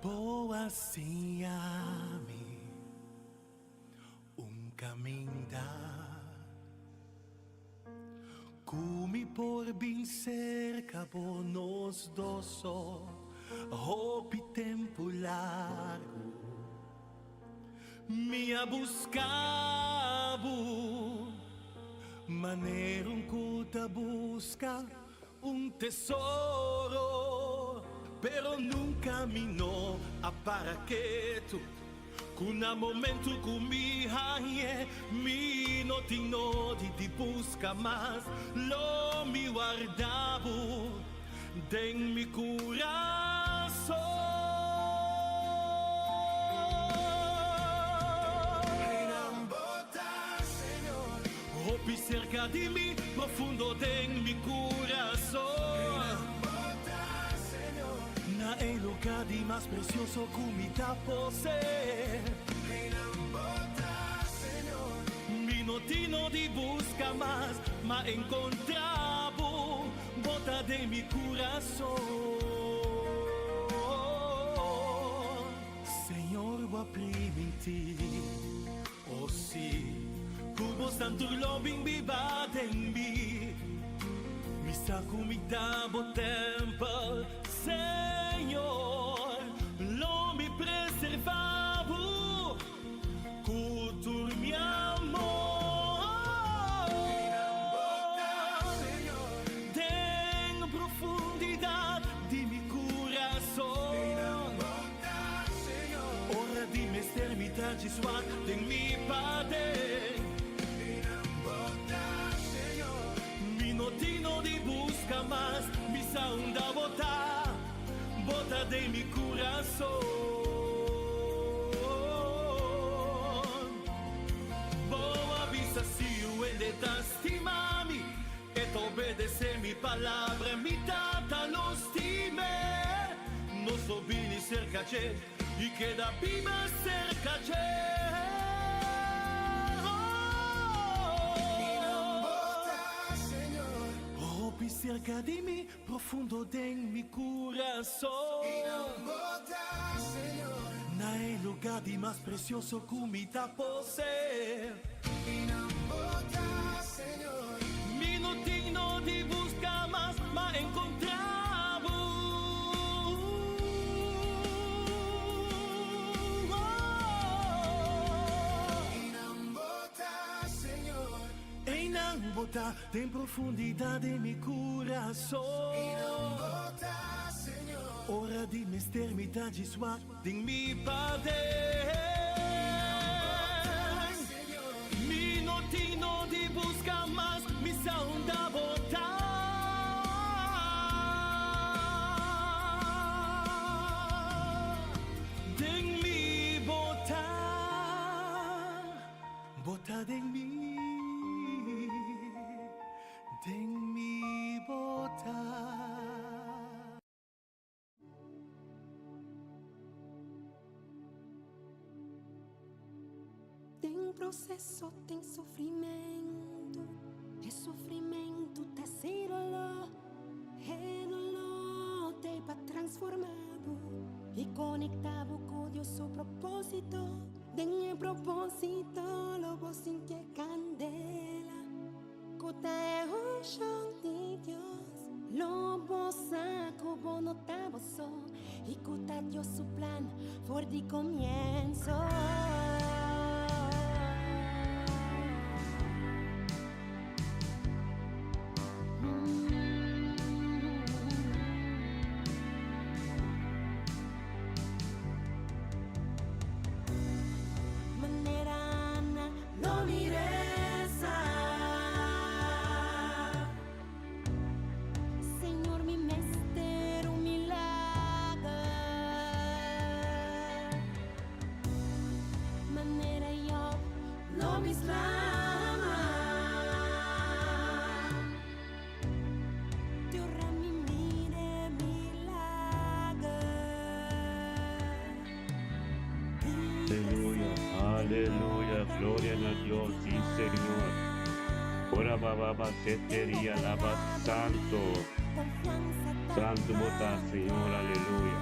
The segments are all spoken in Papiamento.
Abo a siña mi un caminda Cu mi por bin cerca bo nos dos so Hopi tempo largo Mi a busca bo Manera un cu ta busca Un tesoro, pero nunca mi no a para ketu. Cu na momento cu mi hañ'e, mi no tin nodi di busca mas. Lo mi warda bo den mi curason. Hopi cerca di mi, profundo den mi curason. Na e lugar di mas precioso cu mi ta posee. Mi no tin no di busca mas, ma encontra bo, bo ta den mi curason. Señor, bo a priminti. Oh sí, ku bo santu lo bin biba den mi. Mi sa ku mi ta bo tèmpel, Señor, lo mi preservá bo ku tur mi amor. Den profundidat di mi kurason. Ora di mester mi ta djis wak den mi paden. Mi no tin no di buska mas, mi sa unda bo ta, bo ta den mi kurason. Bo a bisa si yu hende ta stima mi, E ta obedecé mi palabra, mi Tata lo stim'é. Nos lo bini cerca dje i keda biba cerca dje. Hopi cerca di mi, profundo den mi curason. Na e lugar di mas precioso cu mi ta posee. Mi no tin no di busca mas, ma encontra bo. Einan bo ta den profundidad di mi curason. Ora di mester mi ta djis wak den mi paden. Mi no tin no di busca mas, mi sa unda bo ta. Den mi bo ta, bo ta den mi, den mi bo ta. Den proceso tin sufrimentu, e sufrimentu ta hasi doló, e doló t'ei pa transformá bo i konektá bo ku Dios su propósito. Den e propósito lo bo sinti e kandela. Ku ta e unshon di Dios. Lo bo sa ku bo no ta bo so i ku ta Dios su plan for di komienso. Manera Ana lo mi reza. Señor mi mester un milager. Manera Job lo mi slama. Te ora mi mire milager. Aleluya, aleluya, gloria na Dios, sí Señor. Ora baba ba seteria laba santo. Santo bota Señor, aleluya.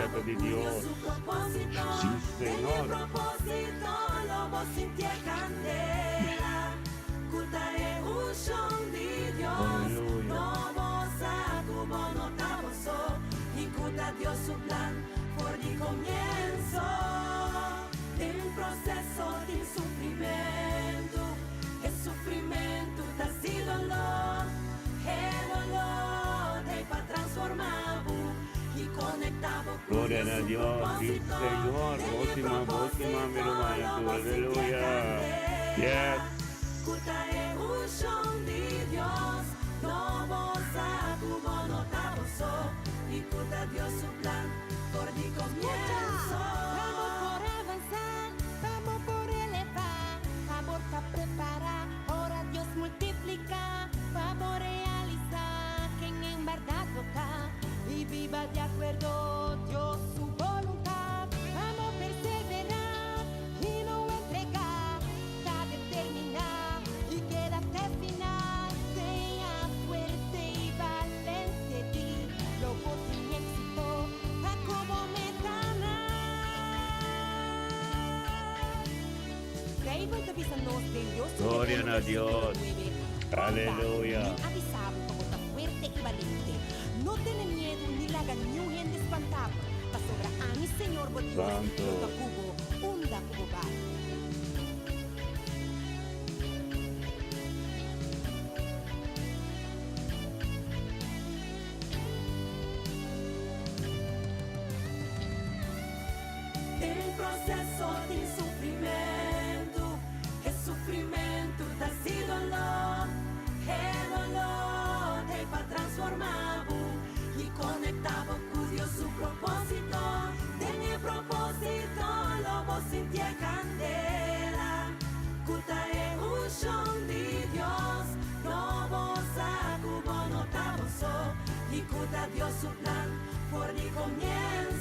Gloria ta di Dios. Sí, Señor. Aleluya. Gloria na Dios. Sí, Señor. Próxima, próxima, mi hermano. Aleluya. Yes. Vamos por avanzar, vamos por elevar, amor pa preparar, ahora Dios multiplica, vamos realizar quien en verdad toca y viva de acuerdo Dios su voluntad. Vamos perseverar y no entregar, está determinar y quédate final, sea fuerte y valiente, di lobo sin éxito, a como Bijbel ta bisa nos den Dios su Gloria eterno na Dios. versículo 9. Aleluya. Mi a bisa bo pa bo ta fuerte i balente. No tene miedu ni laga niun hende spantá bo, pasobra ami, Señor bo Dios, Santo. lo ta ku bo unda ku bo bai.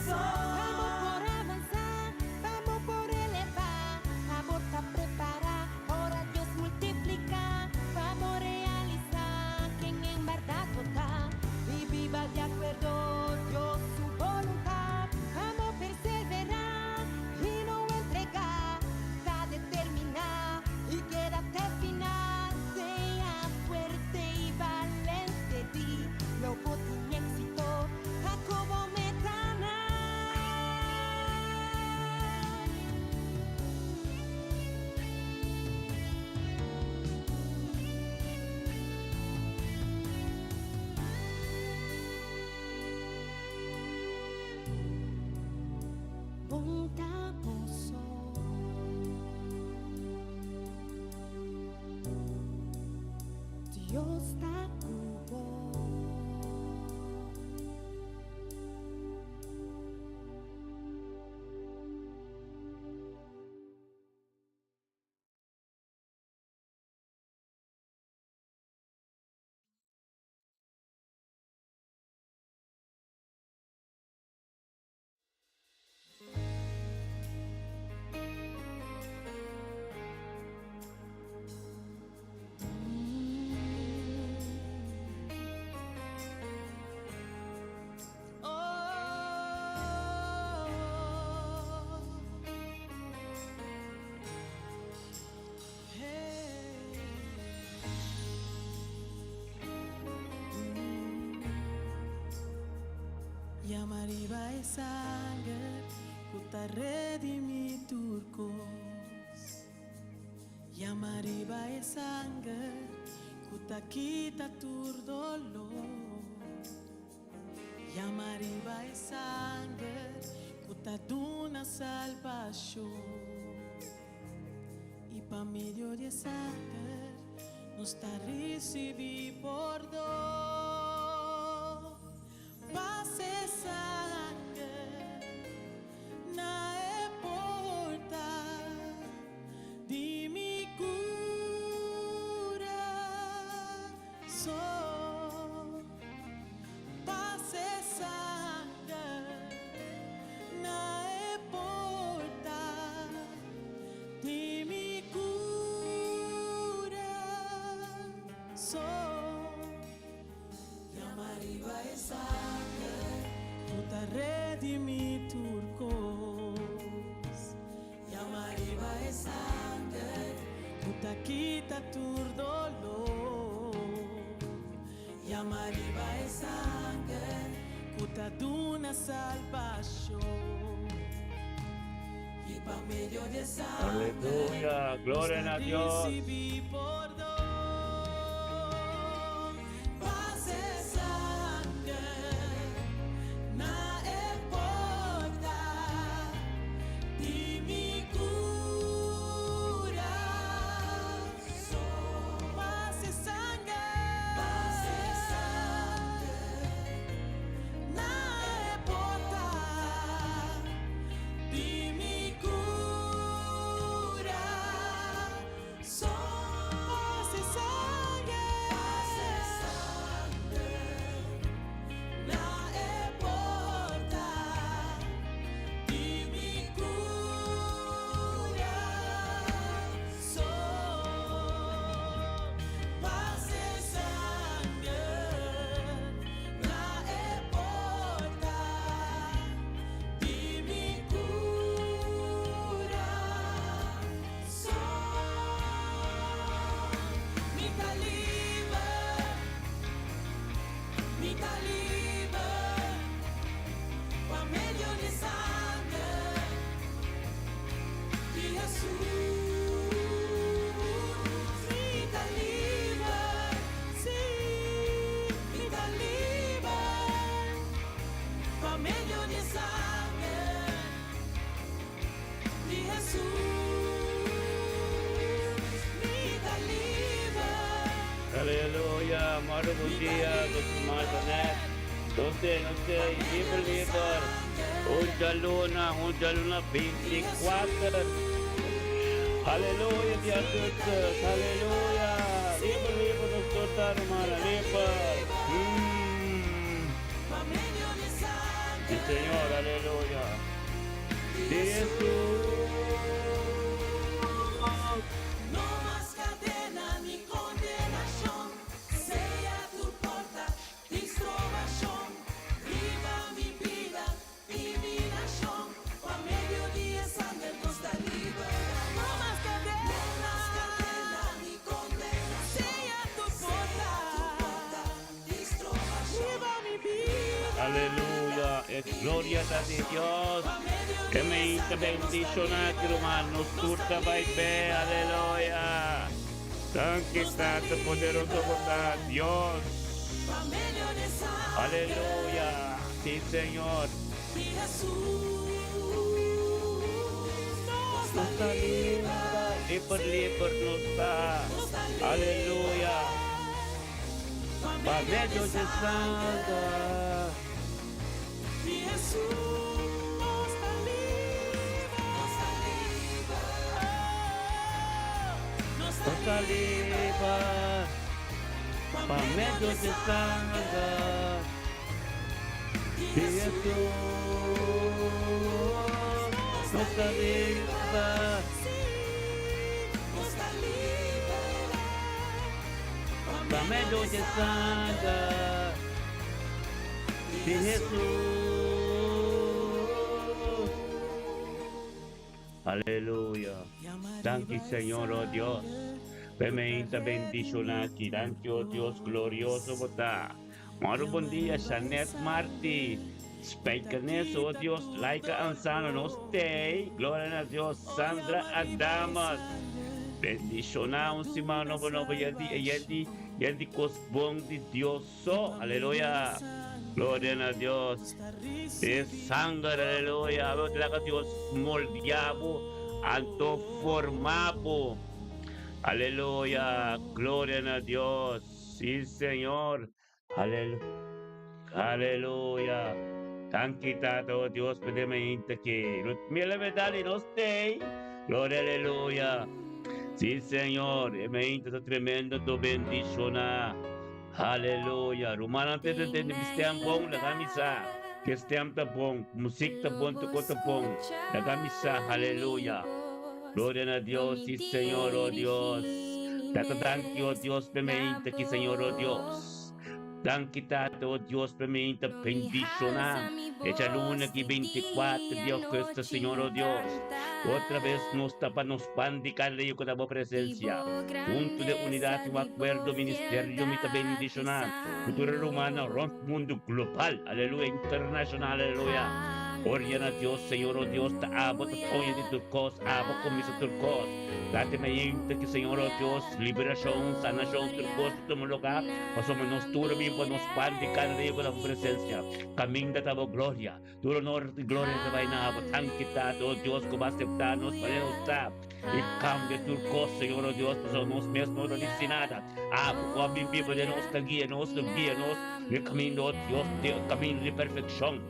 Vamos por avanzar, vamos por elevar, amor pa preparar, ora Dios multiplica, vamos realizar quien en verdad vota y viva de acuerdo Dios su voluntad. Vamos perseverar y no entregar, está determinar y quédate final, sea fuerte y balente, di lobo tin éxito, Jacobo Metana. Bondadoso. Dios ta ku bo. Yama riba e sanger ku ta redimí tur kos. Yama riba e sanger ku ta kita tur doló. Yama riba e sanger ku ta duna salbashon. I pa medio di e sanger nos ta risibí pordon. Pasa e sanger na e porta di mi kurason. Pasa e sanger na e porta di mi kurason. Yama riba e sanger, ku ta. redimí tur kos. Yama riba e sanger ku ta kita tur doló. Yama riba e sanger ku ta duna salbashon. I pa medio di e sanger Aleluya, nos gloria ta na Dios. risibí pordon. Pas e sanger na e porta di mi kurason. Pas e sanger na e porta di mi kurason. Pas e sanger na e porta di mi kurason. Pas e sanger na e porta di mi kurason. Mi ta liber, mi ta liber, pa medio di sanger di Jesus. Mi ta liber, sí, mi ta liber, pa medio di sanger di Jesus. Mi ta liber. Aleluya, Moro bom dia, Guzmán Net. Donde, donde, liber, liber. Un djaluna, un djaluna 24. Aleluya, dia Christus. Aleluya. Liber, liber, doctor Tarumana, liber. Pa medio di sanger Sí, Señor, aleluya. Jesús. No mas kadena ni kondenashon, sea tur porta di strobashon. Riba mi bida i mi nashon, pa medio di sanger nos ta liber. No mas kadena, no mas kadena ni kondenashon, sea tur porta di strobashon. Riba mi bida. Aleluya. Es gloria a Dios. Que me bendiciona, hermanos. Turta vai be. Aleluya. Danki, Tata poderoso bondad. Dios. Pa medio di sanger Aleluya. Sí, Señor. di Jesus. Nos Nos ta ta liber, liber, liber nos ta. Aleluya. Pa medio di sanger. Di Jesus. Nos ta liber, nos ta liber, nos Nos ta liber. Pa medio di sanger. Di Di Jesus. Nos ta liber. Nos ta liber, Pa medio di sanger. Di Jesus. Aleluya. Danki, Señor, oh Dios. Bemeinta bendiciona aki. Danki, oh Dios, glorioso bo ta. Moro bon dia, Janet Marti. Spijkenis, oh Dios, Laika Ansano, nos tei. Gloria na Dios, Sandra Adamas. Bendiciona un siman nobo nobo yedi yedi yedi kos bon di Dios so. Aleluya. Gloria na Dios. E sanger, aleluya. Bo laga Dios moldia bo, anto forma bo. Aleluya. Gloria na Dios. Sí, Señor. Aleluya. Aleluya. Danki, Tata, oh Dios, pedeme que Mira medali no stay. Gloria, aleluya. Sí, Señor. Me está tremendo tu bendiciona. Aleluya. Rumana te te te stem bon la misa. Que stem ta bon, muziek ta bon, tu ta bon. La misa. Aleluya. Gloria a Dios, sí, Señor, oh Dios. Tata, danki, oh Dios, me que Señor, oh Dios. Danki Tata, o Dios, pa mi ta bendiciona e djaluna ki 24 di augustus, Señor, o Dios. Otra bes nos ta pa nos pan di cada dia cu ta bo presencia. Hunto den unidad y un acuerdo ministerio mi ta bendiciona cu tur e rumannan rond mundo global, aleluya, internacional, aleluya. Gloria na Dios, Señor, o Dios, ta abo ta soña di tur cos, abo cuminsa tur cos. Date mayente ki Señor, o Dios, liberacion, sanacion, tur cos ta tuma lugar, pasobra nos tur a bin pa nos pan di cada dia cu ta bo presencia. Caminda ta bo gloria. Tur honor i gloria ta bai na abo. Danki Tata, o Dios, ku bo aseptá nos manera nos ta i kambia tur kos, Señor, o Dios, pasobra nos mes no ta disi nada. Abo ku a bin biba den nos ta guia nos, ta guia nos den e kaminda, o Dios, den e kaminda di perfekshon.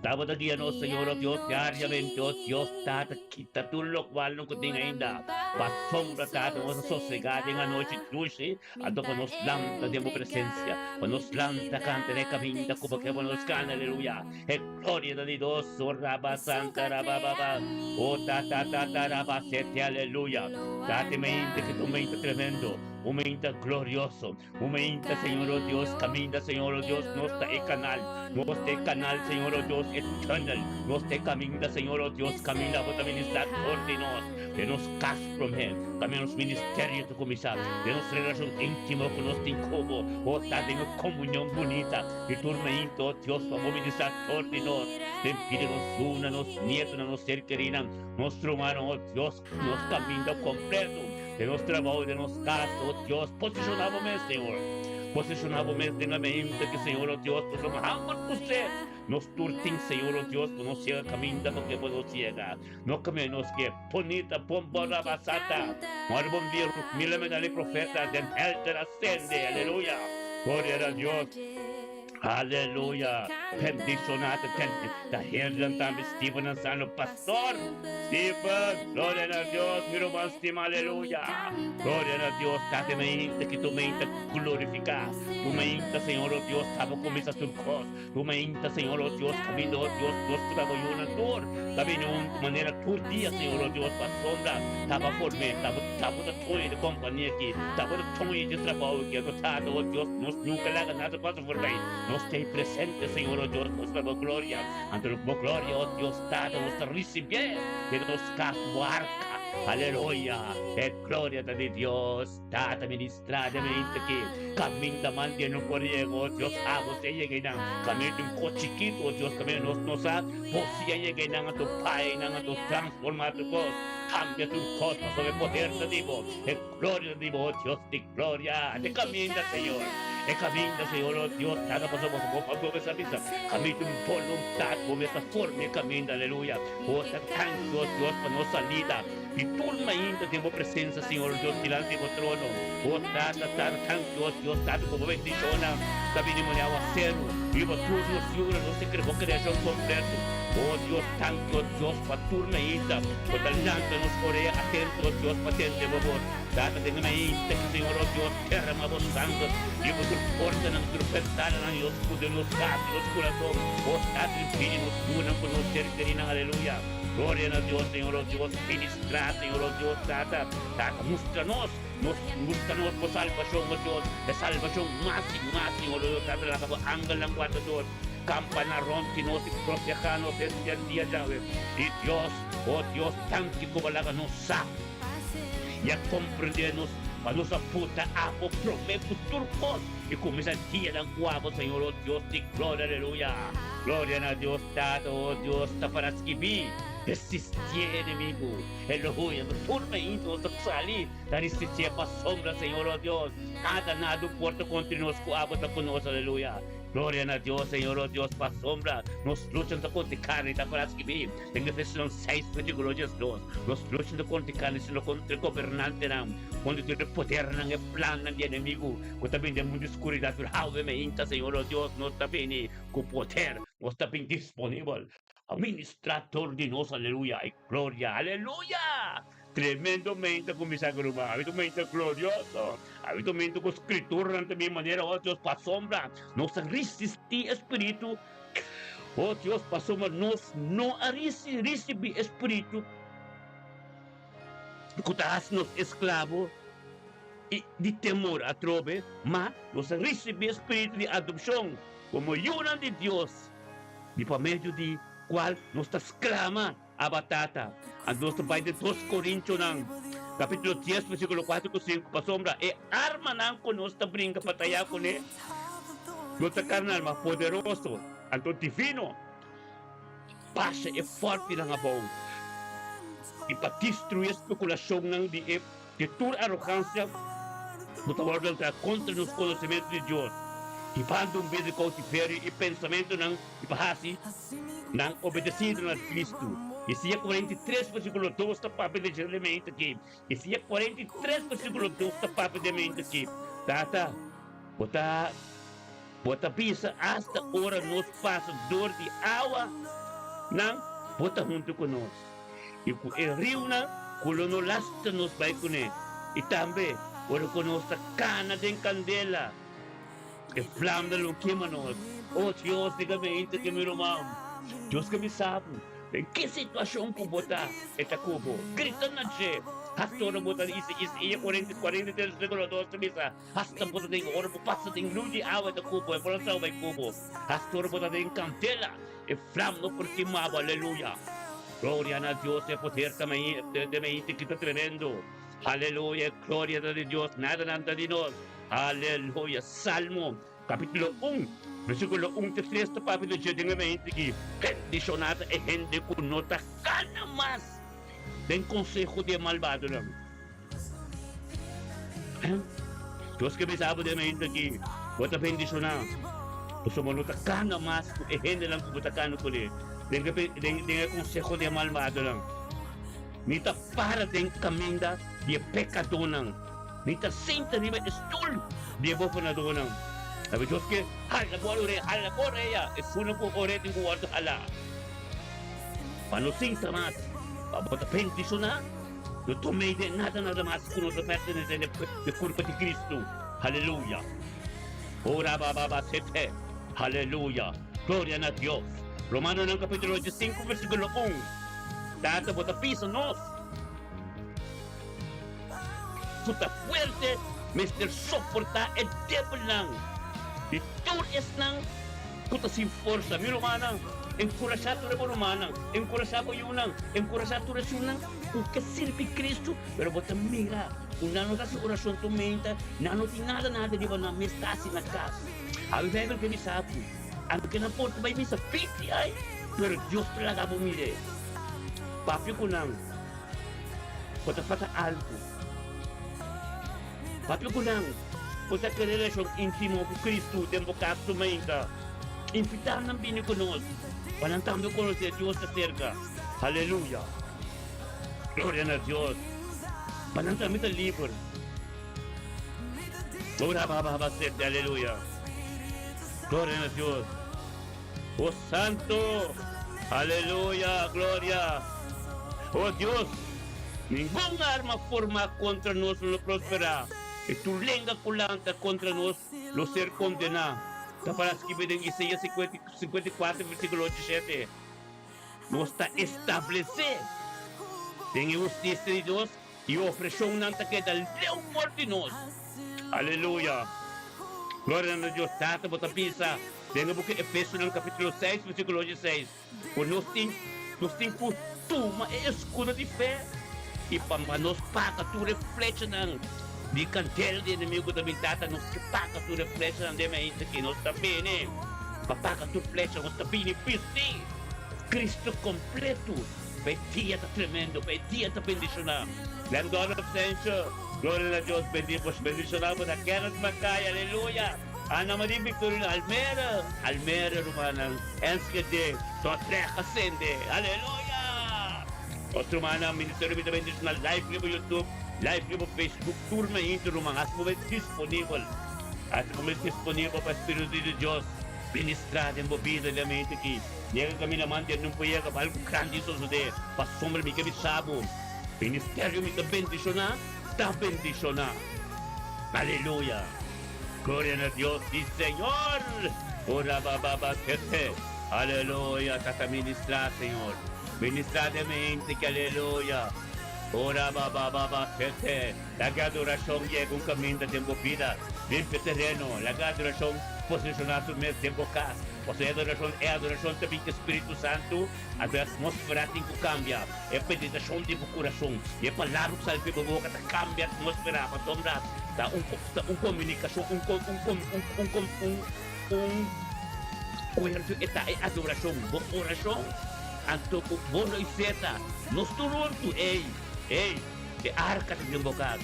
Tabata guia nos, Señor, o Dios, diariamente, o Dios, Tata, kita tur lokual no ku tin ainda pasobra, Tata, nos a sosegá den anochi dushi. Anto pa nos lanta den bo presencia, pa nos lanta canta den e caminda cu bo ke pa nos cana, aleluya. E gloria ta di Dios, o raba santa raba baba, o ta ta ta ta raba sete, aleluya. Date mente que tu mente tremendo, un mente glorioso, un mente Señor oh Dios, caminda Señor oh Dios, nos ta e canal, nos ta e canal Señor oh Dios, e tunnel, nos ta e caminda Señor oh Dios, caminda bo ta ministra dor di nos, den nos cas prome, caminda nos ministerio ta cuminsa. Den nos relacion intimo cu nos tin cu bo, o ta den e comunion bunita di tur mainta, o Dios, pa bo ministra tur di nos, den bida nos yunan, nos nietonan, nos ser kerinan, nos rumannan, o Dios, nos caminda completo, den nos trabao, den nos cas, o Dios, posiciona bo mes, Señor, posiciona bo mes den e mainta ki, Señor, o Dios, pasobra hamber cu sed nos tur tin, Señor, o Dios, pa nos yega caminda pa ke bo nos yega. No keme nos ke ponita pompo rabasata. Mor bon dia mila medal profeta den helder ascende. Aleluya. Gloria na Dios. Aleluya. Bendicionado ten ta herden tambe Steven Ansano pastor. Steven, gloria na Dios, mi ruman stima, aleluya. Gloria na Dios, tate mainta ki tu mainta glorifica. Tu mainta, Señor, oh Dios, tabo kumisa tur kos. Tu mainta, Señor, oh Dios, caminda, oh Dios, nos cu ta bo yunan tur ta bini un manera tur dia, Señor, oh Dios, pasobra ta bo form'é, ta bo, ta bo ta toña di compania aki, ta bo ta toña di trabao aki, anto Tata, oh Dios, nos nunca laga nada pasa forbij, nos ta ei presente, Señor, oh Dios, nos ta bo gloria, anto bo gloria, oh Dios, Tata, nos ta ricibié den nos cas, bo arca, aleluya, e gloria ta di Dios. Tata ministra den mente ki caminda mal den no por yega oh Dios abo si a yega einan caminda un cos chikito oh Dios caminda nos no sa bo si a yega einan anto paya einan anto transforma tur cos cambia tur cos pasobra e poder ta di bo e gloria ta di bo oh Dios di gloria e caminda Señor e caminda Señor oh Dios tata pasobra bo bo mester bisa caminda un boluntad bo mester forma e caminda aleluya bo ta tanki oh Dios pa nos salida. I tur mainta den bo presensa, Señor Dios, dilanti bo trono. Bo Tata, Tata, tanki Dios, Dios Tata, ku bo bendishonnan ta bini mone awaseru riba tur nos yunan, nos ta kere bo kreashon kompleto. O Dios, tanki o Dios pa tur mainta bo ta lanta nos orea atento, o Dios, pa tende bo bos. Tata, den e mainta ki, Señor, o Dios, derama bo sanger riba tur portanan, tur bentananan, i oskur den nos kas i nos kurason. O Tata, bini nos yunan ku nos ser kerinan. Aleluya. Gloria na Dios, Señor, oh Dios, ministra, Señor, oh Dios, Tata, Tata, mustra nos, nos, mustra nos bo salvacion, oh Dios, e salvacion mas y mas, Señor, oh Dios, Tata, laga bo angelnan guarda nos, campana rond di nos y proteha nos henter dia djawe. Y Dios, oh Dios, danki cu bo laga nos sa y a comprende nos pa nos a puta abo prome cu tur cos y cuminsa dianan cu abo, Señor, oh Dios di gloria, aleluya. Gloria na Dios Tata, oh Dios ta para skibí, resistié enemigu, Elohuya, no tur mainta nos ta sali ta resistié pasobra Señor, oh Dios, nada nada un por ta kontra nos ku abo ta ku nos, aleluya. Gloria na Dios, Señor, oh Dios, pasobra nos lucha no ta kontra karni, ta para skibí den Efesionan seis versíkulo diesdos, nos lucha no ta kontra karni sino kontra e gobernantenan, kontra tur e podernan, e plannan di enemigu ku ta bini den mundu skuridat, pero awe mainta, Señor, oh Dios, nos ta bini Ku poder nos ta bin disponibel pa ministra tur di nos, aleluya i gloria, aleluya! Tremendo menta ku mi sa gruba, habita un menta glorioso, habita un menta ku Skrituranan ta bin manera, oh Dios, pasobra nos a risistí e Spiritu, oh Dios, pasobra nos no a risibí e Spiritu ku ta hasi nos esklabo. i di temor atrobe, ma nos a risibí e spiritu di adopshon komo yunan di Dios, di pa medio di kual nos ta sklama, Abba Tata. Anto nos ta bai den Dos Korintionan, kapítulo dies, versíkulo kuater ku sinku, pasobra e armanan ku nos ta bringa batayá kuné no ta karnal, ma poderoso, anto divino, basha e fòrtinan abou i pa destruí e spekulashonnan di e di tur arogansia ku ta wòrdu lantá kontra nos konosementu di Dios, hibando un bida di koutiverio i pensamentunan di pa hasi nan obedesido na Kristu. Isaías 43 versíkulo 2 ta papia di dje mente aki. Isaías 43 versíkulo 2 ta papia di e mente aki. Tata, bo ta Bo ta bisa asta ora nos pasa dor di awa nan, bo ta huntu ku nos, i ku e riunan ku lo no lastra nos bai kuné. I tambe ora ku nos ta kana den kandela, e flamnan lo kima nos. O Dios, diga mi ainda ke mi ruman, Dios ke mi sabu. Den ki situashon ku bo ta, e ta ku bo. Grita na dje. Hasta ora bo ta isi Isaías 43 versíkulo 2 ta bisa, Hasta bo ta den ora bo pasa den lus di awa e ta ku bo, e por a salba ku bo. Hasta ora bo ta den kandela, e flam no por kima bo. Aleluya! Gloria na Dios, e poder ta den mi ki ta tremendo. Aleluya, e gloria ta di Dios, nada nan ta di nos. Aleluya! Salmo Capítulo un, versículo un te tres ta papia di dje den e mente ki bendishoná ta e hende ku no ta kana mas den konseho di e malbadonan. Dios ke bisa bo den e mente aki, bo ta bendishoná pasobra bo no ta kana mas ku e hendenan ku bo ta kana kuné den e konseho di e malbadonan, ni ta para den kaminda di e pekadónan. Mi ta sinta riba e stul di e bofonadónan. Sabe Dios ke hala bo orea, hala bo orea, esunnan ku orea tin ku wòrdu halá. Pa no sinta mas, pa bo ta bendishoná, no tom'é den nada nada mas ku no ta pertenesé na e kurpa di Kristu. Haleluya! Ora ba ba ba sete. Haleluya! Gloria na Dios! Romanonan kapítulo diesinku versíkulo un, Tata, bo ta bisa nos. Ku ta fuerte mester soportá e debelnan di tur esnan ku ta sin forsa. Mi rumannan, enkurashá tur e bo rumannan, enkurashá bo yunan, enkurashá tur esunnan ku ke sirbi Kristu, pero bo ta mira ku nan no ta hasi orashon tur meinta, nan no tin nada nada riba nan mes ta hasi na kas. Awe Beibel ke bisa ku anke nan por ta bai misa piti ai, pero Dios ta laga bo mir'é. Papia ku nan. Bo ta falta algu. Papia ku nan. Bo ta kere relashon íntimo ku Kristu den bo kas tur mainta. Invitá nan bini ku nos pa nan tambe konosé Dios ta serka. Aleluya! Gloria na Dios! Pa nan tambe ta liber. Ora ba ba ba sete. Aleluya! Gloria na Dios! O Santo! Aleluya! Gloria! O Dios, ningun arma formá kontra nos lo prosperá, i tur lenga ku lanta kontra nos lo ser kondená. Ta para skibí den Isaías 54, versíkulo 8 i 7. Nos ta establesé den e hustisia di Dios i opreshonnan ta keda leu for di nos. Aleluya! Gloria na Dios Tata, bo ta bisa den e buki Efesonan kapítulo 6 versíkulo 16 ku nos tin nos tin ku tuma e eskudo di fe i pa nos paka tur e flechanan di kandela di enemigu ku ta bin. Tata, nos ke paka tur e flechanan den mainta ki nos ta bini pa paka tur flecha, nos ta bini bisti Cristo kompletu. Pa e dia ta tremendo, pa e dia ta bendishoná. Lem God of Sencho, Gloria na Dios, bendi bos bendishoná bo na Kenneth Mackay, aleluya. Ana Marie Victorino, Almere, Almere rumannan, Enschede, Dordrecht a sende, aleluya. Nos rumannan, Ministerio mi ta bendishoná live riba YouTube, live riba Facebook, tur mainta ruman, hasi bo mes disponibel, hasi bo mes disponibel pa Spiritu di Dios ministra den bo bida den mainta aki. Yega kaminda man den un por yega pa algu grandi sosodé, pasobra mi ke bisa bo, ministerio mi ta bendishoná, ta bendishoná. Aleluya! Gloria na Dios di Señor! Ora ba ba ba tete. Aleluya! Tata ministrá, Señor. Ministrá den mi hente ki aleluya. Ora ba ba ba ba sete. Laga adorashon yega un kaminda den bo bida. Limpia tereno. Laga adorashon posishoná su mes den bo kas. Pasobra e adorashon, e adorashon ta bin ku e Spiritu Santu, anto e atmósfera tin ku kambia. E meditashon di bo kurason i e palabra ku sali di bo boka ta kambia atmósfera. Pasobra ta un ta un komunikashon, un un un un un un kuerdo e ta e adorashon. Bo orashon anto ku bo lo iseta nos tur huntu, ey, ey, e arka ta den bo kas.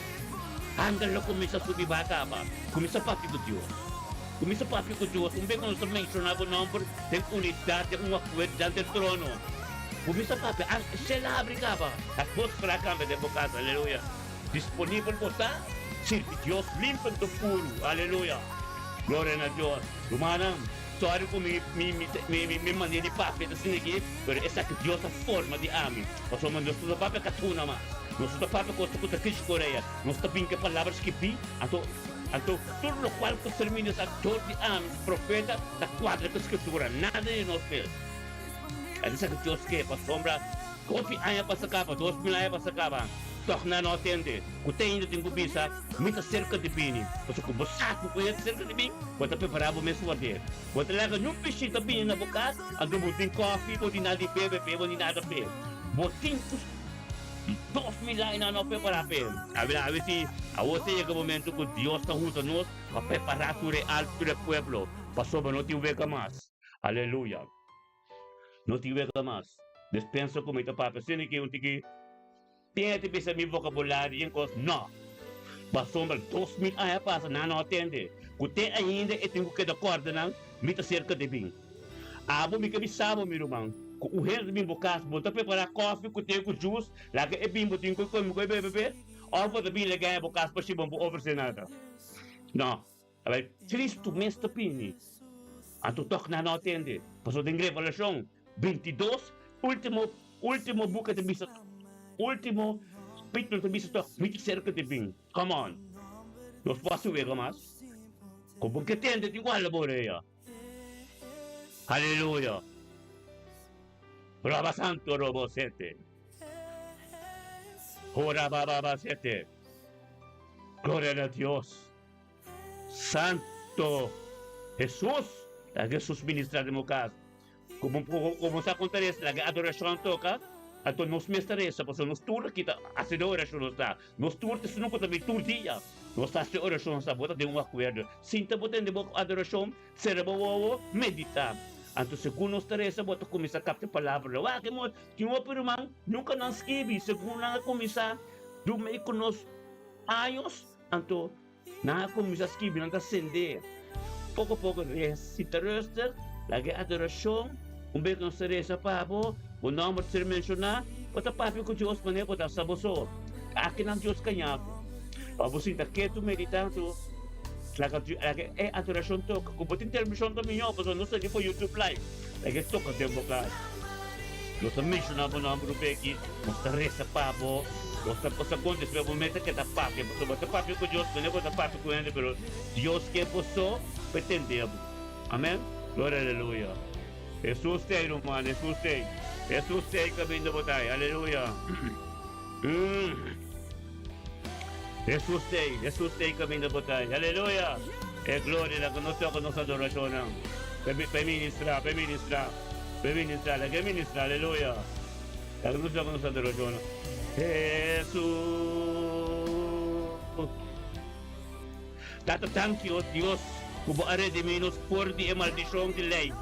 Angel lo kuminsá subi bai kaba. Kuminsá papia ku Dios. Kuminsá papia ku Dios. Un bes ku nos ta menshoná bo nòmber den unidat, den un akuerdo dilanti e trono. Kuminsá papia. A shel a habri kaba. Atmósfera a kambia den bo kas. Aleluya. Disponibel bo ta sirbi Dios limpi anto puru. Aleluya. Gloria na Dios. Rumannan, sorry ku mi mi mi mi mi manera di papia ta asina aki, pero esaki Dios a forma di ami. Pasobra nos no ta papia katuna mas. Nos no ta papia kos ku ta kichi korea. Nos ta bin ku e palabra skibí, anto anto tur lokual ku ser ministrá dor di ami, profeta, ta kuadra ku Skritura. Nada di nos mes. Esaki Dios ke, pasobra. Hopi aña pasa kaba, 2000 aña pasa kaba, tòg nan no a tende ku te ainda tin ku bisa, Mi ta serka di bini. Pasobra ku bo sa ku e ta serka di bin, bo ta prepará bo mes ward'é. Bo ta laga niun bishita bini na bo kas, anto bo tin kòfi, bo tin nada di bebe p'e, bo tin nada p'e. Bo tin ku 2000 aña nan no a prepará p'e. Awe awe si awor ta yega momento ku Dios ta hunta nos pa prepará tur e altu, tur e pueblo, pasobra no tin wega mas. Aleluya. No tin wega mas. Despensa ku mi ta papia asina ki un tiki tin hende bisa mi vokabulario i kos. No! Pasobra 2000 aña pasa nan no a tende ku te ainda e tin ku keda kòrda nan mi ta serka di bin. Abo mi ke bisa bo mi ruman ku un hende ta bin bo kas bo ta prepará kòfi ku te ku jus laga e bin bo tin ku e kome ku e bebe be òf bo ta bin laga e bo kas pa shi bo no por ofresé nada. No! Awel, Cristo mes ta pini, anto tog nan no a tende. Pasobra den Revelacion 22, ultimo, ultimo buki ta bisa, ultimo capitulo ta bisa tog, mi ta cerca di bin. Come on! Nos por haci wega mas? Con bo ke tende tin cu hala bo orea. Aleluya! Roba santo robo sete. Ora ba ba ba sete. Gloria na Dios. Santo Hesus, laga Hesus ministra den bo kas. Komo komo sa kon ta resa, laga adorashon toka, anto nos mes ta resa, pasobra nos tur aki ta hasi den orashon nos ta. Nos tur ta esnan ku ta bin tur dia, nos ta hasi orashon nos ta. Bo ta den un akuerdo. Sinta bo tende bo adorashon, sera bo wowo, medita. Anto segun nos ta resa bo ta kuminsá kapta e palabra. Wak e moda, tin hopi ruman nunka nan skibi, segun nan a kuminsá duna i ku nos años, anto Nan a kuminsá skibi, nan ta sendé poko poko si ta rustig, laga e adorashon, un bes nos ta resa pa bo, bo nòmber ta ser menshoná, bo ta papia ku Dios manera bo ta sa bo so. Aki nan Dios kañá bo. Pa bo sinta ketu meditá anto laga laga e adorashon toka. Ku bo tin televishon ta mihó pasobra nos ta di for YouTube live. Laga e toka den bo kas. Nos ta menshoná bo nòmber un beki, nos ta resa pa bo, nos ta pasa kon despues bo mester keda papia, pasobra bo ta papia ku Dios, manera bo ta papia ku hende, pero Dios ke bo so pa e tende bo. Amen. Gloria aleluya. Hesus t'ei ruman, Hesus t'ei. Hesus t'ei kaminda bo ta ei. Aleluya. Hesus t'ei, Hesus t'ei kaminda bo ta ei. Aleluya. E gloria laga nos toka nos adorashonnan. Pa e ministra, pa e ministra. Pe ministra, laga e ministra, aleluya. Laga nos toka nos adorashon. Hesus. Tata, danki, o Dios, ku bo a redimí nos for di e maldishon di lei,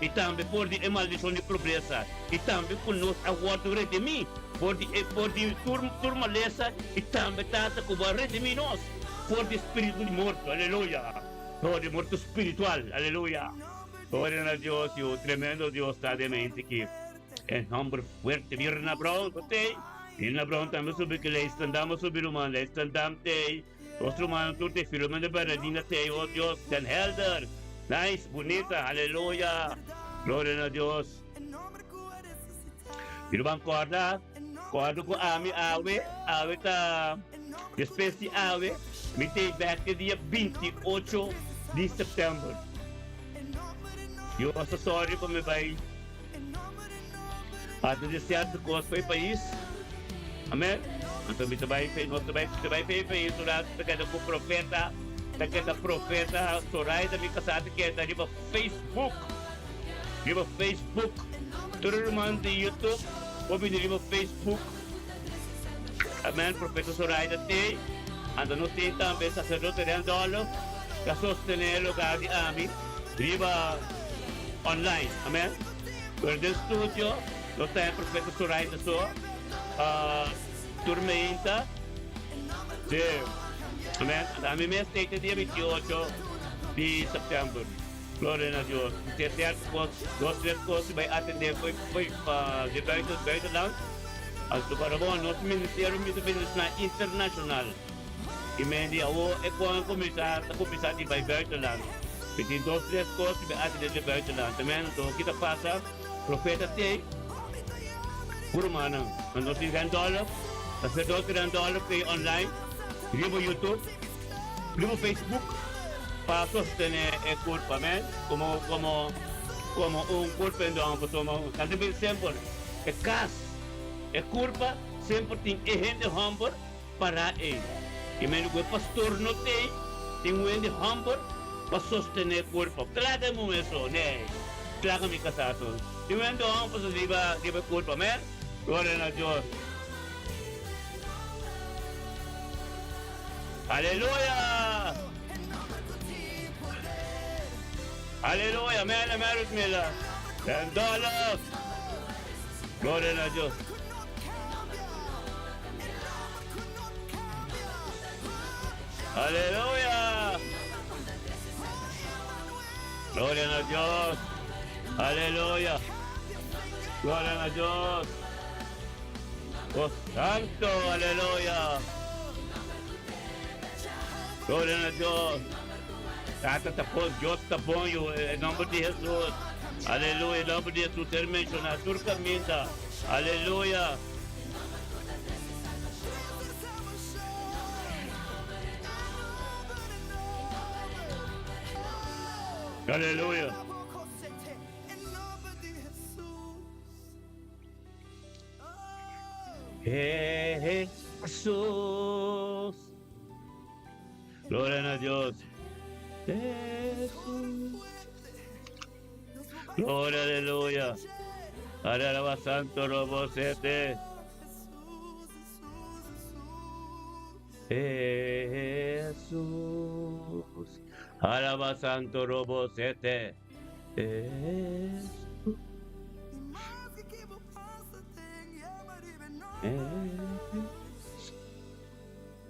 i tambe for di e maldishon di pobresa, i tambe ku nos a wòrdu redimí for di e for di tur tur malesa, i tambe, Tata, ku bo a redimí nos for di e spiritu di morto, aleluya, for di morto spiritual, aleluya. Gloria na Dios, yu tremendo Dios ta den mente ki e nomber fuerte. Mirna Brown, bo tey? Mirna Brown tambe subi ki Leistendam a subi ruman, Leistendam tey. Nos rumannan tur tey, Filomena Bernardina tey, oh Dios, Den Helder. Nice, bunita, aleluya. Gloria na Dios. Mi ruman corda, corda cu ami awe, awe ta despues di awe, mi tey bek te dia 28 di september. Dios ta sorry pa mi bai hasi di cierto cos pa e pais. Amen. Anto mi ta bai nos ta bai ta bai fefe un rato ta keda ku profeta ta keda profeta Soraida mi kasá ta keda riba Facebook riba Facebook tur e ruman di YouTube por bini riba Facebook amen profeta Soraida t'ei anto nos tin tambe saserdote Randolph ta sostené e logar di ami riba online amen pero den studio nos ta e profeta Soraida so. Tur meinta di Amen. Ami mes ta e dia 28 di september. Gloria na Dios. Mi tin cierto cos, dos tres cos di bay atende fo'i fo'i di buiten buitenland. Anto para bo nos ministerio mi ta bendiciona internacional. I men di awo e con a cuminsa ta cuminsa di bay buitenland. Mi tin dos tres cos di bay atende di buitenland. Amen. Anto ki ta pasa? Profeta t'ei ku rumannan. Nan nos tin Randolph, saserdote Randolph t'ei online riba YouTube, riba Facebook pa sostené e kurpa, amen, komo komo komo un kurpa en don pasobra nan ta bin semper e kas, e kurpa semper tin e hende hòmber pará ei. I mende ku e pastor no t'ei, tin un hende hòmber pa sostené e kurpa. Klaga e muhé so, nee. Klaga mi kasá so. Tin un hende hòmber so riba riba e kurpa, amèn. Gloria na Dios. Aleluya! Aleluya! Amèn, amèn, Rutmila. Randolph. Gloria na Dios. Aleluya! Gloria na Dios! Aleluya! Gloria na Dios! Oh Santo! Aleluya! Gloria na Dios! Tata ta bon, Dios ta bon, yu, e nomber di Jesus. Aleluya, e nomber di Jesus ser menciona tur caminda. Aleluya! Aleluya. Jesús. Gloria a Dios. Jesús. Gloria, aleluya. Alaba santo robo sete. Jesús. Alaba santo robo sete. Jesús.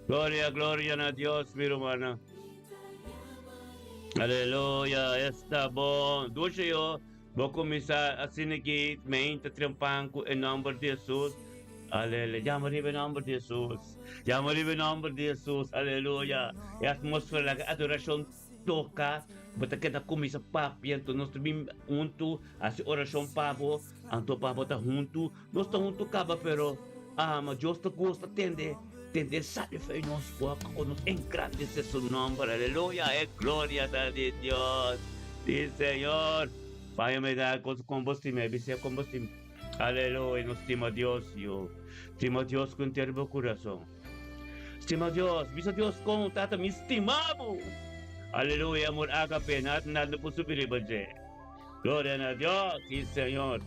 Gloria, gloria na Dios, mi rumana. Aleluya, esta bon. Dushi yo, bo kuminsá asina ki meinta trempan ku e nòmber di Hesus. Aleluya. Yama riba e nòmber di Hesus. Yama riba e nòmber di Hesus. Aleluya. E atmósfera laga adorashon toka. Bo ta keda kuminsá papia, anto nos ta bin huntu hasi orashon pa bo, anto pa bo ta huntu. Nos ta huntu kaba pero ama Dios ta gusta tende tende sali fei nos boka ku nos engrandese su nomber aleluya e gloria ta di Dios di Señor Paña me da kos kon bo stima e bis'é kon bo stima aleluya nos stima Dios yo stima Dios ku henter bo kurason stima Dios bisa Dios kon tata mi stima bo aleluya amor agape nada nada no por subi riba dje. Gloria na Dios, sí Señor.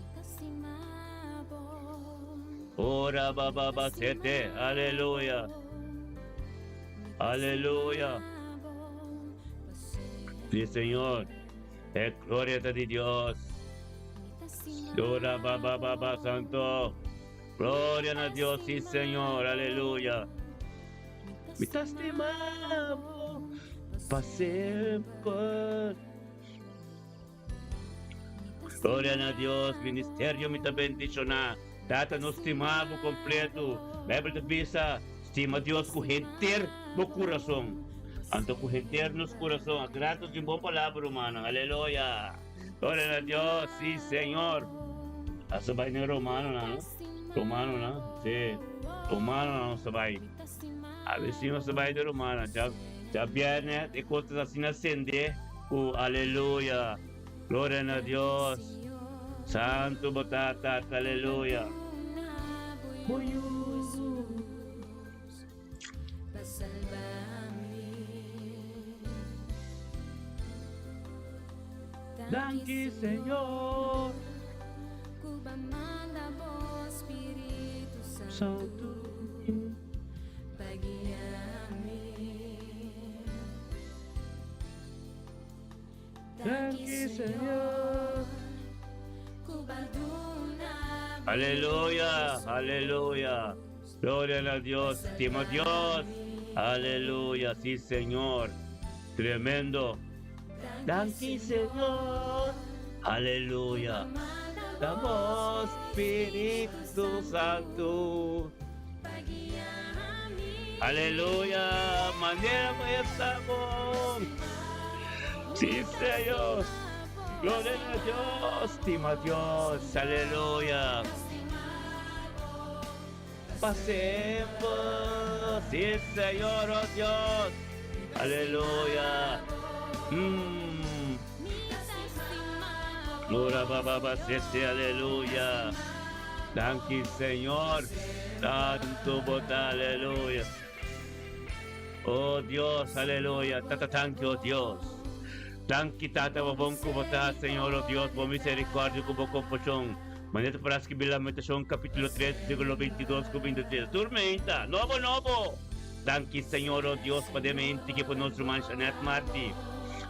Ora ba ba ba sete, aleluya. Aleluya. Sí Señor. E gloria ta di Dios. Ora ba ba ba ba santo. Gloria na Dios, sí Señor, aleluya. Mi ta stima bo pa semper. Gloria na Dios, ministerio mi ta bendiciona. Tata nos stima bo completo. Bijbel ta bisa, stima Dios cu henter bo curason. Anto cu henter nos curason. Gracias di un bon palabra, rumannan. Aleluya. Gloria na Dios, sí Señor. Asa bai den Romanonan, no? Romanonan, sí. Romanonan nos ta bai. A ver si nos ta bai den Romanonan. Ya, ya viernes e cos ta asina sende. Ku aleluya, gloria na Dios, Santu bo ta Tata, aleluya. Danki Señor. Santu. Danki Señor. Aleluya, aleluya. Gloria a Dios, stima Dios. Aleluya, sí Señor. Tremendo. Danki Señor. Aleluya. Damos Spiritu Santu. Aleluya. Manera estamos. Sí, Señor. Gloria a Dios. Stima Dios. Aleluya. Pa semper. Sí, Señor, oh Dios. Aleluya. Ora ba ba sese, aleluya. Danki Señor. Santu bo ta, aleluya. Oh Dios, aleluya. Tata, danki, oh Dios. Danki, Tata, bo bon ku bo ta, Señor, oh Dios, bo misericordia ku bo kompashon. Manera ta para skibi Lamentacion capítulo 3 versículo 22 ku 23. Tur meinta, nobo nobo! Danki Señor oh Dios pa den mente ki pa nos ruman Jeanette Marti.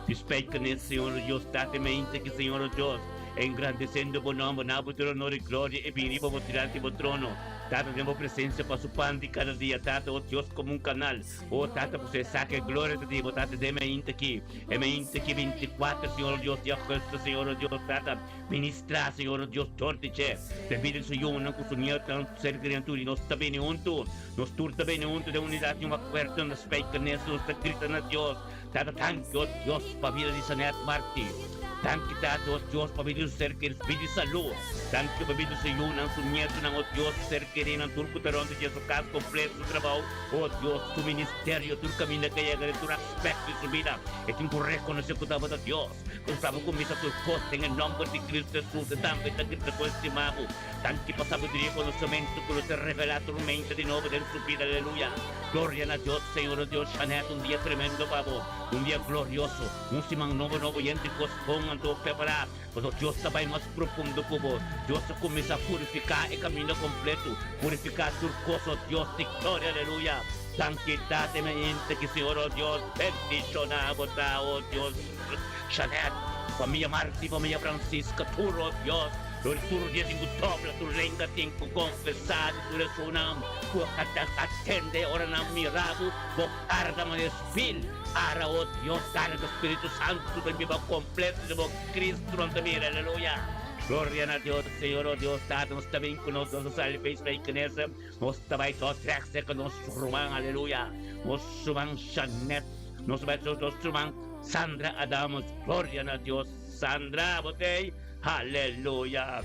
Di spijkenis Señor oh Dios ta den mente ki Señor oh Dios engrandeciendo bo nomber na bo tur honor y gloria e bini riba bo dilanti bo trono Tata den bo presencia pa su pan di cada dia Tata oh Dios como un canal oh Tata pasobra esaki e gloria ta di bo Tata den mente ki e mente ki 24 Señor oh Dios di augustus Señor oh Dios Tata Ministrá, Señor nos Dios, dor di dje. Den bida di su yunan ku su nietunan, su ser kerinan tur, i nos ta bini huntu. Nos tur ta bini huntu den unidat di un akuerdo na spijkenis. Nos ta grita na Dios, Tata, danki, o Dios, pa bida di Sanet Marti. Danki, Tata, o Dios, pa bida di su ser keri, bida di salú. Danki pa bida di su yunan, su nietunan, o Dios, su ser kerinan, tur ku ta rònt di dje, su kas kompleto, su trabou, o Dios, su ministerio, tur kaminda ku e yega den tur aspekto di su bida. E tin ku rekonosé ku tabata Dios. Nos ta kuminsá tur kos den e nòmber di Kristu Hesus e tambe ta grita ku e stima bo. Danki pa sabiduria i konosementu ku lo ser revelá tur mente di nobo den su bida. Aleluya! Gloria na Dios! Señor o Dios, Shanette, un dia tremendo pa bo, un dia glorioso, un siman nobo nobo yen di kos bon anto prepará, pasobra Dios ta bai mas profundo ku bo. Dios ta kuminsá purifiká e kaminda kompletu, purifiká tur kos, o Dios di gloria. Aleluya! Danki Tata i Mainta ki Señor o Dios bendishoná bo ta, o Dios. Jeanette, famia Marti, famia Francisca, tur oh Dios, lo di tur dia tin cu dobla tur lenga tin cu confesa di tur esunnan cu a atende ora nan mira bo, bo carga manera spil, ara oh Dios, carga Spiritu Santo ta biba completo den bo Cristo nan ta mira, aleluya. Gloria na Dios, Señor oh Dios, Tata nos ta bin cu nos, nos ta sali face bay Knesset, nos ta bay tot recht cerca nos ruman, aleluya, nos ruman Jeanette, nos ta bay tot nos ruman. Sandra Adamos gloria na Dios Sandra bo tey aleluya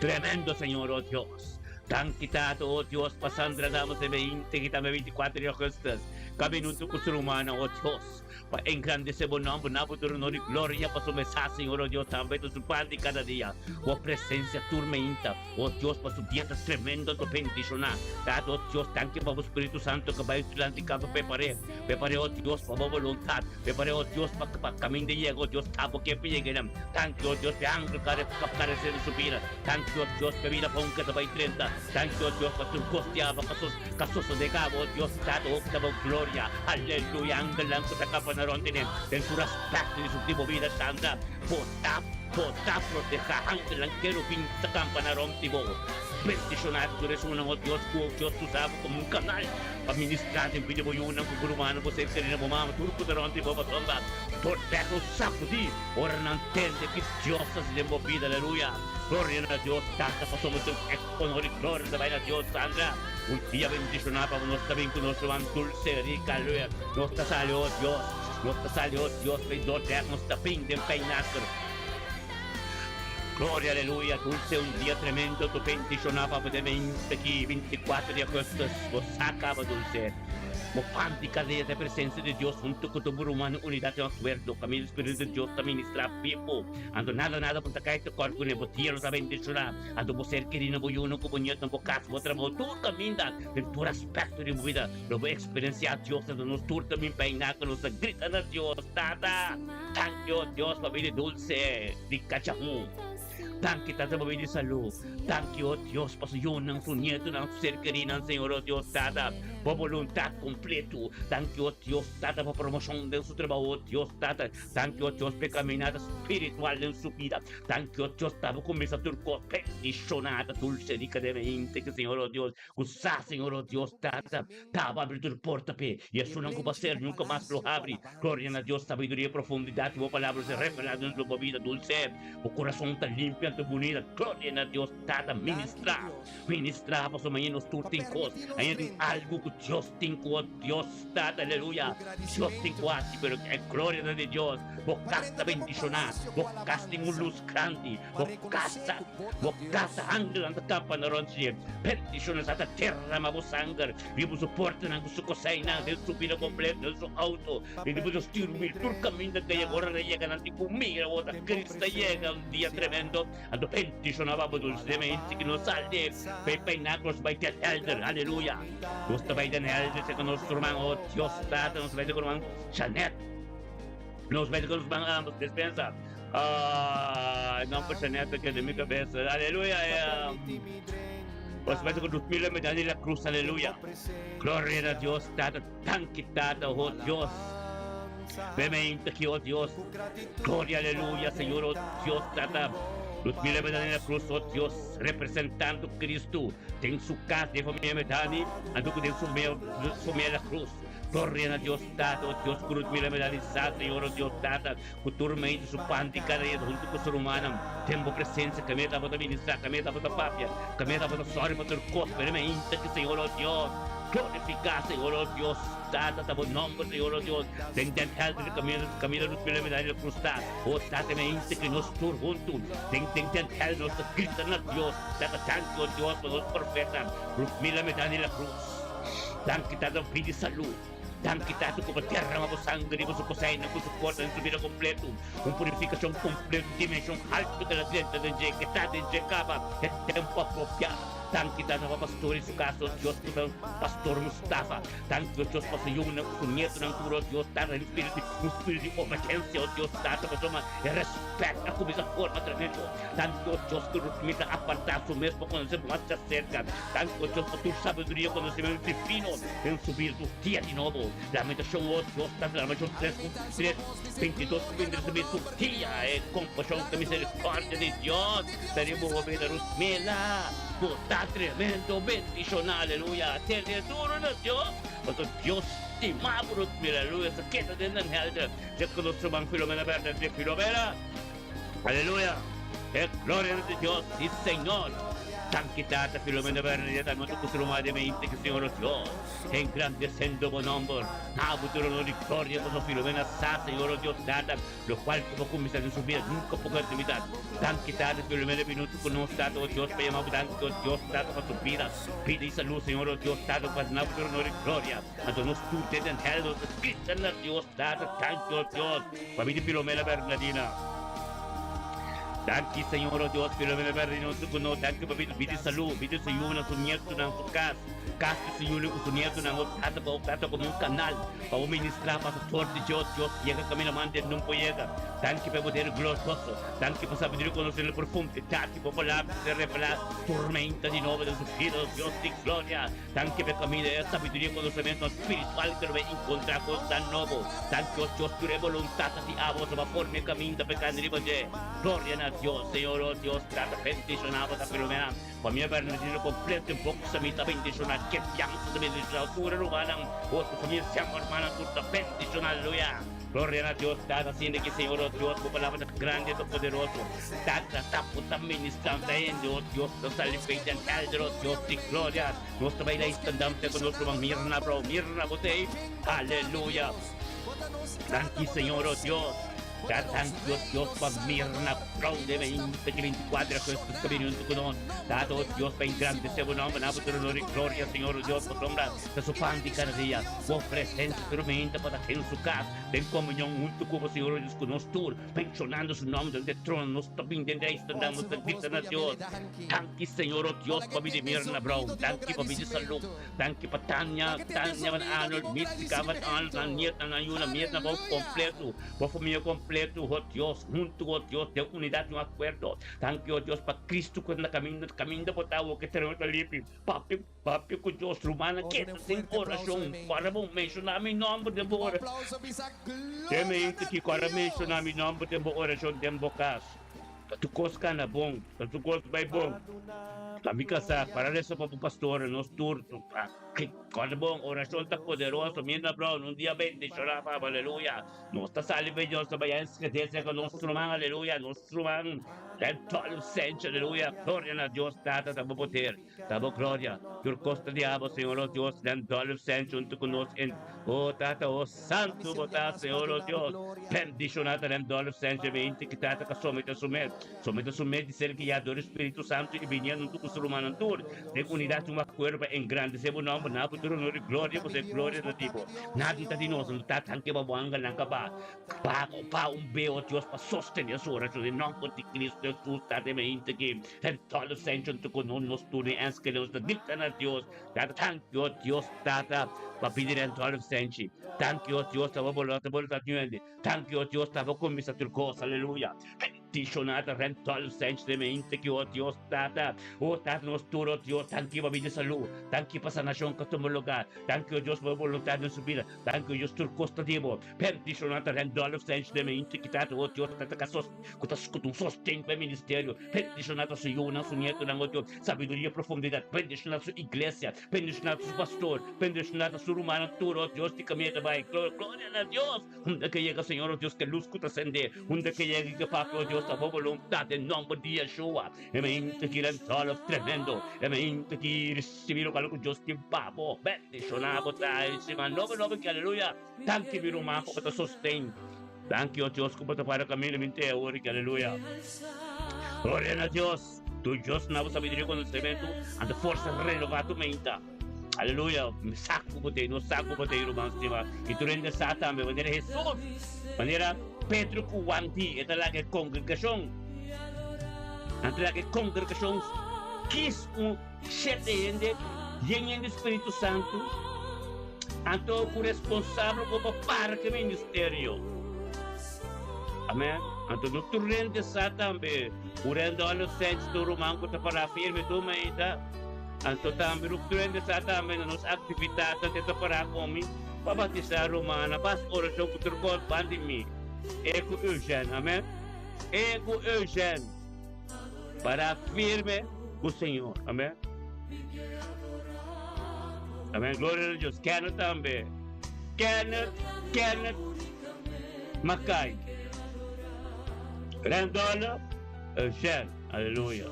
tremendo Señor oh Dios danki Tata oh Dios pa Sandra Adamos e 20 ki tambe 24 di augustus caminunto cu su rumannan oh Dios pa engrandece bo nomber na bo tur honor y gloria pasobra e sa Señor oh Dios tambe ta su pan di cada dia bo presencia tur meinta. O Dios, pa su dia ta tremendo anto bendishoná. Tata, o Dios, danki pa bo Spiritu Santo ku bai dilanti kaba prepar'é. Prepar'é, o Dios, pa bo boluntat. Prepar'é, o Dios, pa pa kaminda yega, o Dios, ta bo ke pa yega einan. Danki, o Dios, pa e angel ku a aparesé den su bida. Danki, o Dios, pa e bida bon ku ta bai drenta. Danki, o Dios, pa tur kos di aba ku a sosodé kaba, o Dios, Tata, o ta bo gloria. Aleluya! Angelnan ku ta kapa na rònt di nan den tur aspekto di su di bo bida santa. Bo ta. Bo ta protehá angelnan kerubin ta kampa na rònt di bo. Bendishoná tur esunnan, o Dios, ku Dios usa bo komo un kanal pa ministrá den bida bo yunan ku bo rumannan, bo ser kerí na bo mama, tur ku ta rònt di bo pasobra tur bèk lo sakudí ora nan tende ki Dios ta hasi den bo bida. Aleluya! Gloria na Dios Tata pasobra tur e honor i gloria ta bai na Dios. Sandra, un dia bendishoná pa bo. Nos ta bin ku nos ruman dulse, rica, aleluya. Nos ta sali, o Dios. Nos ta sali, o Dios, pa e dor nos ta bin den Pijnacker. Gloria, aleluya, dulce un dia tremendo tu bendiciona pa bo den 20 aki, 24 di augustus, bo sa caba dulce. Bo pan di kada dia ta e presensia di Dios huntu ku tur bo ruman den unidat i akuerdo. Kaminda e Spiritu di Dios ta ministrá bibu. Anto nada nada por ta kai tekòrt kuné. Bo dia lo ta bendishoná. Anto bo ser kerí na bo yunan ku bo nietunan, bo kas, bo trabou, tur kaminda, den tur aspekto di bo bida lo bo eksperensiá Dios. Anto nos tur ta bin peiná ku nos ta grita na Dios, Tata, danki o Dios pa bida dulse di kachahun. Danki Tata pa bida di salú. Danki o Dios pa su yunan, su nietunan, su ser kerínan, Señor o Dios Tata, bo boluntat kompletu. Danki o Dios Tata pa promoshon den su trabou o Dios Tata. Danki o Dios pa e kaminata spiritual den su bida. Danki o Dios ta bo kuminsá tur kos bendishoná ta dulse rica den hende ke Señor o Dios ku sa Señor o Dios Tata ta bo abri tur porta p'e i esunnan ku bo a ser nunka mas lo habri. Gloria na Dios sabiduria i profundidat di bo palabra ser revelá den bo bida dulse. Bo kurason ta limpia anto bunita. Gloria na Dios Tata ministrá ministrá pasobra mañana nos tur tin kos aña tin algu ku Dios tin ku o Dios Tata aleluya Dios tin ku hasi pero e gloria ta di Dios. Bo kas ta bendishoná, bo kas tin un lus grandi, bo kasa, bo kasa angelnan ta kampa na rònt dje. Bendishoná sa ta derama bo sanger riba su portanan ku su koseinan den su bida kompleto, den su outo, den bo stuurwiel, tur kaminda ku e yega. Ora nan yega nan tin ku mira bo ta Cristo a yega un dia tremendo. Anto bendishoná pa bo dulsemente ku nos sal di peiná ku nos bai Den Helder. Aleluya! Nos ta bai Den Helder serka nos ruman, o Dios Tata, nos ta bai serka ruman Janet. Nos mester cu nos ban ambos despensa. Ah, nomber Janet a keda den mi cabeza. Aleluya. Nos mester cu nos mira me Dani la cruz. Aleluya. Gloria na Dios, Tata. Danki, Tata, oh Dios. Beme inta aki, oh Dios. Gloria, aleluya, Señor, oh Dios, Tata. Nos mira me Dani la cruz, oh Dios, representando Cristo. Den su cas, den familia me Dani, anto cu den su familia la cruz. Gloria na Dios Tata, o Dios ku nos mira mira di sa, Señor, o Dios Tata, ku tur medio su pan di kada dia huntu ku su rumannan den bo presensia, kaminda tabata ministrá, kaminda tabata papia, kaminda tabata sòri pa tur kos, pero mi ainda ki, Señor, o Dios, glorifiká, Señor, o Dios Tata, ta bo nòmber, Señor, o Dios, den den hèlder di kaminda, kaminda nos mira mira di krus ta, o Tata, mi ainda ki nos tur huntu den den den hèlder nos ta grita na Dios, Tata, danki, o Dios, pa nos profeta, nos mira mira di la krus. Danki Tata pa pidi salu. Danki Tata ku bo derrama bo sanger riba su koseinan ku su porta den su bida kompletu. Un purifikashon kompletu, dimenshon haltu ke la drenta den dje, ke ta den dje kaba e tempu apropiá. Danki Tata pa pastor i su kas, o Dios ku ta Pastor Mustafa. Danki o Dios pa su yunan ku su nietonan tur, o Dios Tata, den spiritu di un spiritu di obedensia, o Dios Tata, pasobra e rèspèt a kuminsá forma tremendo. Danki o Dios ku Rutmi ta apartá su mes pa konosé bo mas djaserka. Danki o Dios pa tur sabiduria konosementu divino den su bida tur dia di nobo. Lamentashon o Dios ta Lamentacion tres ku tres, 22 ku 23 ta bisa tur dia e kompashon ku miserikordia di Dios ta riba bo bida Rutmila bo ta tremendo bendishoná aleluya tene duro na Dios pasobra Dios stima bo Rutmila aleluya sa keda den nan helder dje ku nos ruman Filomena Bernadette Filomena. Aleluya! E gloria na di Dios y Señor. Danki Tata Filomena Bernadette anota cu su ruman den mente cu Señor nos Dios engrandecendo bo nomber. Na bo tur honor y gloria pasobra Filomena sa Señor nos Dios Tata lo cual cu bo cuminsa den su bida nunca por termina. Danki Tata Filomena bini hunto cu nos Tata o Dios pa yama bo danki o Dios Tata pa su bida, bida y salud Señor nos Dios Tata pa na bo tur honor y gloria. Anto nos tur den den hel nos ta grita na Dios Tata danki o Dios. Pabia di Filomena Bernadina. Danki Señor o Dios Filomena Bernadina nos ku nos danki pabia di bida salud bida su yunan su nietunan su kas kas di su yunan ku su nietunan o tata pa o tata komo un kanal pa bo ministra pa su tor di Dios Dios yega kaminda mante nun por yega danki pa e poder glorioso danki pa sabiduria konoser na profundidad di bo palabra ku ser revelá tormenta di nobo den su bida o Dios di gloria. Danki pa e kaminda e sabiduria i konosementu spiritual ku lo bai inkontrá ku esnan nobo. Danki o Dios tur e boluntat ta di abo so pa forma e kaminda pa e kanda riba dje. Gloria na Dios. Señor o Dios trata bendishoná bo ta filomena. Famia Bernardino kompleto e boxa mi ta bendishoná ke fiansa ta bendishoná tur e rumannan otro famia semper hermana tur ta bendishoná aleluya. Gloria na Dios Tata sinti ki Señor o Dios bo palabra ta grandi e ta poderoso. Tata ta por ta ministrando hende, oh Dios, ta sali fe den helder, oh Dios di gloria. Nos ta baila istandante cu nos ruman Mirna, bro. Mirna, bo ta ey? Aleluya! Danki, Señor, oh Dios. Ta danki, o Dios, pa Mirna Brown den 2024 augustus ku a bini huntu ku nos. Tata, o Dios, pa engrandesé bo nòmber na bo tur honor i gloria, Señor, o Dios, pasobra ta su pan di kada dia. Bo presensia tur meinta pa ta den su kas, den komunion huntu ku bo, Señor, o Dios, ku nos tur, menshonando su nòmber den e trono. Nos ta bin den reis, ta damos ta grita na Dios. Danki, Señor, o Dios, pa bini Mirna Brown. Danki pa bini salú. Danki pa Tania, Tania van Arnold, Mística van Arnold, nan nietnan, nan yunan, Mirna bo kompleto, bo famia kompleto, ho Dios, huntu ho Dios, den unidat i un akuerdo. Danki ho Dios pa Cristo ku ta na kaminda, kaminda bo ta awor ku e tereno ta limpi. Papia, papia ku Dios, rumannan, keda den orashon, ora bo menshoná mi nòmber den bo orashon. Den mi hende ki ora menshoná mi nòmber den bo orashon den bo kas. Pa tur kos kana bon, pa tur kos bai bon. Pa mi kasá, para resa pa bo pastor, nos tur kòrda bon, orashon ta poderoso. Mirna Brown, un dia bendishoná papa, aleluya. Nos ta sali bai Dios ta bai enskede serka nos ruman, aleluya, nos ruman den tòl senchi, aleluya. Gloria na Dios Tata ta bo poder. Ta bo gloria, tur cos ta di abo, Señor nos Dios, den dolf sen junto cu nos en O Tata, o Santo bo ta, Señor nos Dios, bendiciona ta den dolf sen dje mente ki Tata ka somete su mes, somete su mes di ser guiá dor e Spiritu Santo i binia hunto cu su rumannan tur den unidad di un acuerdo pa engrandece bo nomber, na bo tur honor i gloria, pasobra e gloria ta di bo. Nadie ta di nos, no ta tanke pa bo angelnan ka ba. Pago pa un beo Dios pa sostené su orashon den nòmber di Cristo Hesus ta den mente ki den tòl senshon ta kono nos tur den ènske nos ta grita na Dios Tata tanki o Dios Tata pa pidi den tòl senshi tanki o Dios ta bo bolota bolota nuende tanki o Dios ta bo kuminsá tur kos aleluya. Bendishonada Rentol Sench de mente ki o Dios Tata, o Tata nos tur o Dios, danki pa bida salú, danki pa sanashon ka tuma lugar, danki o Dios pa bo boluntat den su bida, danki o Dios tur kos ta di bo. Bendishonada Randolph Sench de mente ki Tata o Dios Tata ka sos ku ta ku ta un sosten pa e ministerio, bendishonada su yunan, su nietonan o Dios, sabiduria profundidat, bendishonada su iglesia, bendishonada su pastor, bendishonada su rumannan tur o Dios di kaminda ta bai, gloria na Dios. Unda ke yega, Señor, o Dios, ke lus ku ta sende. Unda ke yega i ke papia, o Dios, ta bo boluntat den nomber di Yeshua. E mente ki den tòlf tremendo. E mente ki risibí lokual ku Dios tin pa bo. Bendishoná bo ta e siman nobo nobo ki, aleluya. Danki mi ruman ku bo ta sosten. Danki, o Dios, ku bo ta para kaminda mi te awor ki, aleluya. Gloria na Dios. Tu Dios na bo sabiduria i konosementu, anto forsa renová tu menta. Aleluya! Mi sa ku bo t'ei, nos sa ku bo t'ei, ruman stimá. I tur hende sa tambe, manera Hesus, manera Pedro ku Juan di, e ta laga e kongregashon, nan ta laga e kongregashon kis un shete hende yen yen di Spiritu Santu, anto ku responsabel ku pa para ku e ministerio. Amen. Anto no tur hende sa tambe, un rende adolesente, tur ruman ku ta pará firme tur mainta. Anto tambe rupturende sa tambe na nos aktividatnan te ta pará komi pa batisá rumannan pa hasi orashon ku tur kos ban di mi, e ku Eugène. Amèn. E ku Eugène. Pará firme ku Señor. Amèn. Amèn. Gloria na Dios. Kenneth tambe. Kenneth, Kenneth Mackay. Randolph Eugène. Aleluya.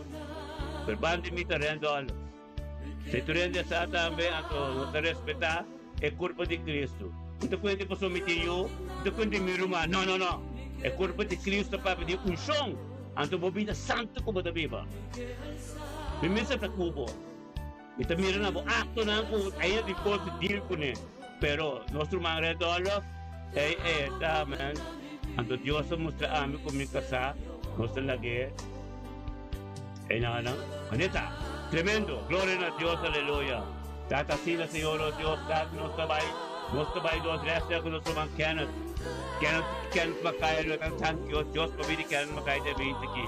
Pero ban di mi ta Randolph. Si tur hende sa tambe, anto no ta respetá e kurpa di Kristu. N ta kuenti pasobra mi tin yu, n ta kuenti mi ruman. No, no, no. E kurpa di Kristu ta papia di unshon. Anto bo bida santu ku bo ta biba. Mi mester ta ku bo. Mi ta mira na bo aktonan ku ainda tin kos di deal kuné. Pero nos ruman Randolph, ei, ei ta, man. Anto Dios a mustra ami ku mi kasá, nos ta lag'é enanan. Aneta, Tremendo! Gloria na Dios, aleluya! Tata asina, Señor, o Dios, Tata, nos ta bai, nos ta bai dos rèsta ku nos ruman Kenneth. Kenneth, Kenneth Makaya, lo tan tanki, o Dios, pa bini Kenneth Makaya den mente aki.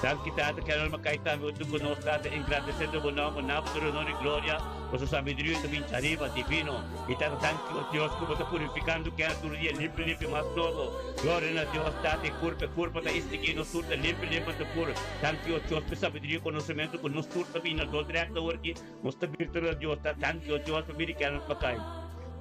Danki, Tata, Kenneth Makaya tambe huntu ku nos, Tata, engrandesendo bo nòmber, na bo tur honor i gloria, pasobra sabiduria ta bin djariba, divino. Mi tata danki o Dios ku bo ta purifikando kera tur dia limpi limpi mas nobo. Gloria na Dios tata e kurpa e kurpa ta istigí nos tur ta limpi limpi anto puro. Danki o Dios pa e sabiduria i konosementu ku nos tur ta bini na dos rekta awor ki nos ta birtu na Dios. Ta danki o Dios pa bini kera nos pa kai.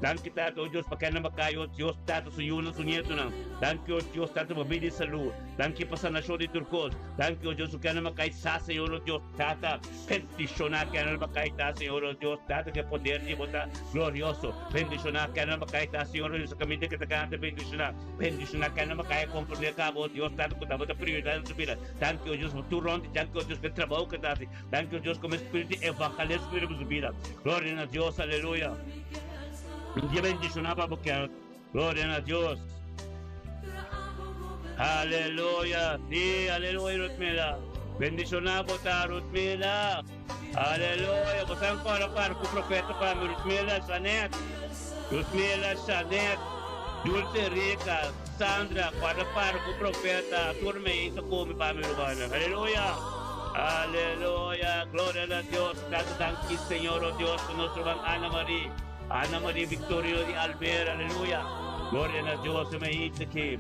Danki Tata, o Dios, pa kende Makai, o Dios, Tata, su yunan, su nietonan. Danki, o Dios, Tata, pa bida i salú. Danki pa sanashon di tur kos. Danki, o Dios, ku kende Makai sa, Señor, o Dios, Tata, bendishoná kende Makai ta, Señor, o Dios, Tata, ku e poder di Bo ta glorioso. Bendishoná kende Makai ta, Señor, o Dios, e kaminda ku e ta gana ta bendishoná. Bendishoná kende Makai a komprondé kaba, o Dios, Tata, ku ta Bo ta prioridat den su bida. Danki, o Dios, pa tur rònt di danki, o Dios, pa e trabou ku e ta hasi. Danki, o Dios, komo e spiritu di evangelismo riba su bida. Gloria na Dios, aleluya. Un dia bendishoná pa bo, Kenneth. Gloria na Dios. Aleluya. Sí, aleluya, Rutmila. Bendishoná bo ta, Rutmila. Aleluya. Bo sa ankora para ku profeta pa mi, Rutmila, Shanet. Rutmila, Shanet, Dulce Rica, Sandra, guarda para ku profeta. Tur mei ta kome pa mi, rumannan. Aleluya. Aleluya. Gloria na Dios. Tata danki, Señor, oh Dios, pa nos ruman Ana Marie. Ana Marie Victorino di Almera, aleluya. Gloria na Dios, e meinti aki.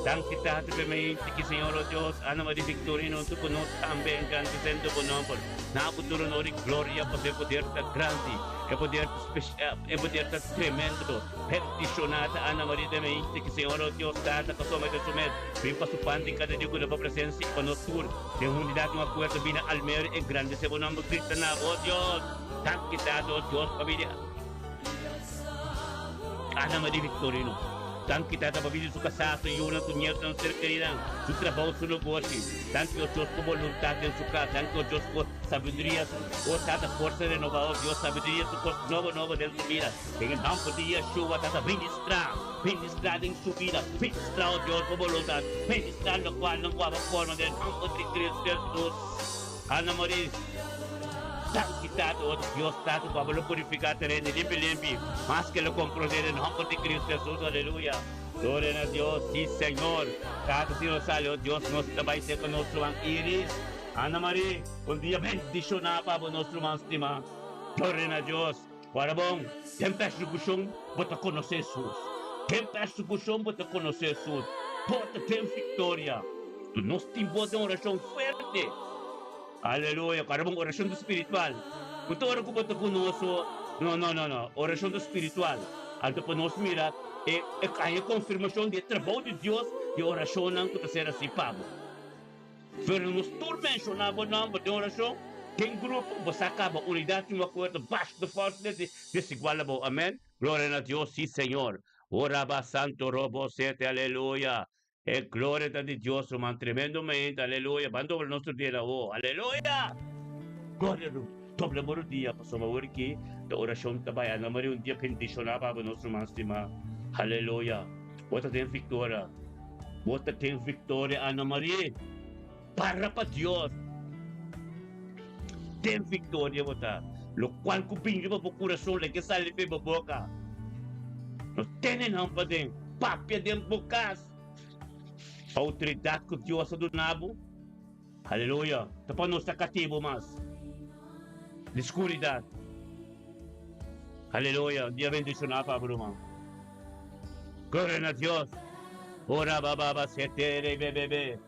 Danki Tata pa e meinti aki, Señor, oh Dios. Ana Marie Victorino, huntu ku nos tambe, engrandesendo bo nomber. Na bo tur honor i gloria, pasobra e poder ta grandi, e poder ta spesial, e poder ta tremendo. Bendishoná ta Ana Marie den meinti aki, Señor, oh Dios, Tata, pasobra e ta su mes. Bin pa su pan den kada dia ku na bo presensia i pa nos tur, den unidat, un akuerdo, bini Almera, engrandesé bo nomber, grita na bo, Dios. Danki Tata, oh Dios, pa bida Ana Maria Victorino. Danki Tata pa bida su kasá, su yunan, su nietonan, su ser kerinan, su trabou, su negoshi. Danki, oh Dios, pa boluntat den su kas. Danki, oh Dios, pa sabiduria, oh Tata, forsa renobá, oh Dios, sabiduria, su kos nobo nobo den su bida. Den e nòmber di Yeshua, Tata, ministrá, ministrá den su bida, ministrá, oh Dios, bo boluntat, ministrá lokual nan ku aba forma den e nòmber di Cristo Jesus. Ana Marie, Danki Tata, oh Dios Tata, ku abo lo purifiká tereno limpi limpi, mas ke lo komprondé den nòmber di Cristo Jesus, aleluya. Gloria na Dios, si Señor. Tata, si nos sali, oh Dios, nos ta bai serka nos ruman Iris. Ana Marie, un dia bendishoná pa abo nos ruman stimá. Gloria na Dios. Ora bon, den persekushon bo ta konosé Hesus. Den persekushon bo ta konosé Hesus. Bo ta den viktoria. Nos tin bo den orashon fuerte. Aleluya. Ora bon, orashon ta spiritual. No ta ora ku bo ta ku nos o. No, no, no, no. Orashon ta spiritual. Anto pa nos mira e haña konfirmashon di e trabou di Dios di orashonnan ku ta ser hasi pa bo. Pero nos tur menshoná bo nòmber den orashon, den grupo, bo sa kaba unidat tin un akuerdo basta fòrte desde desigual abou. Amèn. Gloria na Dios, sí Señor. O Rabba Santo Robo Sete, aleluya. E gloria ta di Dios, ruman, tremendo mente, aleluya. Ban dobla nos tur dia na awo, aleluya. Gloria na Dobla bo rudia, pasobra awor aki ta orashon ta bai. Ana Maria, un dia bendishoná pa bo, nos ruman stimá. Aleluya. Bo ta den viktoria. Bo ta den viktoria, Ana Marie. Para pa Dios. Den viktoria bo ta. Lokual ku bin riba bo kurason, leke sali fe bo boka. No tene nan paden. Papia den bo kas. Outoridat ku Dios a duna bo. Aleluya. Ta pa nos ta katibu mas di skuridat. Aleluya. Un dia bendishoná pa bo, ruman. Gloria na Dios. Ora ba ba ba sete re be be be.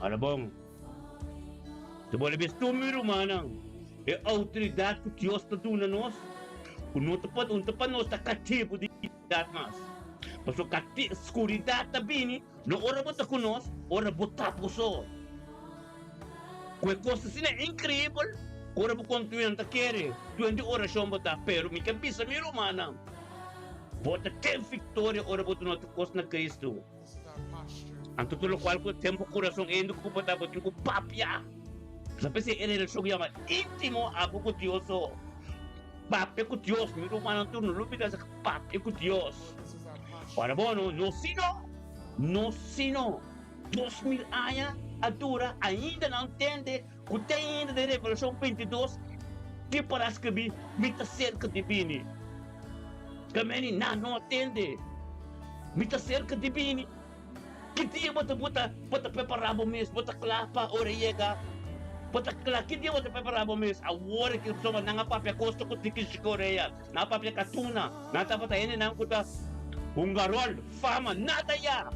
Ora bon. Te bo lebes tur mi rumannan, e outoridat ku Dios ta duna nos, ku no ta pa, un ta pa nos ta katibu di skuridat mas. Pasobra kati, skuridat ta bini no ora bo ta ku nos, ora bo ta bo so. Ku e kos asina inkreibel, ora bo kontinua nan ta kere, duende orashon bo ta. Pero mi ke bisa mi rumannan, bo ta ten viktoria ora bo duna tur kos na Kristu. Anto tur lokual ku ten bo kurason hende ku bo ta, bo tin ku papia. Sa p'esei e relashon yama íntimo abo ku Dios so. Papia ku Dios, mi rumannan tur no lubida sa papia ku Dios. Ora bo no, no sino, no sino. 2000 aña a dura ainda nan tende ku te ainda den Revelashon 22 ki para skribí mi ta serka di bini. Kameni nan no a tende mi ta serka di bini. Ki dia bo ta buta bo ta prepará bo mes bo ta kla pa ora e yega? Bo ta kla ki dia bo ta prepará bo mes? Awor ki pasobra nan a papia kosta ku tiki shikorea, nan a papia katuna, nan tabata hendenan ku ta hunga ròl, fama, nada ya.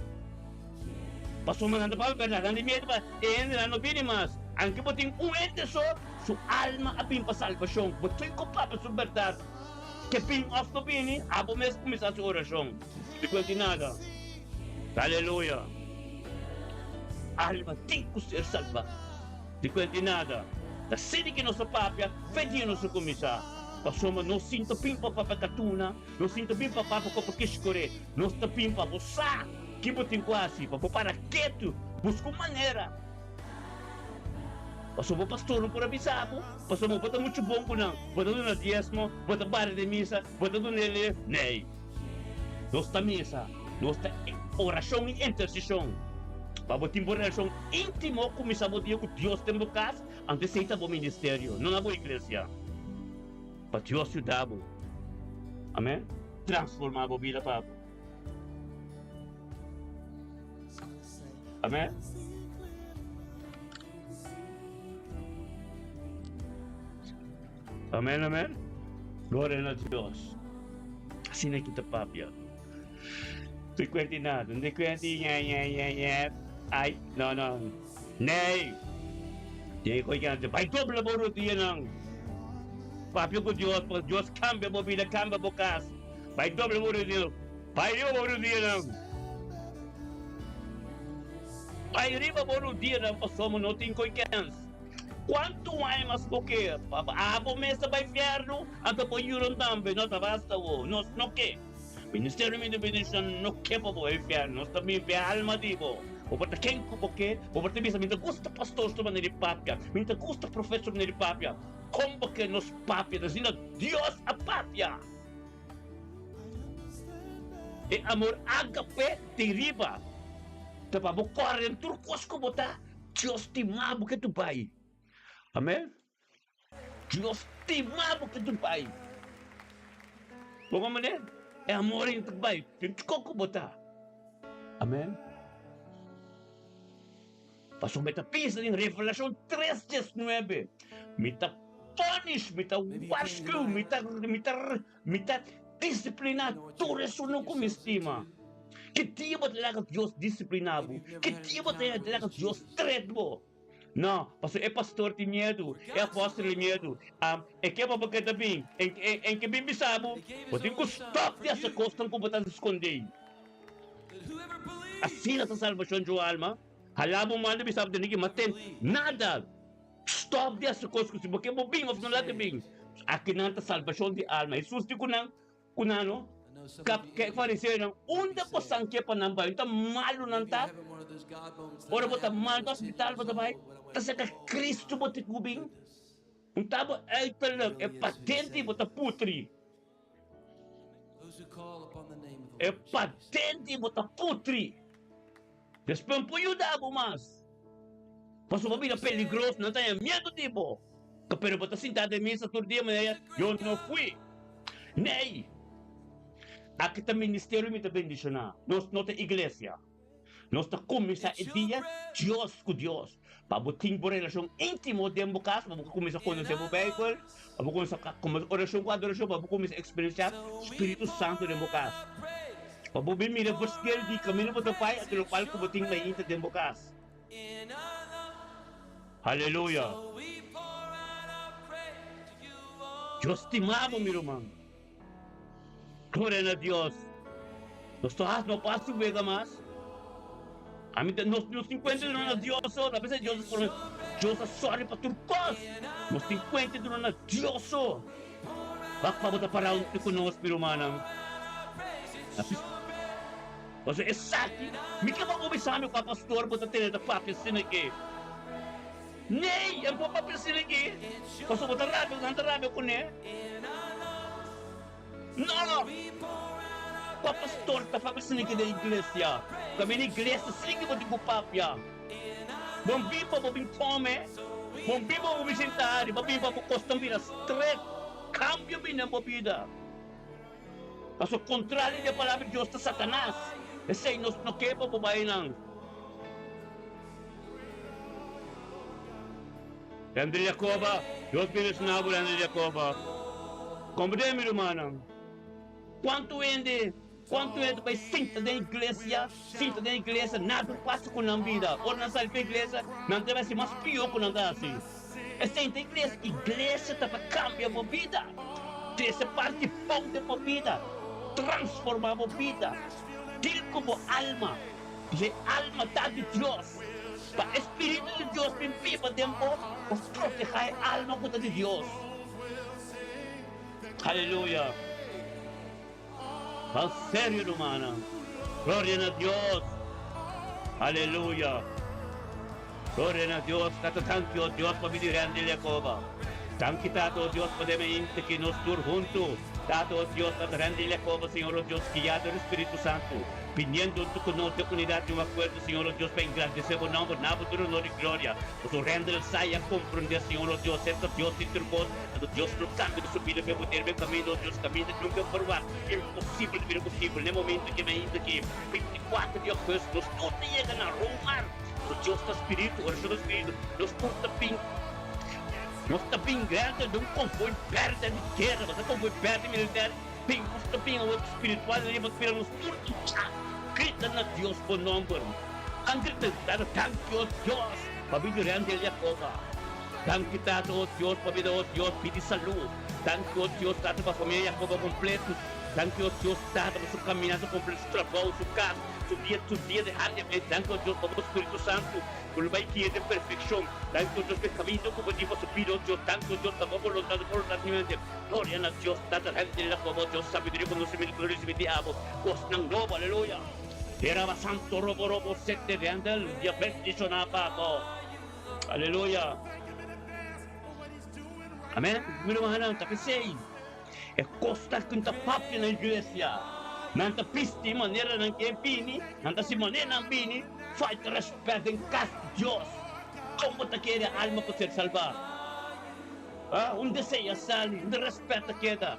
Pasobra nan ta papia bèrdat, nan di miedu pa e hendenan no bini mas. Anke bo tin un hende so, su alma a bin pa salbashon. Bo tin ku papia su bèrdat. Ke bin òf no bini, abo mes kuminsá hasi orashon. Di kuenti nada. Aleluya! Alma tin ku ser salbá. Di kuenti nada. Ta sini ki nos a papia, fe dia nos a kuminsá. Pasobra nos sin ta bin pa papia katuna, nos sin ta bin pa papia kopa kishkoré. Nos ta bin pa bo sa ki bo tin ku hasi, pa bo para ketu, buska un manera. Pasobra bo pastor no por a bisa bo, pasobra bo ta muchu bon ku nan, bo ta duna diesmo, bo ta bari den misa, bo ta duna e Nee. Nos ta misa, nos ta orashon i interseshon. Pa bo tin bo relashon íntimo kuminsá bo dia ku Dios den bo kas, anto esei ta bo ministerio, no na bo iglesia. Pa Dios yuda bo. Amen. Transformá bo bida pa bo. Amen. Amen, amen. Gloria na Dios. Asina ki ta papia. Di kwenti nada. Di kwenti ñe ñe ñe ñe. Ai, no, no. Nee. Tiene koe kende. Bai dobla bo rodianan. Papia ku Dios, pa Dios kambia bo bida, kambia bo kas. Bai dobla bo rodianan. Bai riba bo rudianan. Bai riba bo rudianan pasobra no tin koe kens. Kuantu wine mas bo ke? Abo mes ta bai fiernu, anto bo yunan tambe. No ta basta bo. Nos no ke. Ministerio mi di Bendición no ke pa bo bai fiernu. Nos ta bin p'e alma di bo. Bo por ta ken ku bo ke. Bo por ta bisa, Mi ta gusta pastor su manera di papia. Mi ta gusta profeta su manera di papia. Kon bo ke nos papia? Ta asina Dios a papia. E amor ágape tin riba ta pa bo kòrda den tur kos ku bo ta, Dios stima bo ke tu bai. Amèn. Dios stima bo ke tu bai. Bo komprendé? E amor ei ta bai den tur kos ku bo ta. Amèn. Pasobra mi ta pensa den Revelashon tres diesnuebe, mi ta punish, mi ta warsku, mi ta mi ta mi ta disipliná tur esunnan ku mi stima. Ki dia bo ta laga Dios disipliná bo? Ki dia bo ta laga Dios tret bo? No, pasobra e pastor tin miedu, e apòstel tin miedu. E ke pa bo ke ta bin, en ke bin bisa bo, bo tin ku stòp di hasi kosnan ku bo ta skondé. Asina ta salbashon djo alma. Hala bo manda bisa bo tene ki maten nada. Stop di hasi kos ku si bo ke bo bin of no laga bin. Akinan ta salbashon di alma. Hesus di ku nan ku nan no kap ke fariseonan unda bosan ke pa nan bai? Ta malu nan ta? Ora bo ta mal pa hospital bo ta bai? Ta saka Kristu bo tin ku bin? Un ta bo uiterlijk e patente bo ta putri. E patente bo ta putri. Despues no por yuda bo mas. Pasobra bo bira peligroso, nan ta haña miedu di bo. Pero bo ta sinta den misa tur dia manera yo no fui. Nee! Aki ta ministerio mi ta bendiciona. Nos no ta iglesia. Nos ta kuminsá e dia Dios ku Dios. Pa bo tin bo relashon íntimo den bo kas, pa bo kuminsá konosé bo Beibel, pa bo kuminsá orashon ku adorashon, pa bo kuminsá eksperensiá Spiritu Santu den bo kas. Pa bo bin mira verschil di kaminda bo ta bai ante lokual ku bo tin mainta den bo kas. Haleluya! Dios stima bo, mi ruman. Gloria na Dios. Nos ta hasi no pa su wega mas. Ami ta nos nos tin cuenta di na Dios so, ta bisa Dios por Dios a sorry pa tur cos. Nos tin cuenta di na Dios so. Wak pa bo ta para un ku nos mi rumannan. Pasobra esaki mi ke pa bo bisa mi kua pastor bo ta tene ta papia asina ke. Nee, e por papia asina aki, pasobra bo ta rabia, nan ta rabia kuné. No! Kua pastor ta papia asina aki den iglesia? Kaminda iglesia asina ki bo tin ku papia. Bon bin pa bo bin kome, bon bin pa bo bin sinta ari, bo bin pa bo kosnan bira stret. Kambio bin den bo bida. Pasobra kontrario di e palabra di Dios ta Satanas. Esei nos no ke pa bo bai nan. Henry Jacoba, Dios bendiciona bo Henry Jacoba. Comprende mi rumannan? Cuanto hende, cuanto hende ta bai sinta den iglesia, sinta den iglesia, nada pasa cu nan bida. Ora nan sali pa iglesia, nan ta bai haci mas pio cu nan ta haci. Esei ta iglesia, iglesia ta pa cambia bo bida. Trese parti bon den bo bida. Transformá bo bida. Dil ku bo alma. Pasobra e alma ta di Dios. Pa e spiritu di Dios bin biba den bo, bo protehá e alma ku ta di Dios. Aleluya! Ban serio rumannan. Gloria na Dios. Aleluya. Gloria na Dios. Tata danki o Dios pa bini Randy Lecoba. Danki Tata o Dios pa den mainta ki nos tur huntu. Tata o Dios Tata Randy Lecoba Señor o Dios guia dor e Spiritu Santu. Biniendo huntu ku nos den unidat di un akuerdo Señor o Dios pa engrandesé bo nomber na bo tur honor i gloria. Pasobra Randall sa i a komprendé Señor o Dios serka Dios tin tur kos. Anto Dios lo cambia su bida p'e poder b'e caminda, oh Dios, caminda nunca e por wak, imposibel ta bira posibel. N'e momento ke mi ainda ki 24 di augustus nos tur ta yega na Romar, nos Dios ta spiritu, oracion ta spiritu, nos tur ta bin, nos ta bin grandi den un convoy berde di guera, basta convoy berde militar, bin, nos ta bin awor spiritual riba tera, nos tur ta cha grita na Dios bo nomber, an grita, danki oh Dios, pabia di Randel Jacoba. Danki Tata o Dios pa bida o Dios pidi salu. Danki o Dios Tata pa famia Jacoba completo. Danki o Dios Tata pa su caminansa completo, su trabou, su cas, su dia su dia di hard e Danki o Dios pa bo Spiritu Santu cu lo bay guia den perfeccion. Danki o Dios pa e caminda cu bo di pa su bida o Dios. Danki o Dios pa bo boluntad bo boluntad mi mente. Gloria na Dios Tata Rey di Jacoba o Dios sabiduria conocimiento cu lo ricibi di abo cosnan nobo aleluya. Era santo robo robo sete Randall dia bendiciona pa bo. Aleluya! Amen. Mi rumannan, ta p'esei e kosnan ku ta papia na iglesia, nan ta bisti manera nan ke bini, nan ta hasi manera nan bini, falta rèspèt den kas di Dios. Kon bo ta kere alma por ser salbá? Ah, un deseo a sali, un rèspèt ta keda.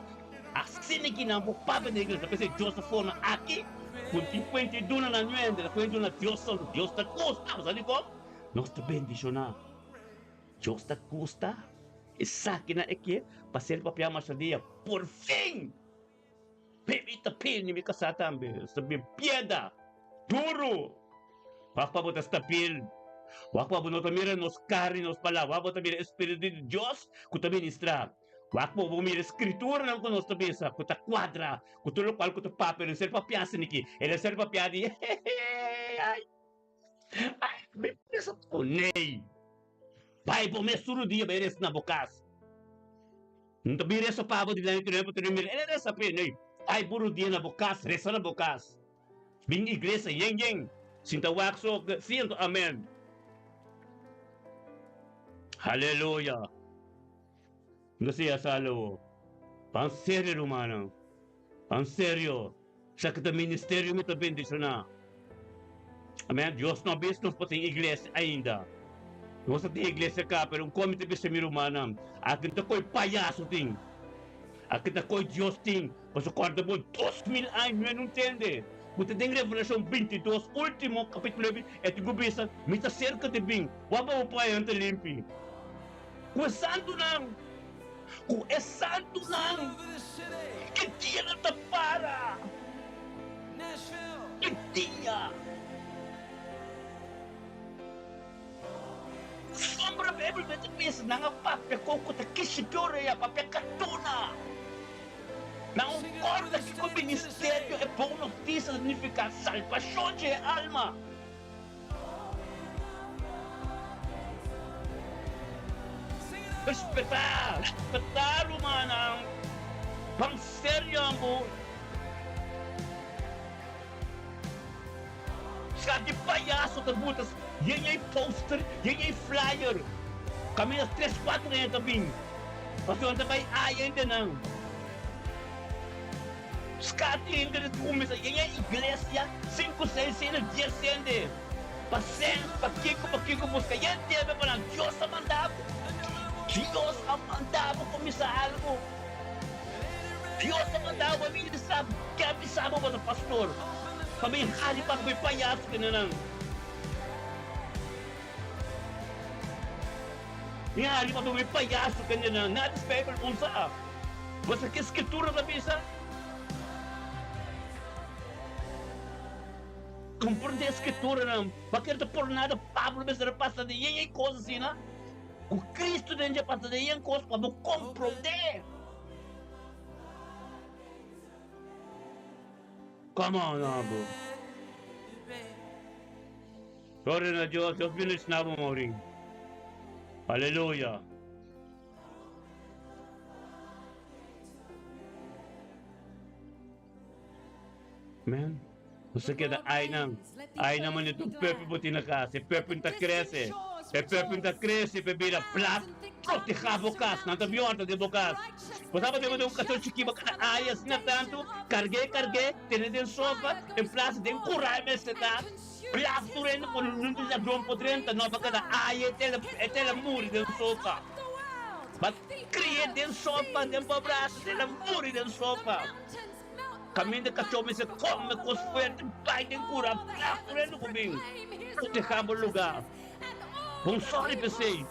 Asina ki nan por papia den iglesia. P'esei Dios a forma aki ku tin kuenta i duna nan nuende, ta kuenta i duna Dios solo. Dios ta gusta. Bo sa dikon? Nos ta bendishoná. Dios ta gusta esakinan e ke pa ser papia masha dia. Por fin! Baby ta pini mi kasá tambe. Sta bin pieda duru. Wak pa bo ta stabil. Wak pa bo no ta mira nos karni, nos palabra. Wak bo ta mira e Spiritu di Dios ku ta ministrá. Wak pa bo mira e Skrituranan ku nos ta bisa, ku ta kuadra ku tur lokual ku ta papia. El a ser papiá asin'aki. El a ser papiá di hehehe. Ai, mi pensa ku nei. Bai bo mes tur dia bai resa na bo kas. N ta bin resa pa bo dilanti tur hende pa tur hende mira. El a resa p'e nei. Bai bo rudia na bo kas, resa na bo kas. Bin iglesia yen yen. Sinta wak so, si anto amen. Haleluya. N ta siña sa lo. Ban serio rumannan. Ban serio. Esaki ta ministerio mi ta bendiciona. Amen. Dios no a bisa nos pa tin iglesia ainda. Nos a tin iglesia ka, pero un con mi ta bisa mi rumannan, aki no ta coy payaso tin. Aki ta coy Dios tin. Pasobra corda bo 2000 aña no tende. Bo ta den Revelacion 22, ultimo capitulo e tin cu bisa, mi ta cerca di bin. Wak pa bo paña ta limpi. Cu e santunan. Ku e santunan ki dia nan ta para? Ki dia? Sombra Bijbel mester bisa nan a papia kon ku ta kishipio rea papia katuna. Nan un korda kiko ministerio e bon notisia ta nifiká salbashon dje e alma. Respetá, respetá rumannan. Ban serio ambo. Sa di payaso ta buta yen ei poster, yen ei flyer. Kaminda tres kuater hende ta bin. Pasobra nan ta bai aya hende nan. Skati hende ta kuminsá yen ei iglesia, sinku, seis hende, dies hende. Pa sens, pa kiko, pa kiko buska yen tebe pa nan. Dios a manda bo. Dios a manda bo kuminsá algu. Dios a manda bo pa ministrá. Ke a bisa bo bo ta pastor? Pa bin hari pa ku e payaso kinenan. Mi hari pa mi payaso kendenan. Nada di Bijbel usa. Bo sa ke Skritura ta bisa? Komprendé Skrituranan. Bo a kere ta por nada Pablo mester a pasa den yen yen kos asina? Ku Kristu den dje pasa den yen kos pa bo komprendé. Come on abo. Gloria na Dios, Dios bendiciona bo Maureen. Aleluya. Men, nos a keda ainan, ainan manera tur pepe bo tin na kas, e pepe ta krese, e pepe ta krese pa e bira plat, protehá bo kas, nan ta biòrta den bo kas. Bo sa bo debe den un kachó chikí bo kada ai asina tantu, karg'é karg'é, tene den sofa, en plas den kurá e mester ta, plas tur hende por nunca ladron por drenta, no bo kada ai e tela e tela muri den sofa. Bo a kri'é den sofa, den bo brasa, tela muri den sofa. Kaminda kachó mester kome kos fuerte bai den kura plas tur hende ku bin protehá bo lugá. Bon sòri p'esei.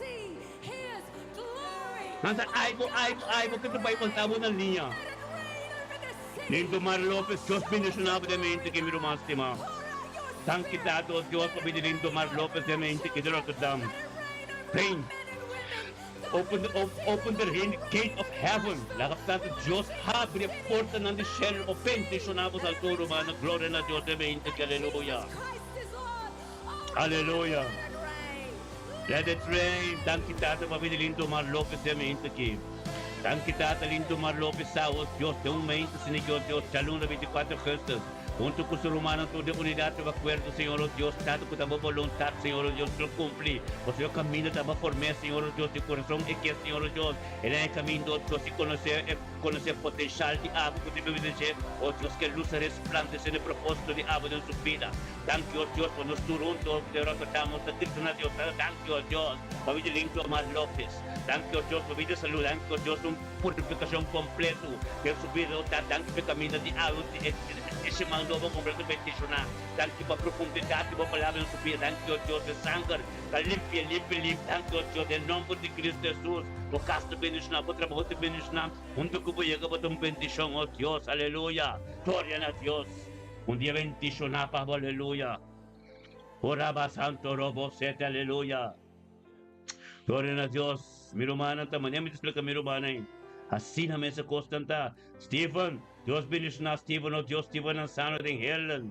Nan ta ai bo, ai bo, ai bo ke ta bai wantá bo na liña. Lindomar Lopez, Dios bendishoná bo den mente ke mi ruman stimá. Danki Tata o Dios pa bida Lindomar Lopez den mente ke di Rotterdam. Pain. Open the open the rain gate of heaven. Laga Tata Dios habri e portanan di shelu pa bendishoná bo salto rumannan. Gloria na Dios den mente ke aleluya. Aleluya! Let it rain! Danki Tata pa bini Lindomar Lopez den mente aki. Danki Tata Lindomar Lopez sa os Dios den un mente sini ki os Dios djaluna 24 augustus hunto ku su rumannan tur den unidat riba akuerdo Señor os Dios Tata ku ta bo boluntat Señor os Dios lo kumpli pasobra kaminda ta ba form'é Señor os Dios di kurason e ke Señor os Dios e na e kaminda os Dios i konosé e konosé potenshal di abo ku ta biba den dje os Dios ke lus a resplandesé na e propósito di abo den su bida. Danki, o Dios, pa nos tur hunto den Rotterdam nos ta grita na Dios, Tata, danki, o Dios, pa bida Linto Omar Lopez. Danki, o Dios, pa bida salud. Danki, o Dios, un purificacion completo den su bida, o Tata. Danki pa e caminda di awe e siman nobo completo bendiciona. Danki pa profundidad di bo palabra den su bida. Danki, o Dios, e sanger ta limpia, limpia, limpia. Danki, o Dios, den nomber di Cristo Jesus, bo cas ta bendiciona, bo trabaho ta bendiciona. Hunto cu bo yega bo ta un bendicion, o Dios. Aleluya. Gloria na Dios. Un dia bendishoná pa bo, aleluya. Ora ba santo robo sete, aleluya. Gloria na Dios. Mi rumannan ta manera mi ta splika mi rumannan. Asina mes e kosnan ta. Steven, Dios bendishoná Steven, oh Dios, Steven Ansano den Heerlen.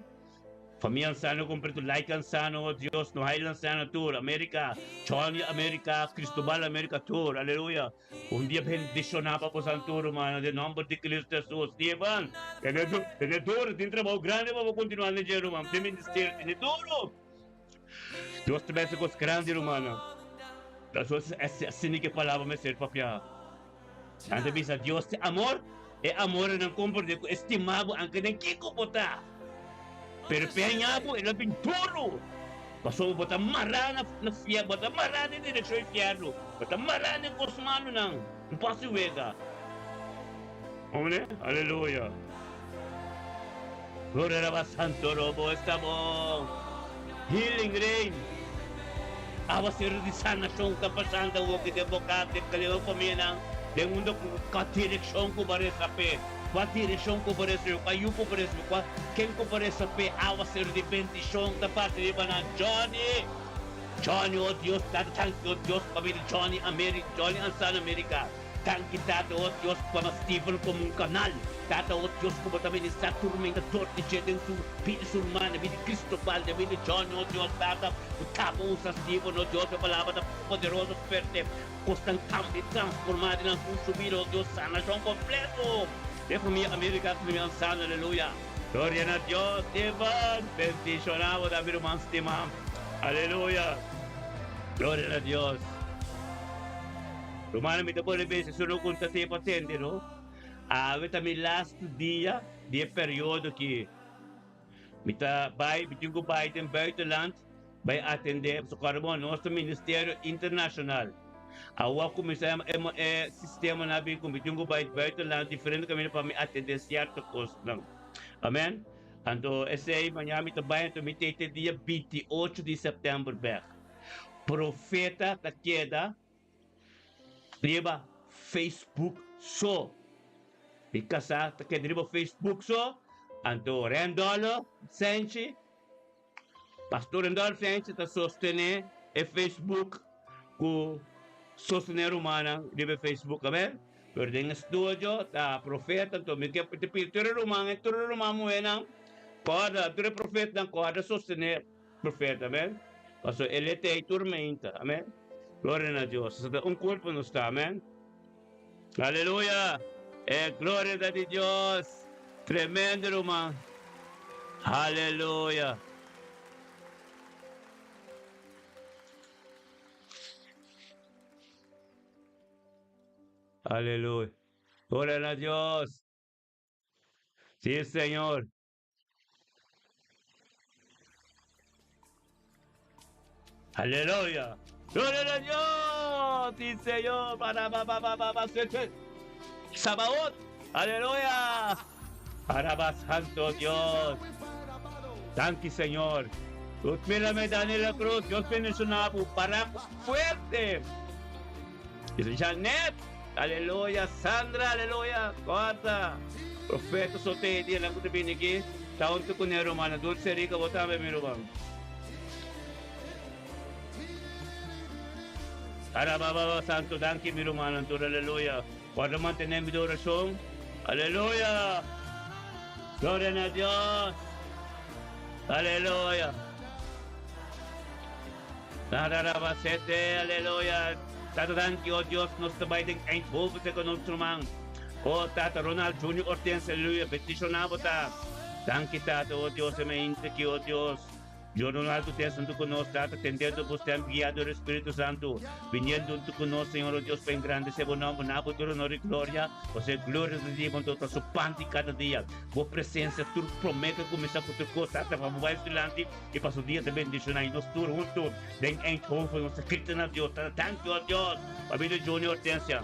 Famia Ansano kompleto, Like Ansano, oh Dios, Nohail Ansano tur, Amerika, Johnny Amerika, Cristobal Amerika tur, aleluya. Un dia bendishoná pa boso tur, rumannan, den nòmber di Cristo Hesus. Steven, tene duru, tene duru, tin trabou grandi pa bo kontinuá den dje, ruman. Den ministerio, tene duru. Dios ta bese kos grandi, rumannan. Pasobra asina ke palabra mester papiá. Nan ta bisa, Dios ta amor. E amor nan komprendé ku e stima bo anke den kiko bo ta. Pero p'e haña bo, e lo bin duru. Pasobra bo ta mará na na fier, bo ta mará den direkshon infierno, bo ta mará den kos malunan. No por hasi wega. Hombre, aleluya. Gloria na ba santo robo esta bon. Healing rain. Awaseru di sanashon ta pasando awoki den bo kas, den kaleo famianan, den unda ku kua direkshon ku bo a resa p'e, kua direkshon ku bo a resa, kua yu ku bo a resa, kua ken ku bo a resa p'e, awaseru di bendishon ta pasa riba nan. Johnny! Johnny, oh Dios, Tata, tanki, oh Dios, pa bini Johnny Ameri, Johnny Ansano Amerika. Danki Tata, oh Dios, pa mas Steven komo un kanal. Tata, oh Dios, ku bo ta ministrá tur menta dor di dje den su bida, su rumannan, bida Cristobal, den bida Johnny, oh Dios, Tata, ku ta bo usa Steven, oh Dios, bo palabra ta poderoso, fuerte, kosnan kambia i transformá den nan tur su bida, oh Dios, sanashon kompleto den famia America, famia Ansano, aleluya. Gloria na Dios, Steven, bendishoná bo ta mi ruman stimá, aleluya, gloria na Dios. Rumannan, mi ta pone bes esun no ku ta te pa tende no. Awe ta mi lastu dia di e periodo ki mi ta bai, mi tin ku bai den buitenland bai atende pasobra kòrda bon nos ta ministerio internashonal. Awo a kuminsá e sistemanan a bin ku mi tin ku bai buitenland diferente kaminda pa mi atende sierto kosnan. Amen. Anto esei mañana mi ta bai anto mi ta te dia 28 di sèptèmber bèk. Profeta ta keda Riba Facebook so. Mi kasá ta keda riba Facebook so. Anto Rendolo Senchi, Pastor Rendolo Senchi ta sostené e Facebook ku sostené rumannan riba e Facebook. Amen. Pero den e studio ta profeta, anto mi ke ta pidi tur e ruman, tur e ruman muhénan. Kòrda, tur e profetnan kòrda sostené profeta, amèn. Pasobra el e t'ei tur meinta, amèn. Gloria na Dios. Esaki ta un kurpo nos ta, amèn. Aleluya! E gloria ta di Dios. Tremendo, ruman. Aleluya! Aleluya. Gloria na Dios. Sí, Señor. Aleluya. Gloria a Dios. Sí, Señor. Para, pa, pa, pa, pa, pa, se, se. Sabaoth. Aleluya. Alaba Santo Dios. Danki, Señor. Mírame, Daniela Cruz. Dios bendiciona bo. Para fuerte. Dice Janet. Aleluya. Sandra, aleluya. Corta. Profeta sote dia lang ku bini aqui. Ta unto ku ne romana. Dulce rica bo tambe mi ruman. Arababa santo danki mi ruman tur aleluya. Guarda mantener mi oracion. Aleluya. Gloria na Dios. Aleluya. Nararabasete, aleluya. Tata danki, oh Dios, nos ta bai den Eindhoven te con nos ruman. Oh Tata Ronald Junior Hortense, aleluya, bendiciona bo ta. Danki Tata, oh Dios, e me ki, oh Dios. Yo Ronald Hortense hunto cu nos, Tata, tendendo bo stem guiado door Spiritu Santo, viniendo hunto cu nos, Señor, oh Dios, pa engrandece bo nomber, na bo tur honor y gloria, pasobra e gloria ta di bo, anto ta su pan di cada dia. Bo presencia tur prome cu cuminsa cu tur cos, Tata, pa bo bai dilanti. I pa su dia ta bendishoná i nos tur huntu den Eindhoven nos ta grita na Dios, Tata, danki, o Dios, pa bida Joni Hortensia.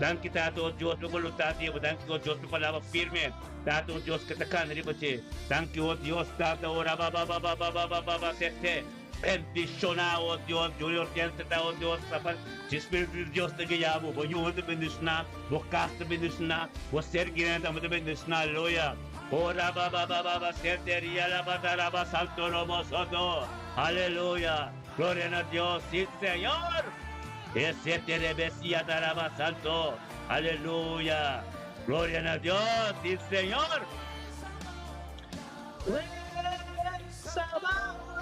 Danki, Tata, o Dios, pa boluntat di bo. Danki, o Dios, pa palabra firme, Tata, o Dios, ku ta kana riba dje. Danki, o Dios, Tata, o rababababababababasete. Bendishoná, o Dios, Joni Hortensia ta, o Dios, pa si Spiritu di Dios ta guia bo. Bo yunan ta bendishoná, bo kas ta bendishoná, bo ser kerinan tambe ta bendishoná. Aleluya. Ora ba ba ba ba ba sete ria la ba ta ra ba santo romo soto. Aleluya. Gloria na Dios. Sí, Señor. E sete rebesia ta ra ba santo. Aleluya. Gloria na Dios. Sí, Señor. Sabaoth.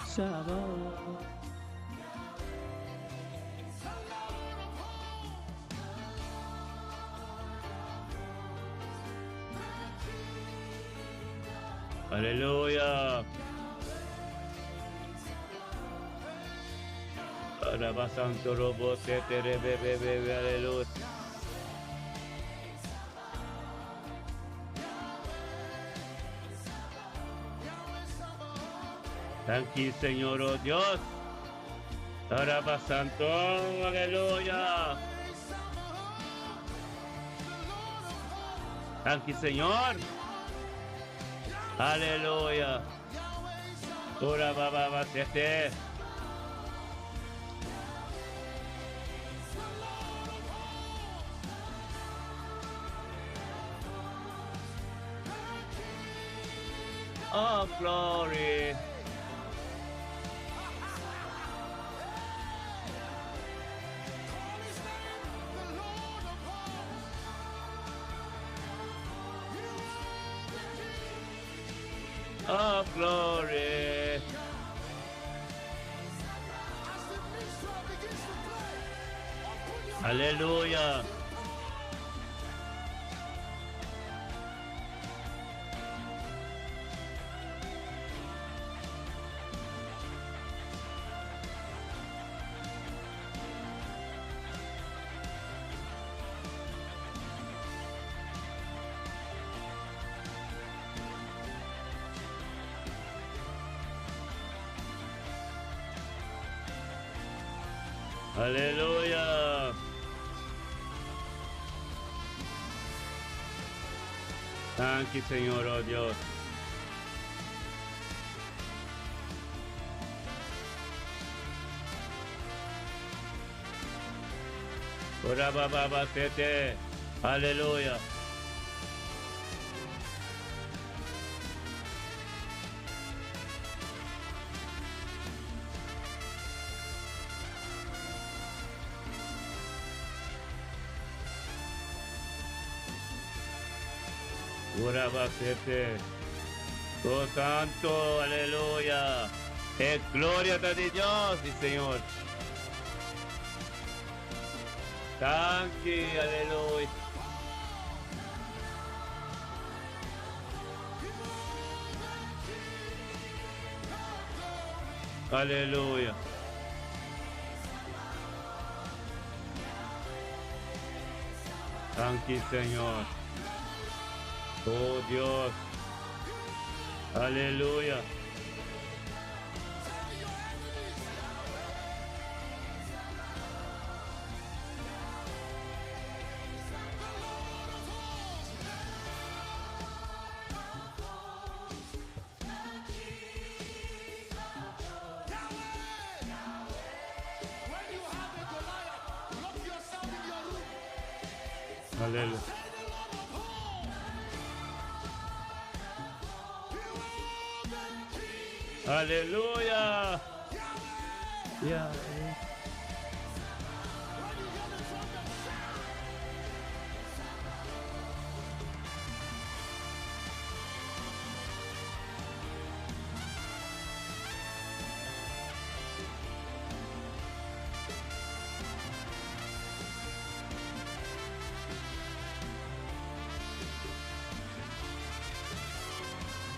Sabaoth. Aleluya. Araba Santo Robo, te te re be be be aleluya. Danki Señor, oh Dios. Araba Santo, aleluya. Danki Señor. Aleluya. Ora baba ba sete. Oh, glory. Oh, glory. Aleluya. Aleluya. Danki Señor, oh Dios. Ora ba ba ba sete. Aleluya. Ora ba sete. Oh santo, aleluya. Es gloria de Dios, sí, Señor. Danki, aleluya. Aleluya. Danki, Señor. Oh Dios. Aleluya. Aleluya. Aleluya. Ya.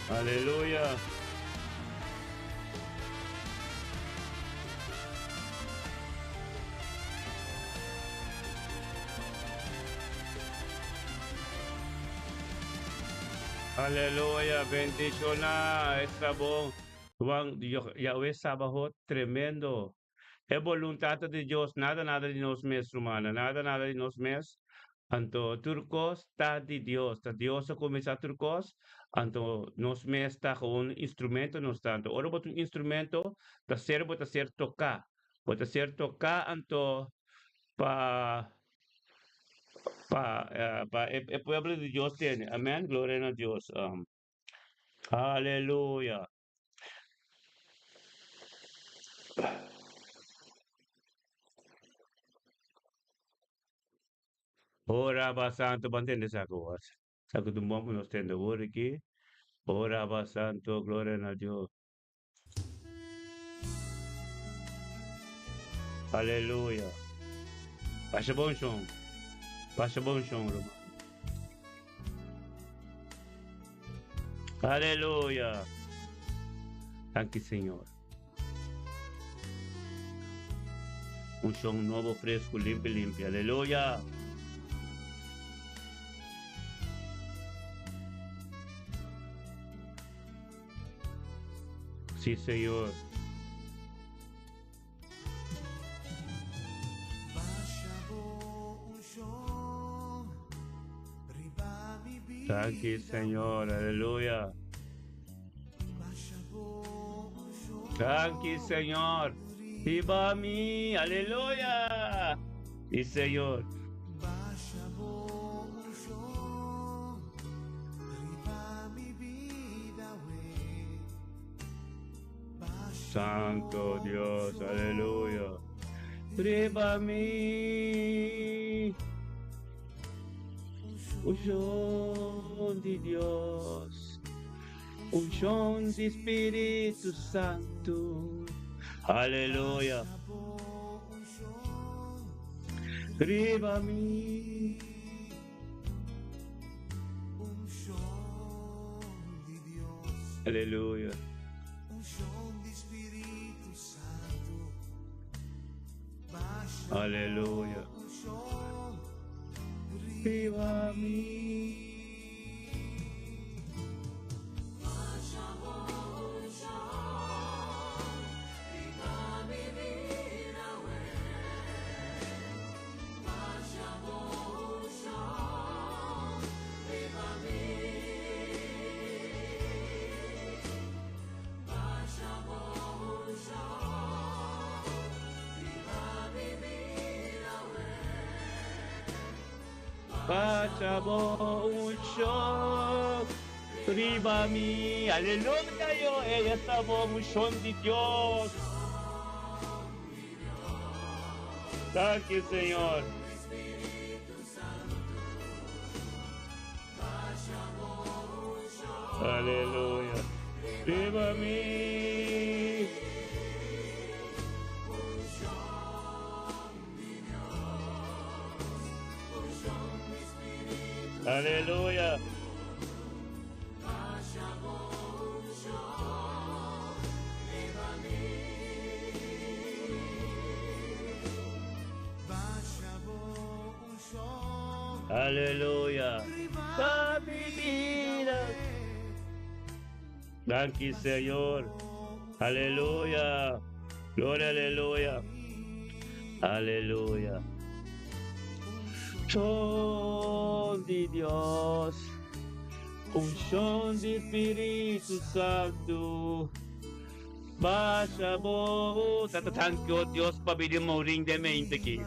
Aleluya. Aleluya, bendiciona esta bon. Juan, Yahweh Sabaoth, tremendo. E boluntat di Dios, nada, nada di nos mes, ruman, nada, nada di nos mes. Anto tur kos ta di Dios, ta Dios a kuminsá tur kos, anto nos mes ta gewoon instrumento nos ta. Anto ora bo ta un instrumento, ta ser bo ta ser toká. Bo ta ser toká anto pa pa pa e pueblo di Dios tene. Amen, gloria na Dios. Aleluya. Ora ba santo ban tende sa ko was. Sa ko dun bom nos tende word aki. Ora ba santo gloria na Dios. Aleluya. Pasa bon shon. Pasa bon shon, ruman. Aleluya. Danki Señor. Un shon nobo, fresco, limpi, limpi. Aleluya. Sí, Señor. Danki, Señor. Aleluya. Danki, Señor. Riba mi. Aleluya. Sí, Señor. Santo Dios, aleluya. Riba mi. Unshon di Dios. Unshon di Spiritu Santu. Aleluya. Riba mi. Aleluya. Aleluya. Riba mi. Basha bo unshon riba mi. Aleluya, yo, ella está bo unshon di Dios. Thank you, Señor. Aleluya. Riba mi. Aleluya. Aleluya. Pa mi vida. Danki, Señor. Aleluya. Gloria, aleluya. Aleluya. Unshon di Dios. Unshon di Spiritu Santu. Basha bo. Tata, thank you, Dios, pa bida Maureen den mente aki.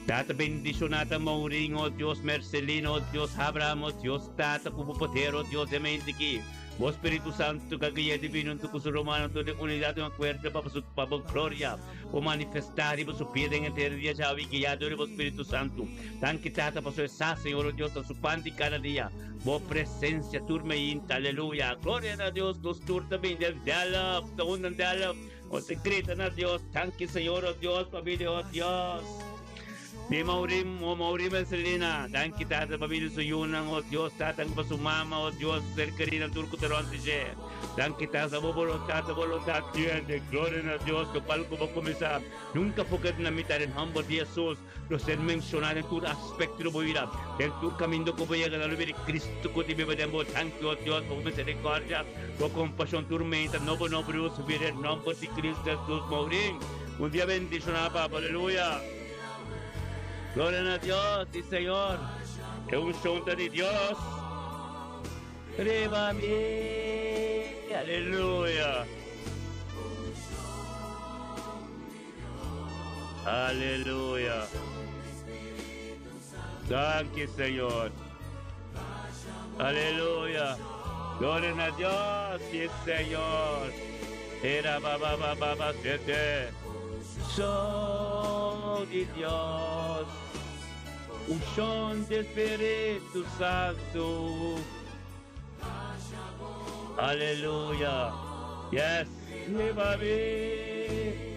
Tata, bendiciona ta Maureen, oh Dios, Mercelino, oh Dios, Abraham, oh Dios, Tata, cu bo poder, oh Dios, den mente aki. Bo Spiritu Santu ka guia divino hunto cu su rumannan tur den unidad y un acuerdo pa su pa bo gloria por manifesta riba su pia den henter dia djawe y guia dor di bo Spiritu Santu. Danki Tata pasobra e sa Señor oh Dios ta su pan di cada dia. Bo presencia tur meinta. Aleluya. Gloria na Dios. Nos tur ta bini den Delft. Ta unda Delft. Nos ta grita na Dios. Danki Señor oh Dios pa bini oh Dios. Di Maurim, oh Maurim Anselina, danki Tata pa bini su yunan, oh Dios, Tata pa su mama, oh Dios, su ser kerinan tur ku ta rond di dje. Danki Tata, bo boluntat, bo boluntat tiende, gloria na Dios, lokual ku bo kuminsá, nunka forget na mitad den hòmber di Hesus, lo ser menshoná den tur aspekto di bo bida, den tur kaminda ku bo yega na lo bira Kristu ku ta biba den bo. Danki, oh Dios, pa bo miserikòrdia, bo kompashon tur meinta, nobo nobo riba su bida, den nòmber di Kristu Hesus, Maurim. Un dia bendishoná, Papa, aleluya. Gloria na Dios, sí Señor. E unshon ta di Dios riba mi. Aleluya. Aleluya. Danki, Señor. Aleluya. Gloria na Dios, sí Señor. Era ba ba ba ba ba sete. Son di Dios. Unshon di Spiritu Santu. Aleluya. Yes. Riba mi.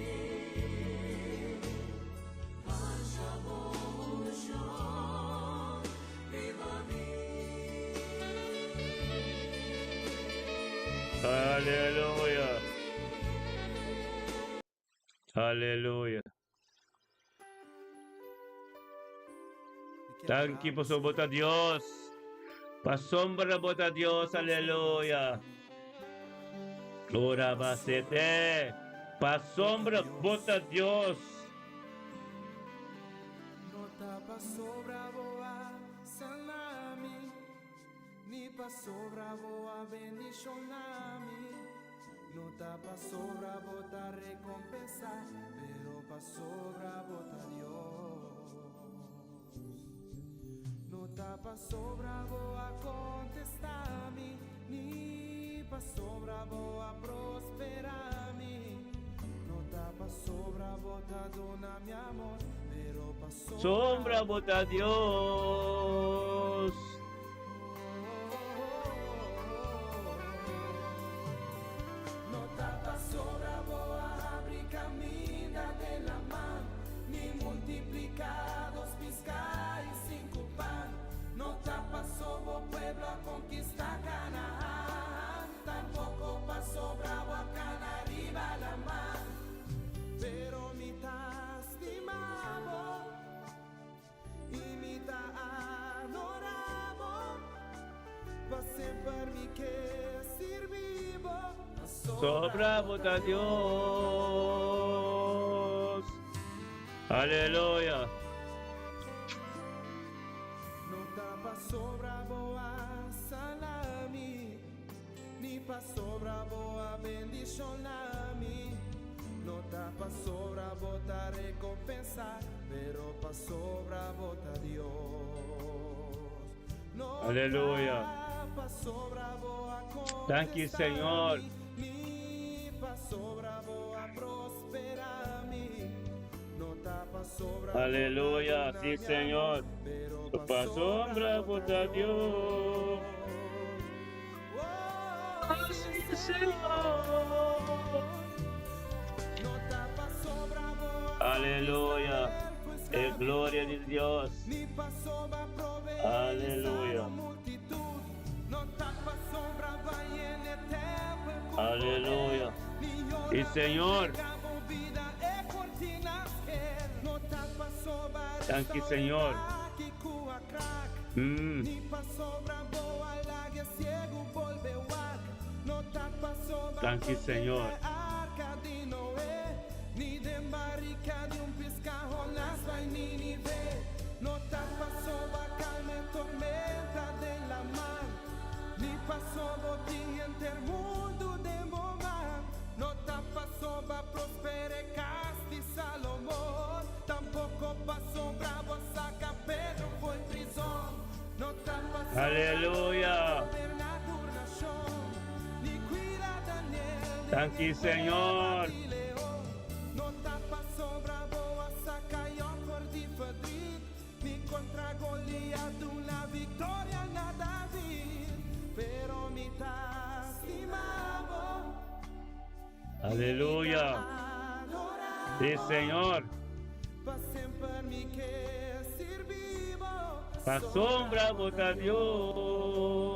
Aleluya. Aleluya. Danki pasobra bo ta Dios. Pasobra bo ta Dios. Aleluya. Ora basete. Pasobra bo ta Dios. No ta pasobra bo a sana mi, ni pasobra bo a bendiciona mi. No ta pasobra bo ta recompensa, pero pasobra bo ta Dios. No ta pasobra bo a contesta mi, ni pasobra bo a prospera mi. No ta pasobra bo ta duna mi amor, pero pasobra Sombra bo ta Dios. No ta pasobra bo a habri caminda den laman, ni multiplica dos pisca y cinco pan. No ta paso bo pueblo a conquista Canaan, tampoco pasobra bo a cana riba laman. Pero mi ta stima bo y mi ta adora bo, pa semper mi ke sirbi bo. Sobra bo ta Dios. Aleluya. No ta pasobra bo a sana mi, ni pasobra bo a bendiciona mi. No ta pasobra bo ta recompensa, pero pasobra bo ta Dios. Aleluya. Danki Señor. Aleluya, sí Señor. Pasobra bo ta Dios. Sí Señor. Aleluya. E gloria di Dios. Aleluya. Aleluya. Y Señor. Danki Señor. Danki Señor. Aleluya. Danki Señor. Aleluya. Sí, Señor. Pasobra bo ta Dios.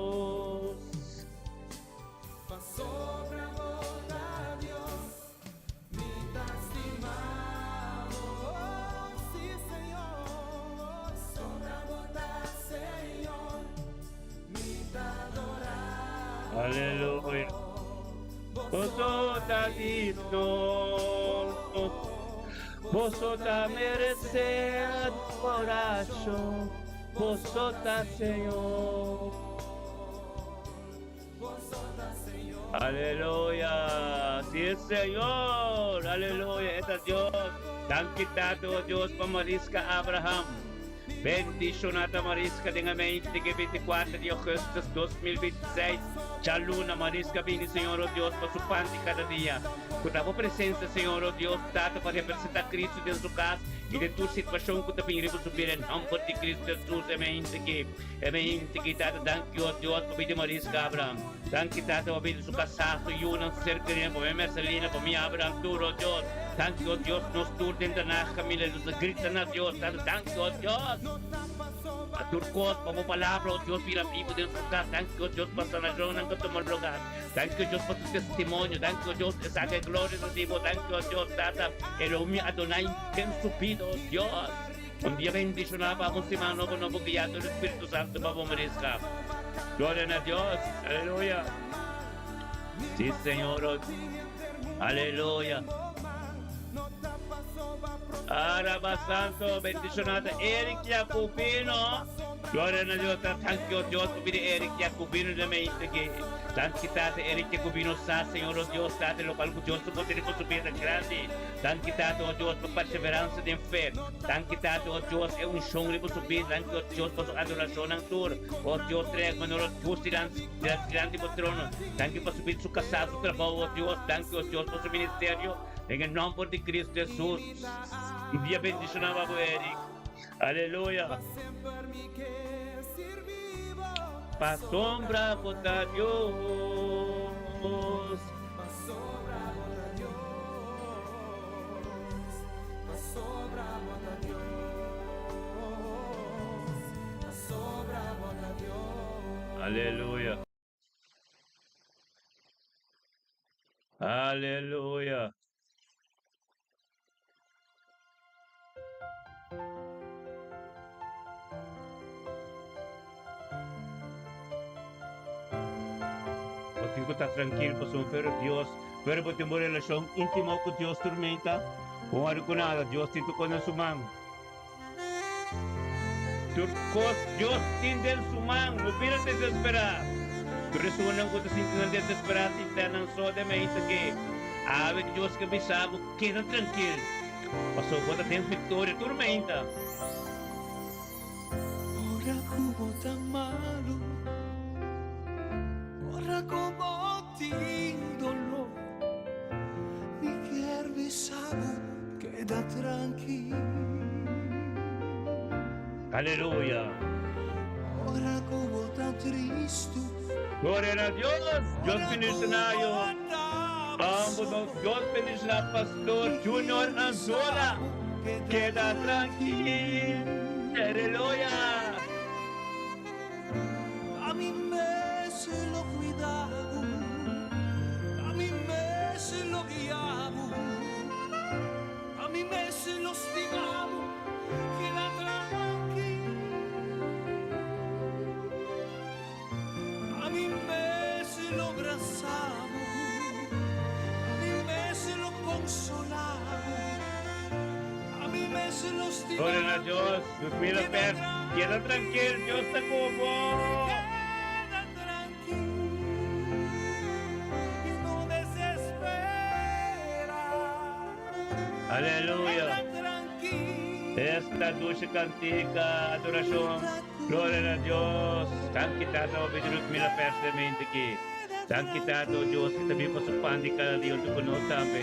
Aleluya. Boso ta digno. Boso ta meresé adorashon. Boso ta Señor. Aleluya. Sí, Señor. Aleluya. E ta Dios. Danki Tata, oh Dios, pa Mariska Abraham. Bendiciona ta Mariska den e mente ke 24 di augustus 2026. Djaluna Mariska bini, Señor, oh Dios, pa su pan di cada dia. Cu ta bo presencia, Señor, oh Dios, Tata, pa representa Cristo den su cas y den tur situacion cu ta bini riba su bida. En nomber di Cristo Jesus, e mente ke. E mente ki Tata danki o Dios pa bida Mariska Abraham. Danki Tata pa bida su kasá, su yunan, su ser kerinan, pa mi Mercelina, pa mi Abraham tur o Dios. Danki o Dios nos tur den Tanaj kaminda nos a grita na Dios Tata danki o Dios pa tur kos, pa bo palabra o Dios bira bibu den su kas. Danki o Dios pa sanashonnan ku tuma lugar. Danki o Dios pa su testimonio. Danki o Dios esaki e gloria ta di bo. Danki o Dios Tata Elohim Adonai den su bida o Dios. Un dia bendishoná pa bo siman nobo nobo guiá dor Spiritu Santu pa bo meresca. Gloria na Dios. Aleluya. Sí, Señor. Aleluya. Araba Santo, bendishoná ta Eric Jacobino. Gloria na Dios. Ta thank you, Dios, pa bida Eric Jacobino den mente aki. Danki Tata Eric Jacobino sa, Señor, oh Dios, Tata, locual cu Dios ta por tene cu su bida grandi. Danki Tata, oh Dios, pa perseverancia den fe. Danki Tata, oh Dios, e unshon riba su bida. Danki, oh Dios, pa su adorashonnan tur. Oh Dios, trek manera dus dilanti dilanti bo trono. Danki pa su bida, su kasá, su trabou, oh Dios. Danki, oh Dios, pa su ministerio. Den e nòmber di Cristo Jesus. Un dia bendishoná pa bo, Eric. Aleluya. Pasobra bo ta Dios. Aleluya. Aleluya. Bo tin ku ta trankil pasobra un fero Dios, pero bo tin bo relashon íntimo ku Dios tur menta. Bo wòrdu ku nada, Dios tin tur kos den su man. Tur kos Dios tin den su man, no bira desesperá. Tur esunnan ku ta sinti nan desesperá sinta nan so den menta ke awe Dios ke bisa bo keda trankil. Pasobra bo ta den viktoria tur meinta. Ora ku bo ta malu, ora ku bo tin doló, mi kier bisa bo, keda trankil. Aleluya. Ora ku bo ta tristu. Gloria na Dios. Dios bendiciona yo. Ambos nos Dios bendiciona Pastor Junior Anzola. Keda trankil. Aleluya. A mi mes lo cuidabo, a mi mes lo guiabo, a mi mes lo stimabo, keda trankil. A mi mes lo brazabo, a mi mes lo consolabo, a mi mes lo Gloria na stimabo. Dios. Dios mira per. Keda trankil. Dios ta ku bo. Keda trankil y no desespera. Aleluya. Keda trankil. Esta dushi kantika, adorashon. Gloria na Dios. Danki Tata, o Ruth Mila personalmente aki. Danki Tata, o Dios, ku ta bin pa su pan di kada dia huntu ku nos tambe.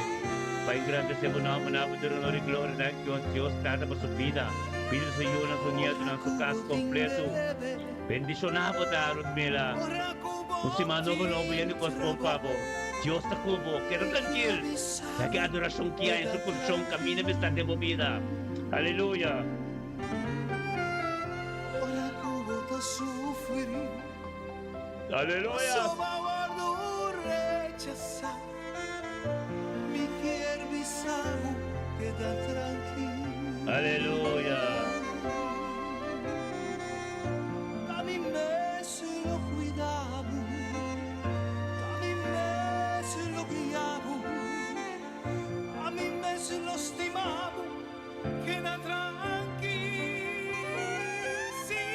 Pa engrandesé bo nòmber, nan bo duna honor i gloria. Danki Dios Tata pa su bida, bida di su yunan, su nietonan, su kas kompleto. Bendishoná bo ta, Ruth Mila. Un siman nobo nobo yen di kos bon pa bo. Dios ta ku bo. Keda trankil. Laga e adorashon kia en su porshon kaminda mester den bo bida. Aleluya. Ora ku bo ta sufri. Aleluya. Pasobra wòrdu rechasá. Mi kier bisa bo keda trankil. Aleluya. Ta mi mes lo cuida bo, ta mi mes lo guia bo, ta mi mes lo stima bo, keda trankil. Sí,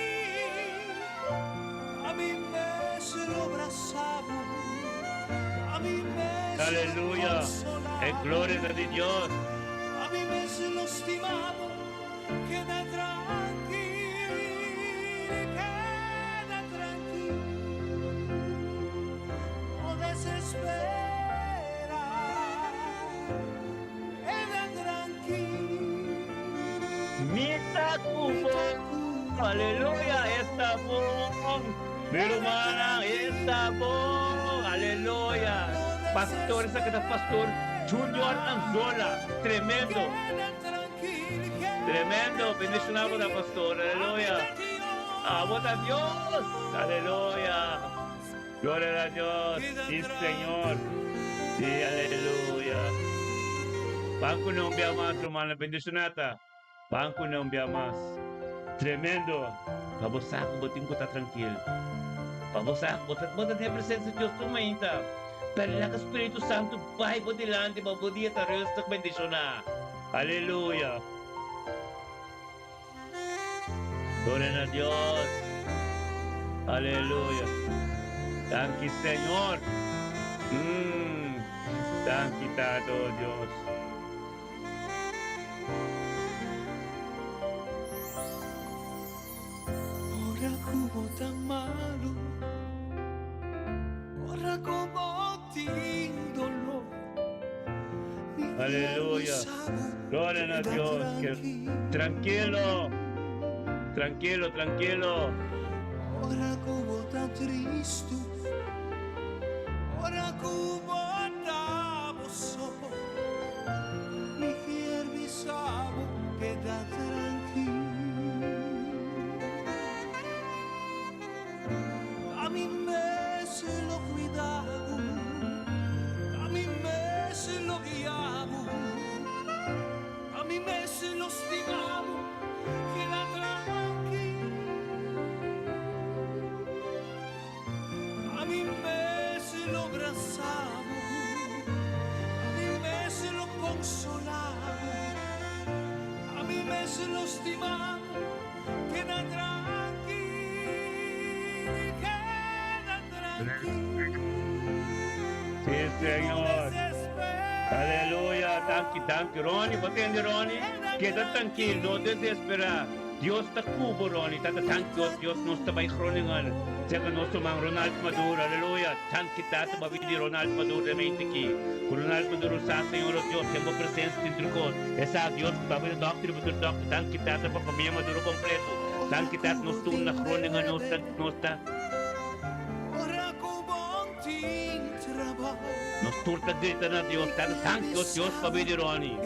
ta mi mes lo brasa bo, ta mi mes lo Aleluya. consola E bo. gloria ta di Dios. Ta mi mes lo stima bo, keda trankil, keda trankil, no desespera, keda trankil. Mi ta ku bo. Aleluya, esta bon. Mi rumannan, esta bon. Aleluya. Pastor, esaki ta Pastor Junior Anzola. Tremendo. Tremendo. Bendiciona bo ta, Pastor. Aleluya. Abo ta Dios. Aleluya. Gloria a Dios. Sí, Señor. Sí, aleluya. Ban ku no un bia mas, rumannan. Bendiciona ta. Ban ku no un bia mas. Tremendo. Pa bo sa ku bo tin ku ta trankil. Pa bo sa ku bo ta, bo ta den e presensia di Dios tur mainta. Pero laga Spiritu Santu bai bo dilanti pa bo dia ta rustig bendiciona. Aleluya. Gloria na Dios. Aleluya. Danki Señor. Danki Tata, oh Dios. Ora ku bo ta malu, ora ku bo tin doló, mi kier Aleluya. bisa bo Gloria na keda Dios. trankil. Trankilo. Trankilo, trankilo. Ora ku bo ta tristu, ora ku bo ta bo so, mi kier bisa bo keda trankil. Ta mi mes lo cuida bo, ta mi mes lo guia bo, ta mi mes lo stima bo, keda trankil. Ta mi mes lo brasa bo, ta mi mes lo consola bo, ta mi mes lo stima bo, keda trankil, keda trankil. Sí, Señor. Aleluya. Danki, danki, Ronnie. Bo tende, Ronnie? Keda trankil, no desesperá. Dios ta ku bo Ronnie tata tanki oh Dios nos ta bai Groningen sega nos ruman Ronald Maduro aleluya tanki tata pa bini Ronald Maduro den mente aki ku Ronald Maduro sa Señor oh Dios den bo presencia tin tur kos e sa Dios ku ta bini dokter i bo tur dokter tanki tata pa famia Maduro kompleto tanki tata nos tur na Groningen nos ta nos ta Nos tur ta grita na Dios, Tata, danki o Dios pa bida di Ronnie.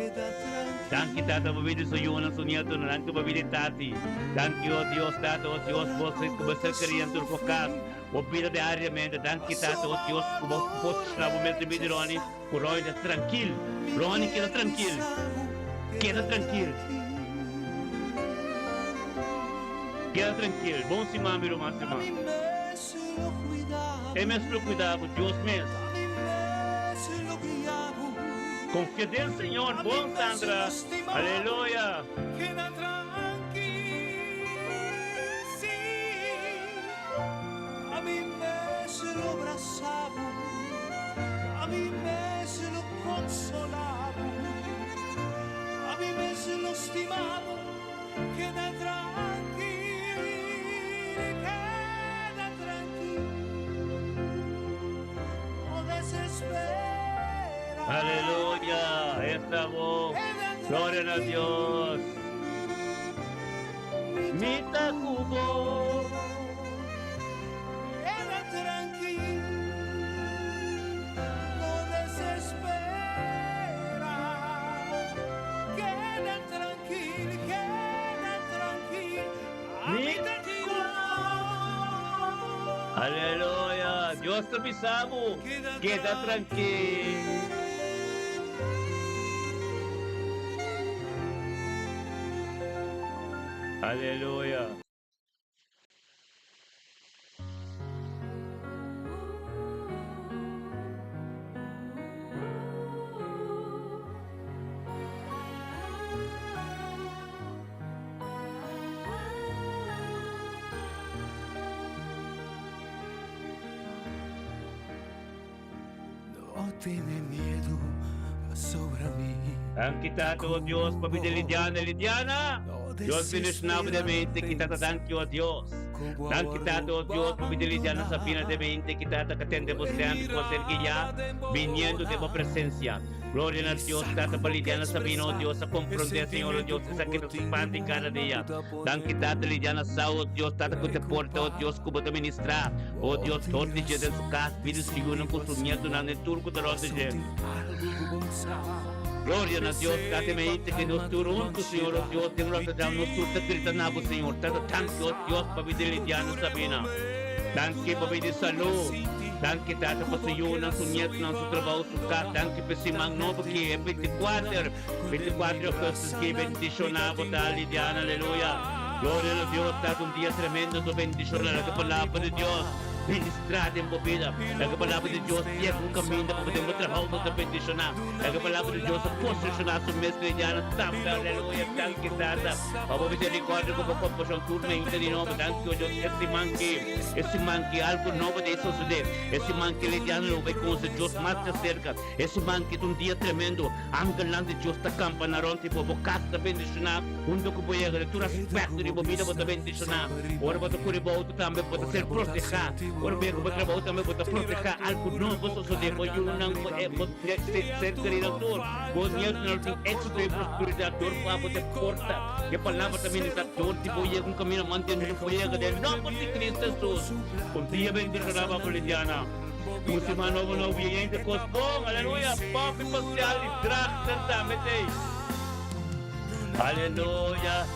Danki, Tata, pa bida di su yunan, su nietonan. Danki pa bida di Tati. Danki, o Dios, Tata, o Dios, bo ku bo ser kerí den tur bo kas, bo bida diariamente. Danki, Tata, o Dios, ku bo posishoná bo mes den bida di Ronnie, ku Ronnie ta trankil. Ronnie, keda trankil. Keda trankil. Keda trankil. Bon siman, mi ruman stimá. E mes lo cuida bo, Dios mes. Confia den Señor, bon Sandra. Aleluya. Keda trankil, keda trankil, no desespera. Aleluya, esta bo. Gloria na Dios. Mi ta ku bo. Keda trankil, no desespera. Keda trankil. Aleluya! Dios ta bisa bo, keda trankil. Aleluya! No tene miedu pasobra mi. Danki Tata o Dios pa bida Lidiana Lidiana Dios bendiciona bo de mente ki Tata danki o Dios Danki Tata o Dios pa bida Lidiana Sabina de mente ki Tata ka tende bo stem i por ser guia biniendo den bo presencia Gloria na Dios Tata pa Lidiana Sabina o Dios a comprende Señor o Dios esaki ta su pan di cada dia Danki Tata Lidiana sa o Dios Tata ku te porta o Dios ku bo ta ministra o Dios dor di dje den su kas bida su yunan ku su nietonan e tur ku ta rònt di dje. Gloria na Dios Tata mi a ke nos tur huntu Señor o Dios den Rotterdam nos tur ta grita na bo Señor Tata danki o Dios pa bida Lidiana Sabina danki pa bida salud danki Tata pa su yunan su nietonan su trabou su kas danki pa e siman nobo ki e 24 24 augustus ki bendiciona bo ta Lidiana aleluya gloria na Dios Tata un dia tremendo to bendiciona laga palabra di Dios ministra den bo bida laga palabra di Dios yega un caminda pa bo den bo trabao bo ta bendiciona laga palabra di Dios a posiciona su mes Lidiana tambe aleluya danki Tata pa bo misericordia cu bo compasion tur mente di nobo danki o Dios e siman ki e siman ki algo nobo ta sucede e siman ki Lidiana lo bay conoce Dios mas di acerca E siman ki ta un dia tremendo. Angelnan di Dios ta kampa na rònt di bo. Bo kas ta bendishoná huntu ku bo yega. Den tur aspekto di bo bida bo ta bendishoná. Ora bo ta kuri bo outo tambe bo ta ser protehá. Ora bo yega bo trabou tambe bo ta protehá. Algu nobo sosodé. Bo yunan, bo bo ser kerinan tur, bo nietonan lo tin éksito i prosperidat dor ku abo ta porta. E palabra ta ministrá dor di bo yega un kaminda mantenido bo yega den nòmber di Cristo Hesus. Un dia bendishoná pa bo Lidiana. Un siman nobo nobo yen di kos bon aleluya papi pasial di drachten tambe tei aleluya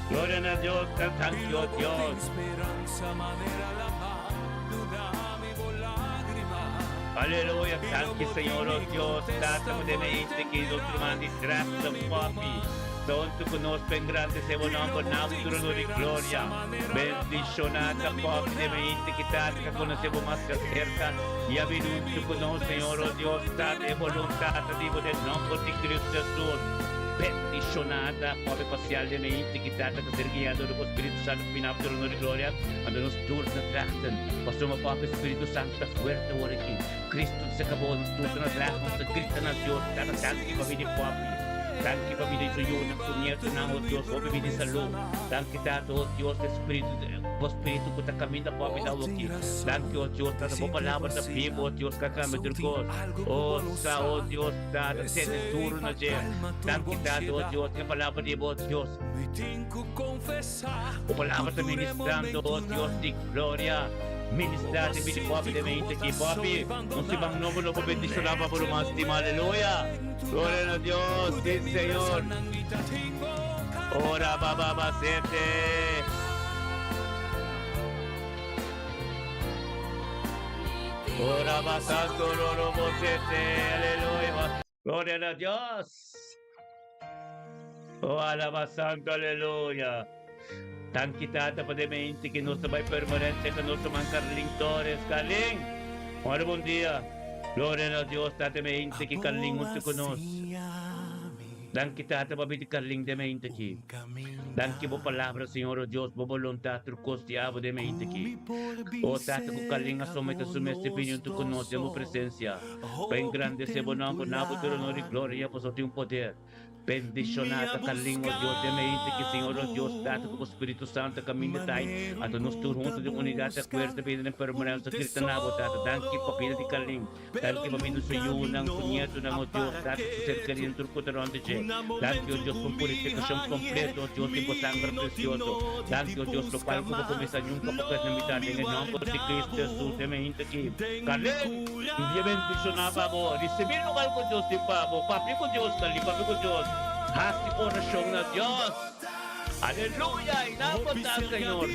gloria na Dios danki o Dios. Aleluya danki Señor o Dios tata ku den e inte ki nos ruman di drachten papi tonto ku nos ta engrandece bo nomber na bo trono di gloria. Bendiciona ta pop de mente ki tata ka conoce bo mas cerca y a bin hunto cu nos Señor oh Dios tata e voluntad ta di bo den nomber di Cristo Jesus bendiciona ta pobe pacial de mente ki tata ka ser guiado door bo Spiritu Santo cu bina trono di gloria anto nos tur ta trachten pasobra pobe Spiritu Santo ta fuerte ora aki Cristo ta seca bo nos tur ta na tracht nos ta grita na Dios tata danki pa bini popi. Danki pa bida di su yunan, su nietonan, oh Dios, hopi bida di salú. Danki Tata, oh Dios, e Spiritu, bo Spiritu ku ta kaminda ku ami awoki. Danki, oh Dios, Tata, bo palabra ta bibu, oh Dios, ka kambia tur kos. Oh, sa, oh Dios, Tata, tene duru na dje. Danki, Tata, oh Dios, e palabra di bo, Dios. Bo palabra ta ministrando, oh Dios di gloria. Ministra den bida ku ami den mente aki. Papi, un siman nobo lo bo bendishoná pa bo ruman stima. Aleluya! Gloria na Dios, sí Señor. Ora ba ba ba sete. Ora ba santo ro ro bo sete. Aleluya. Gloria na Dios. Oh alaba santo aleluya. Danki Tata pa den mente ki nos ta bai permanente ka nos ruman Carlin Torres. Carlin, ora bon dia. Gloria na Dios Tata mente ki Carlin hunto ku nos. Danki Tata pa bidi Carlin den mente ki. Danki bo palabra Señor oh Dios bo boluntad tur kos di abo den mente ki. Oh Tata ku Carlin a somete su mes te bini hunto ku nos den bo presencia. Pa engrandece bo nomber na bo tur honor y gloria pasobra tin un poder. Bendiciona ta Carlin o Dios den mente ki Señor o Dios Tata ku bo Spiritu Santo kaminda ta ai anto nos tur hunto den unidad ta kuerta bida den permanencia grita na bo Tata danki pa bida di Carlin danki pa bida su yunan su nietonan o Dios Tata su ser kerido tur ku ta rond di dje danki o Dios pa un purificacion completo o Dios den bo sanger precioso danki o Dios locual ku bo cuminsa nunca bo keda na mitad den e nomber di Cristo Jesus den mente ki Carlin. Un dia bendishoná pa bo. Risibí lugar ku Dios tin pa bo. Papia ku Dios, Carly, papia ku Dios. Hasi orashon na Dios. Aleluya! I nan bo ta, Señor.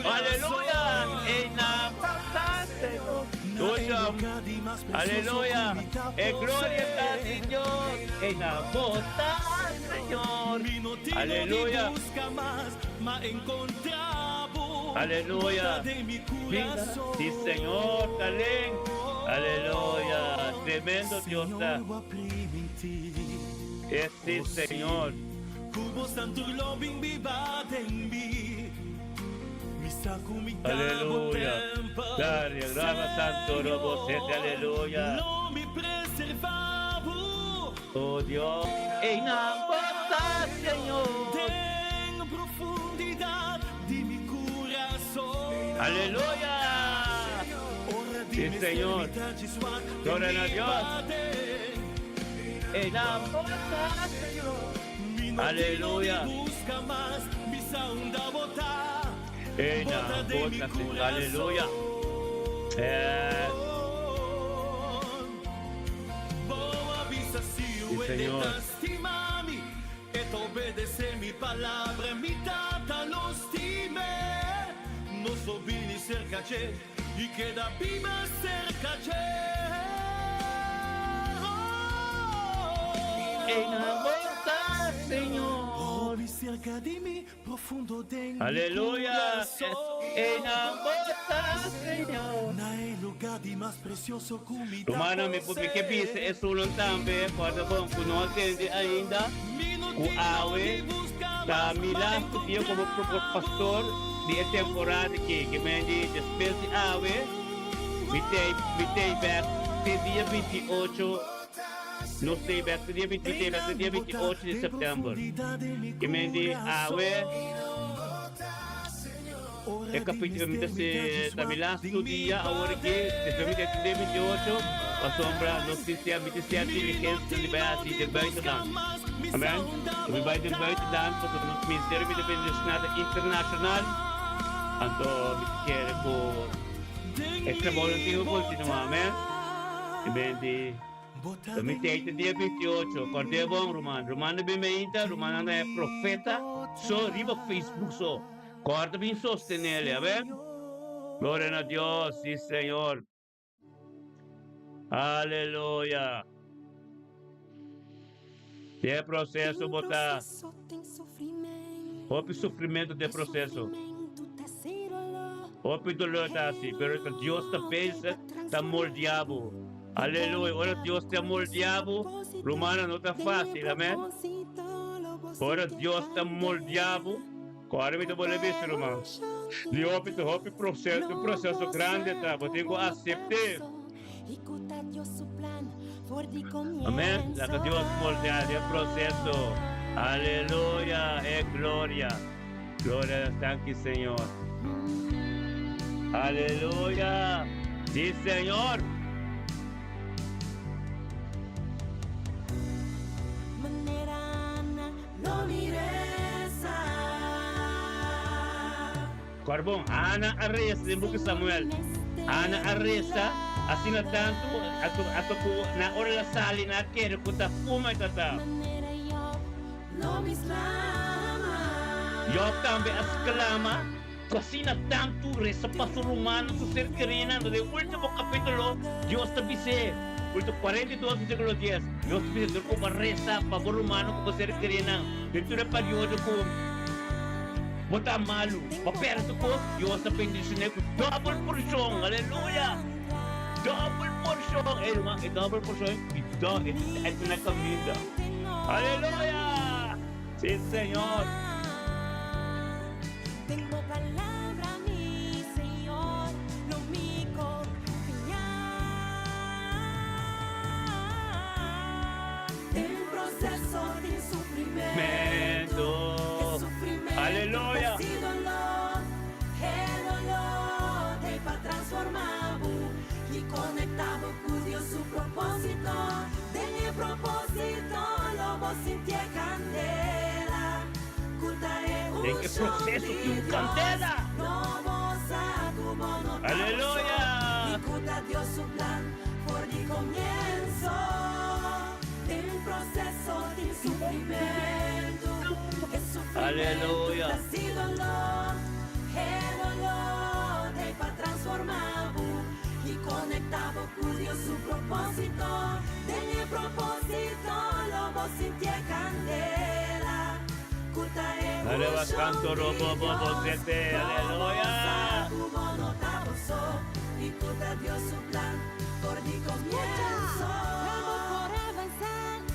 Aleluya! I nan bo ta, Señor. Escucha. Aleluya! E gloria ta di Dios. I nan bo ta, Señor. Aleluya! Aleluya. Sí, Señor, Talén. Aleluya. Tremendo Dios ta. Es sí, Señor. Aleluya. Gloria, gloria, Santo Robo, aleluya. Oh Dios, einan bo ta, Señor. Den profundidad di mi curazon. Aleluya! Sí, Señor. Gloria na Dios. Einan bo ta, Señor. Aleluya. Einan bo ta, Señor. Aleluya. Yes. Sí, Señor. Einan bo ta, Señor. Aleluya! Einan bo ta, Señor. Rumannan, mi por mi ke bisa esunnan tambe, kòrda bon ku no a tende ainda, ku awe ta mi lastu dia komo pastor di e temporada aki. Ke men di despues di awe mi tei mi tei bèk te dia 28. Nos tei bèk te dia 28, tei bèk te dia 28 di sèptèmber. Ke men di awe. E capítulo mi ta se ta mi lastu dia awor aki, despues mi ta tende 28, pasobra nos tin sea mi tin sea diligencianan di bai haci den buitenland. Amen. So mi bai den buitenland pasobra nos ministerio mi ta bendiciona ta internacional, anto mi ta kere cu e trabounan tin cu continua. Amen. Amen di. So mi tei te dia 28, kòrd'é bon ruman, ruman ta bin meinta, rumannan ta e profeta so riba Facebook so. Kòrda bin sostenele, amen. Gloria na Dios, sí Señor. Aleluya. Den e proceso bo ta hopi sufrimento den e proceso. Hopi dolor ta hasi, pero ta Dios ta bezig ta moldia bo. Aleluya. Ora Dios ta moldia bo, rumannan, no ta fácil, amen. Ora Dios ta moldia bo, Kòrda mi ta bolbe bisa ruman, di hopi ta hopi proseso, un proseso grandi ta, bo tin ku asept'é. Amén. Laga Dios moldea den proceso. Aleluya. E gloria. Gloria. Danki, Señor. Aleluya. Sí, Señor. Corbon, Ana a reza den buki Samuel. Ana a reza asina tantu ato ato ku na ora el a sali nan a kere ku ta fuma e tata. Job tambe a sklama ku asina tantu reza pa su rumannan, su ser kerinan. Den ultimo kapitulo Dios ta bis'é, ultimo 42 versíkulo 10, Dios ta bis'é, Dor ku bo a reza pa bo rumannan ku bo ser kerinan den tur e periodo ku Bo ta malu, bo perde tur kos, Dios ta bendicion'é ku dòbel porshon. Aleluya! Dòbel porshon! Ey ruman, e dòbel porshon ei dò, e ta na kaminda. Aleluya! Sí, Señor! Mento. Aleluya. Den e proceso tin un candela. Aleluya. Aleluya. Alaba canto robo bobo sete. Aleluya.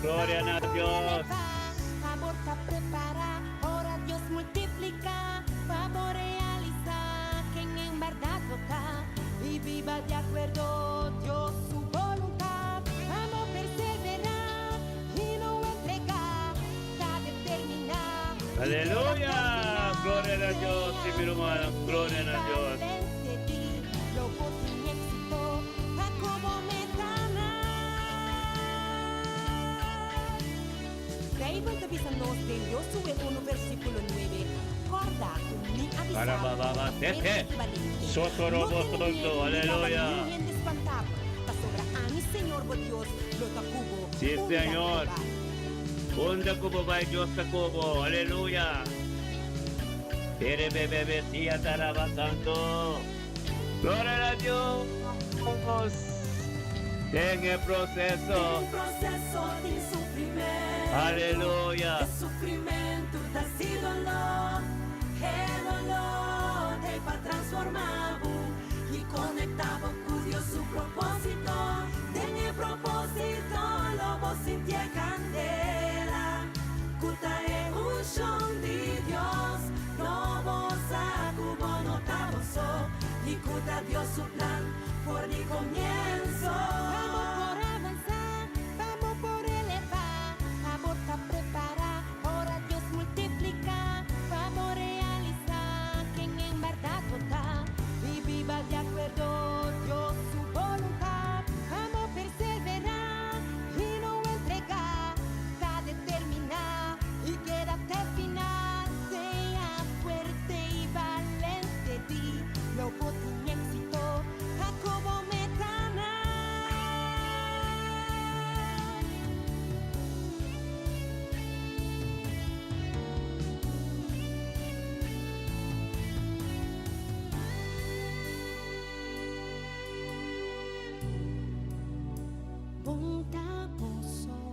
Gloria na Dios. Aleluya. Gloria na Dios. Sí, mi hermano. Gloria na Dios. Bijbel ta bisa nos den Josué unu versíkulo nuebe, Kòrda ku mi a bisa bo pa bo ta fuerte i balente. No tene miedu ni laga niun hende spantá bo, pasobra ami, Señor bo Dios, lo ta ku bo Sí, unda ku bo Señor. bai. Unda ku bo bai, Dios ta ku bo. Aleluya. Ere bebebe sia taraba santo. Gloria a Dios den e proceso. Aleluya.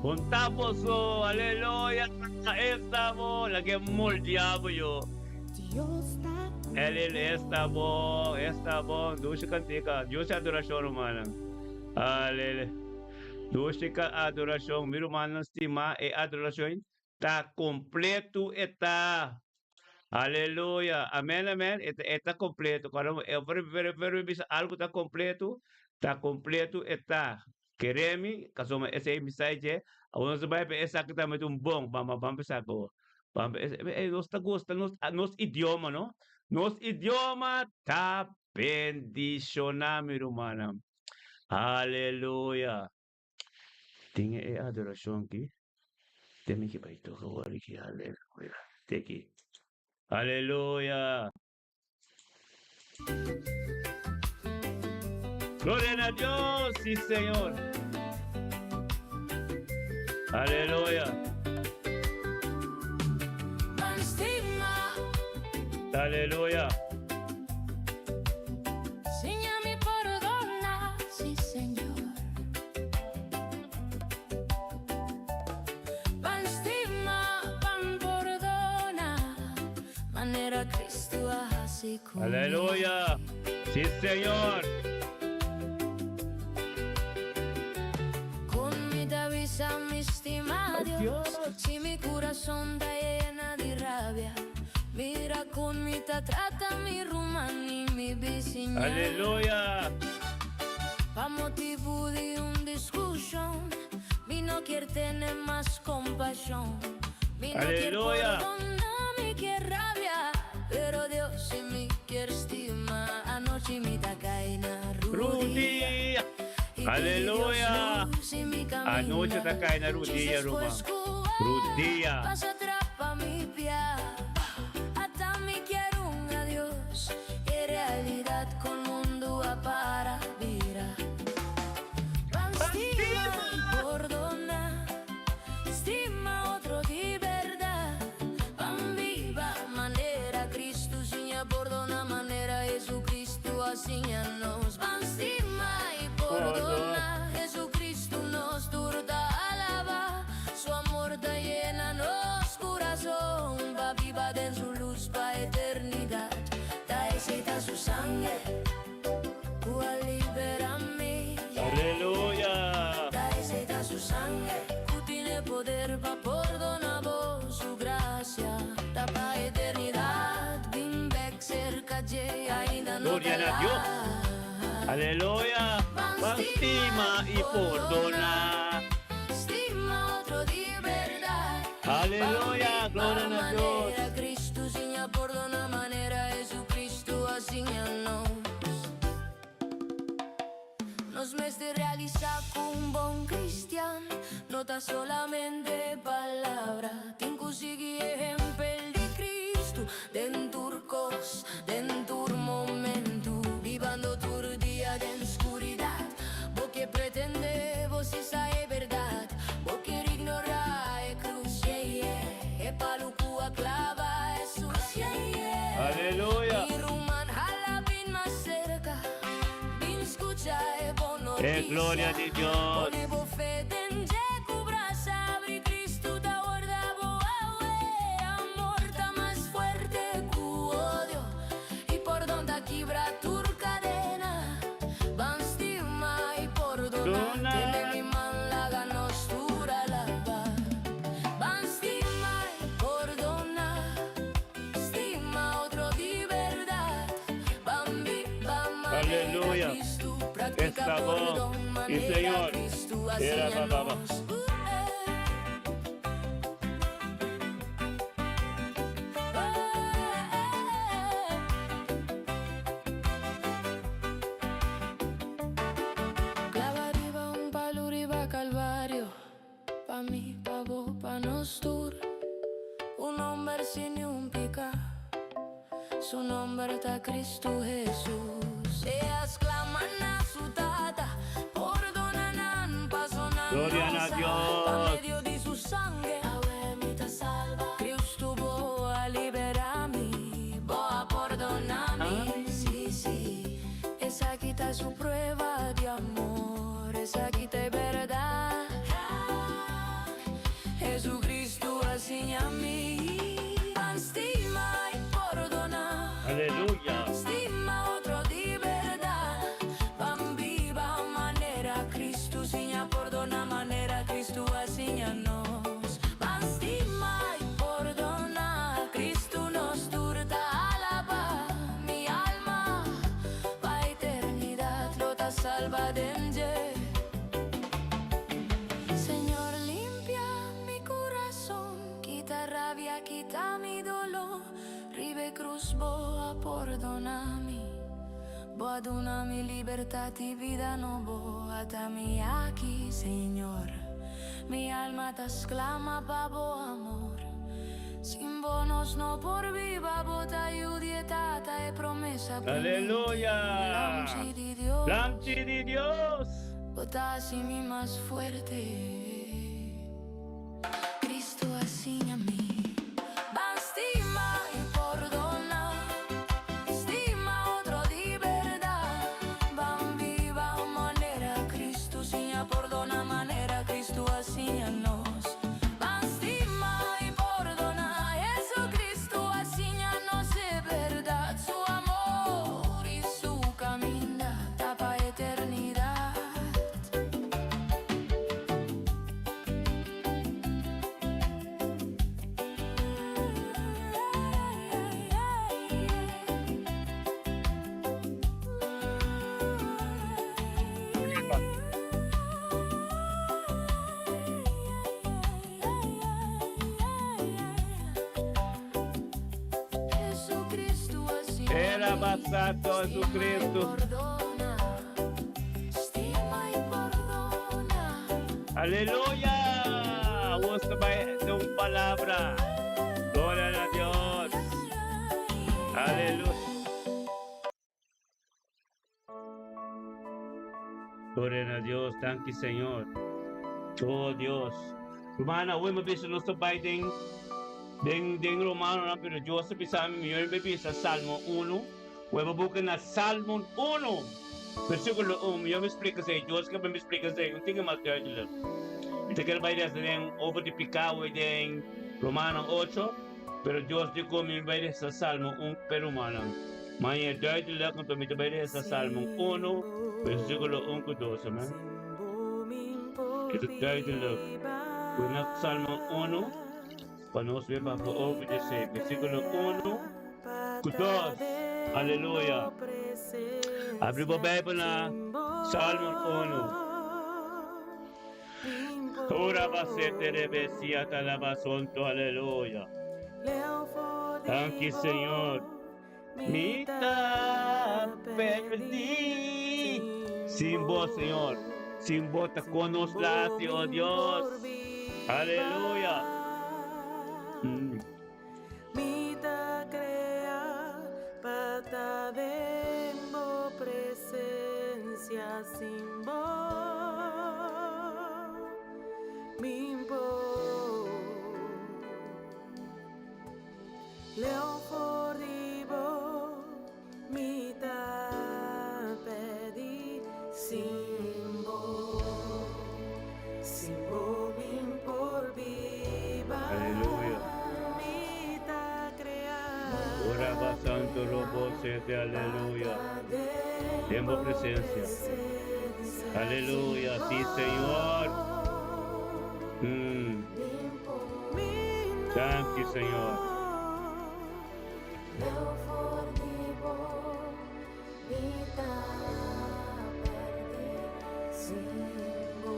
Bon ta boso, aleluya, esta bo, lag'é moldeá bo yo. Elil, esta bo, esta bo, dushi kantika, dushi adorashon rumannan. Aleluya. Dushi ka adorashon, mi rumannan stimá, e adorashon ta kompletu e ta. Aleluya. Amen, amen. E ta, e ta kompletu. Cuando e pero, pero, pero mi bisa algu ta kompletu, ta kompletu e ta. Kere mi, kasoma esei mi sai dje, awor nos ta bai pa esaki tambe ta un bon, ban ban pa esaki awor. Ban pa e nos ta gusta nos nos idioma no, nos idioma ta bendishoná mi rumannan. Aleluya. Tin e adorashon aki, den mi ke bai toka awor aki, aleluya. Te aki. Aleluya. Gloria na Dios, sí Señor. Aleluya. Aleluya. Enséñame perdona, sí Señor. Ban stima, ban pordona, manera Cristo a hasi cu mi. Aleluya. Sí Señor. Con mi ta bisa mi stima Dios, si mi curazon ta yena di rabia, mira con mi ta trata mi ruman y mi bisiña. Aleluya. Pa motibu di un discusion, mi no kier tene mas compasion. Mi no kier Aleluya. pordona, mi kier rabia, pero Dios si mi kier stima. Anochi mi ta cay na rudia. Rudia. Y pidi Dios Aleluya. luz en mi Anochi ta caminda. cay na rudia, Jesus ruman. pues cu Rudia. pasa atrapa mi pia. Ata mi kier un adios. E realidad con mundo a para bira. Ban stima y pordona, stima otro di berdad. Ban biba manera Cristo siña pordona, manera Jesucristo a siña nos. Ban stima y pordona, Jesucristo nos tur ta alaba. Su amor ta yena nos curazon, pa biba den su luz pa eternidad. Ta esey ta su sanger cu a libera mi. Aleluya. Ta esey ta su sanger cu tin poder pa pordona bo. Su gracia ta pa eternidad. Bin bek cerca dje, ainda no Gloria ta na Dios. laat. Aleluya. Ban Ban stima y pordona. Stima otro di berdad. Aleluya. Gloria na Dios. Manera Cristo siña pordona, manera Jesucristo a siña nos. Nos mester realisa cu un bon cristian no ta solamente palabra. Tin cu sigui ehempel di Cristo den tur cos, den tur momento. Bibando tur dia den scuridad, bo kier pretende bo si sa e berdad. Bo kier ignora e cruz, yeah. E palo cu a clava Jesus, yeah. Aleluya. Mi ruman hala bin mas cerca, bin scucha e bon E gloria noticia. di Dios. Pone bo fe den dje cu brasa abri, Cristo ta warda bo awe. Amor ta mas fuerte cu odio y pordon ta kibra tur cadena. Ban stima y pordona, Dona. tene mi man laga nos tur alaba. Ban stima y pordona, stima otro di berdad. Ban biba manera Aleluya. Cristo, practica Está bom. pordon Sí, manera Señor. Cristo Era a ba, ba, ba. nos. Clava riba un palo riba Calvario, pa mi, pa bo, pa nos tur. Un homber sin ni un pica, su nomber ta Cristo Jesus. El a sclama na su tata, pordona nan, paso nan Gloria no na sa. Dios. Pa medio di su sanger, awe mi ta salva. Cristo bo a libera mi, bo a pordona mi. Si, esaki ta su prueba di amor, esaki ta berdad. Jesucristo a siña mi, ban stima y pordona. Aleluya. Stima otro di berdad. Ban biba manera Cristo siña pordona, manera Cristo a siña nos. Ban stima y pordona, Cristo nos tur ta alaba. Mi alma pa eternidad lo ta salva den dje. Hesus, bo a pordona mi, bo a duna mi libertat i bida nobo. Ata mi aki, Señor, mi alma ta sklama pa bo amor. Sin bo nos no por biba, bo ta Yu di e Tata, e promesa primintí. Aleluya! Lamchi di Dios. Lamchi di Dios! Bo ta hasi mi mas fuerte. Cristo a siña mi. Ban stima i pordona. Stima otro di berdad. Ban biba manera Cristo siña pordona manera Cristo a siña nos. Ban stima i pordona. Jesucristo a siña nos e berdad. Su amor i su caminda ta pa eternidad. Era basato Jesucristo. Aleluya! Gusto ba itong palabra? Gloria na Dios. Aleluya. Gloria na Dios. Thank you, Señor. Oh, Dios. Romana, hoy me bisa nos bai den Romano, no, pero Dios bisa mi mihor me bisa Salmo 1. We buka na Salmo 1. Versículo 1. Yo me explica sei, Dios que me explica sei, não tinha mais duidelijk. Ik quero vai den over di picado den Romano 8, pero Dios dijo mi vai esa Salmo 1 pero Romano. Maar je duidelijk, want mi bai esa Salmo 1, versículo 1 ku 2, amen. Het is duidelijk. We na Salmo 1, pa nos weer pa over de zee, versículo 1 ku 2. Aleluya. Abri bo Bijbel na Salmo 1. Ora basete rebesia talabasonto, aleluya. Thank you, Señor. Mi ta perdí. Sin vos, Señor. Sin vos ta con nos oh Dios. Aleluya. Mi ta crea pa ta den bo presencia sin bo mi'n por. Leu for di bo mi ta perdí sin bo, sin bo mi'n por biba. Aleluya. Mi ta crea Ora va santo robo sete, aleluya. Tiempo presencia. Aleluya, sí, Señor. Thank you, Señor. Leu for di bo mi ta perdí sin bo.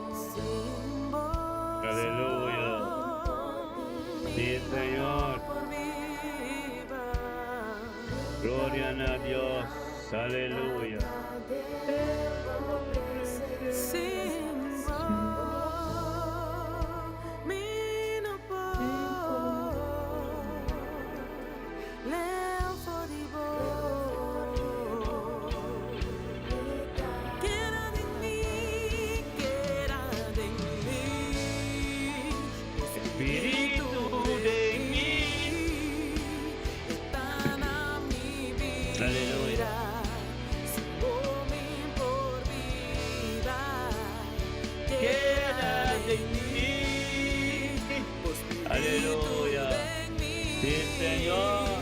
Aleluya. Sí, Señor. Gloria a Dios. Aleluya. Sin bo mi no por. Leu for di bo. Keda den mi, keda den mi. Espíritu de mí. Ta na mi bida. Aleluya. Sin bo mi'n por biba. Queda de mí. Aleluya. Sí, Señor.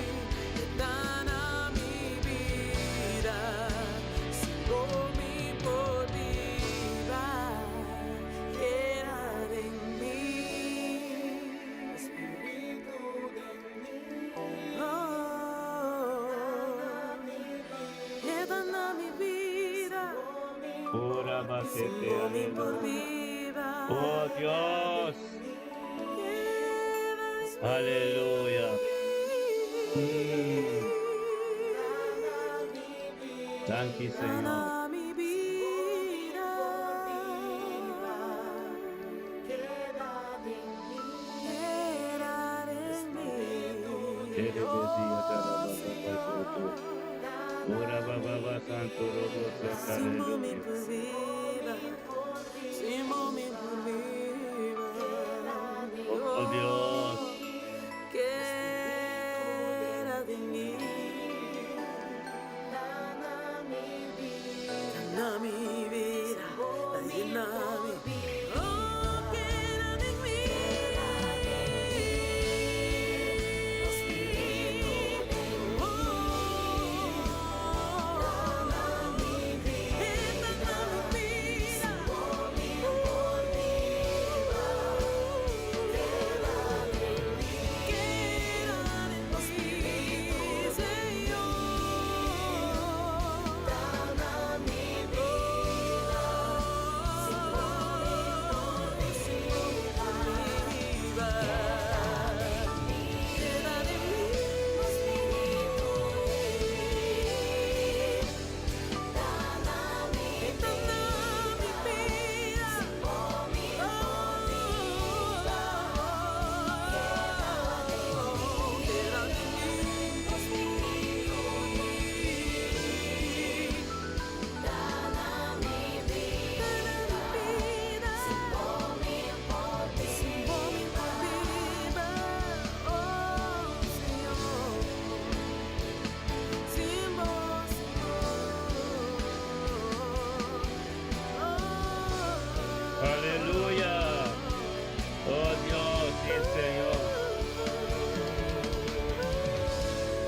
Ta na mi bida. Sin bo mi'n por biba. Keda den mi. Espíritu den mi. Oh, keda na mi bida. Ora basete, Sin bo mi'n por aleluya. biba. Oh Dios. Aleluya. Danki Señor. Oh Dios. Aleluya! Oh Dios, sí Señor.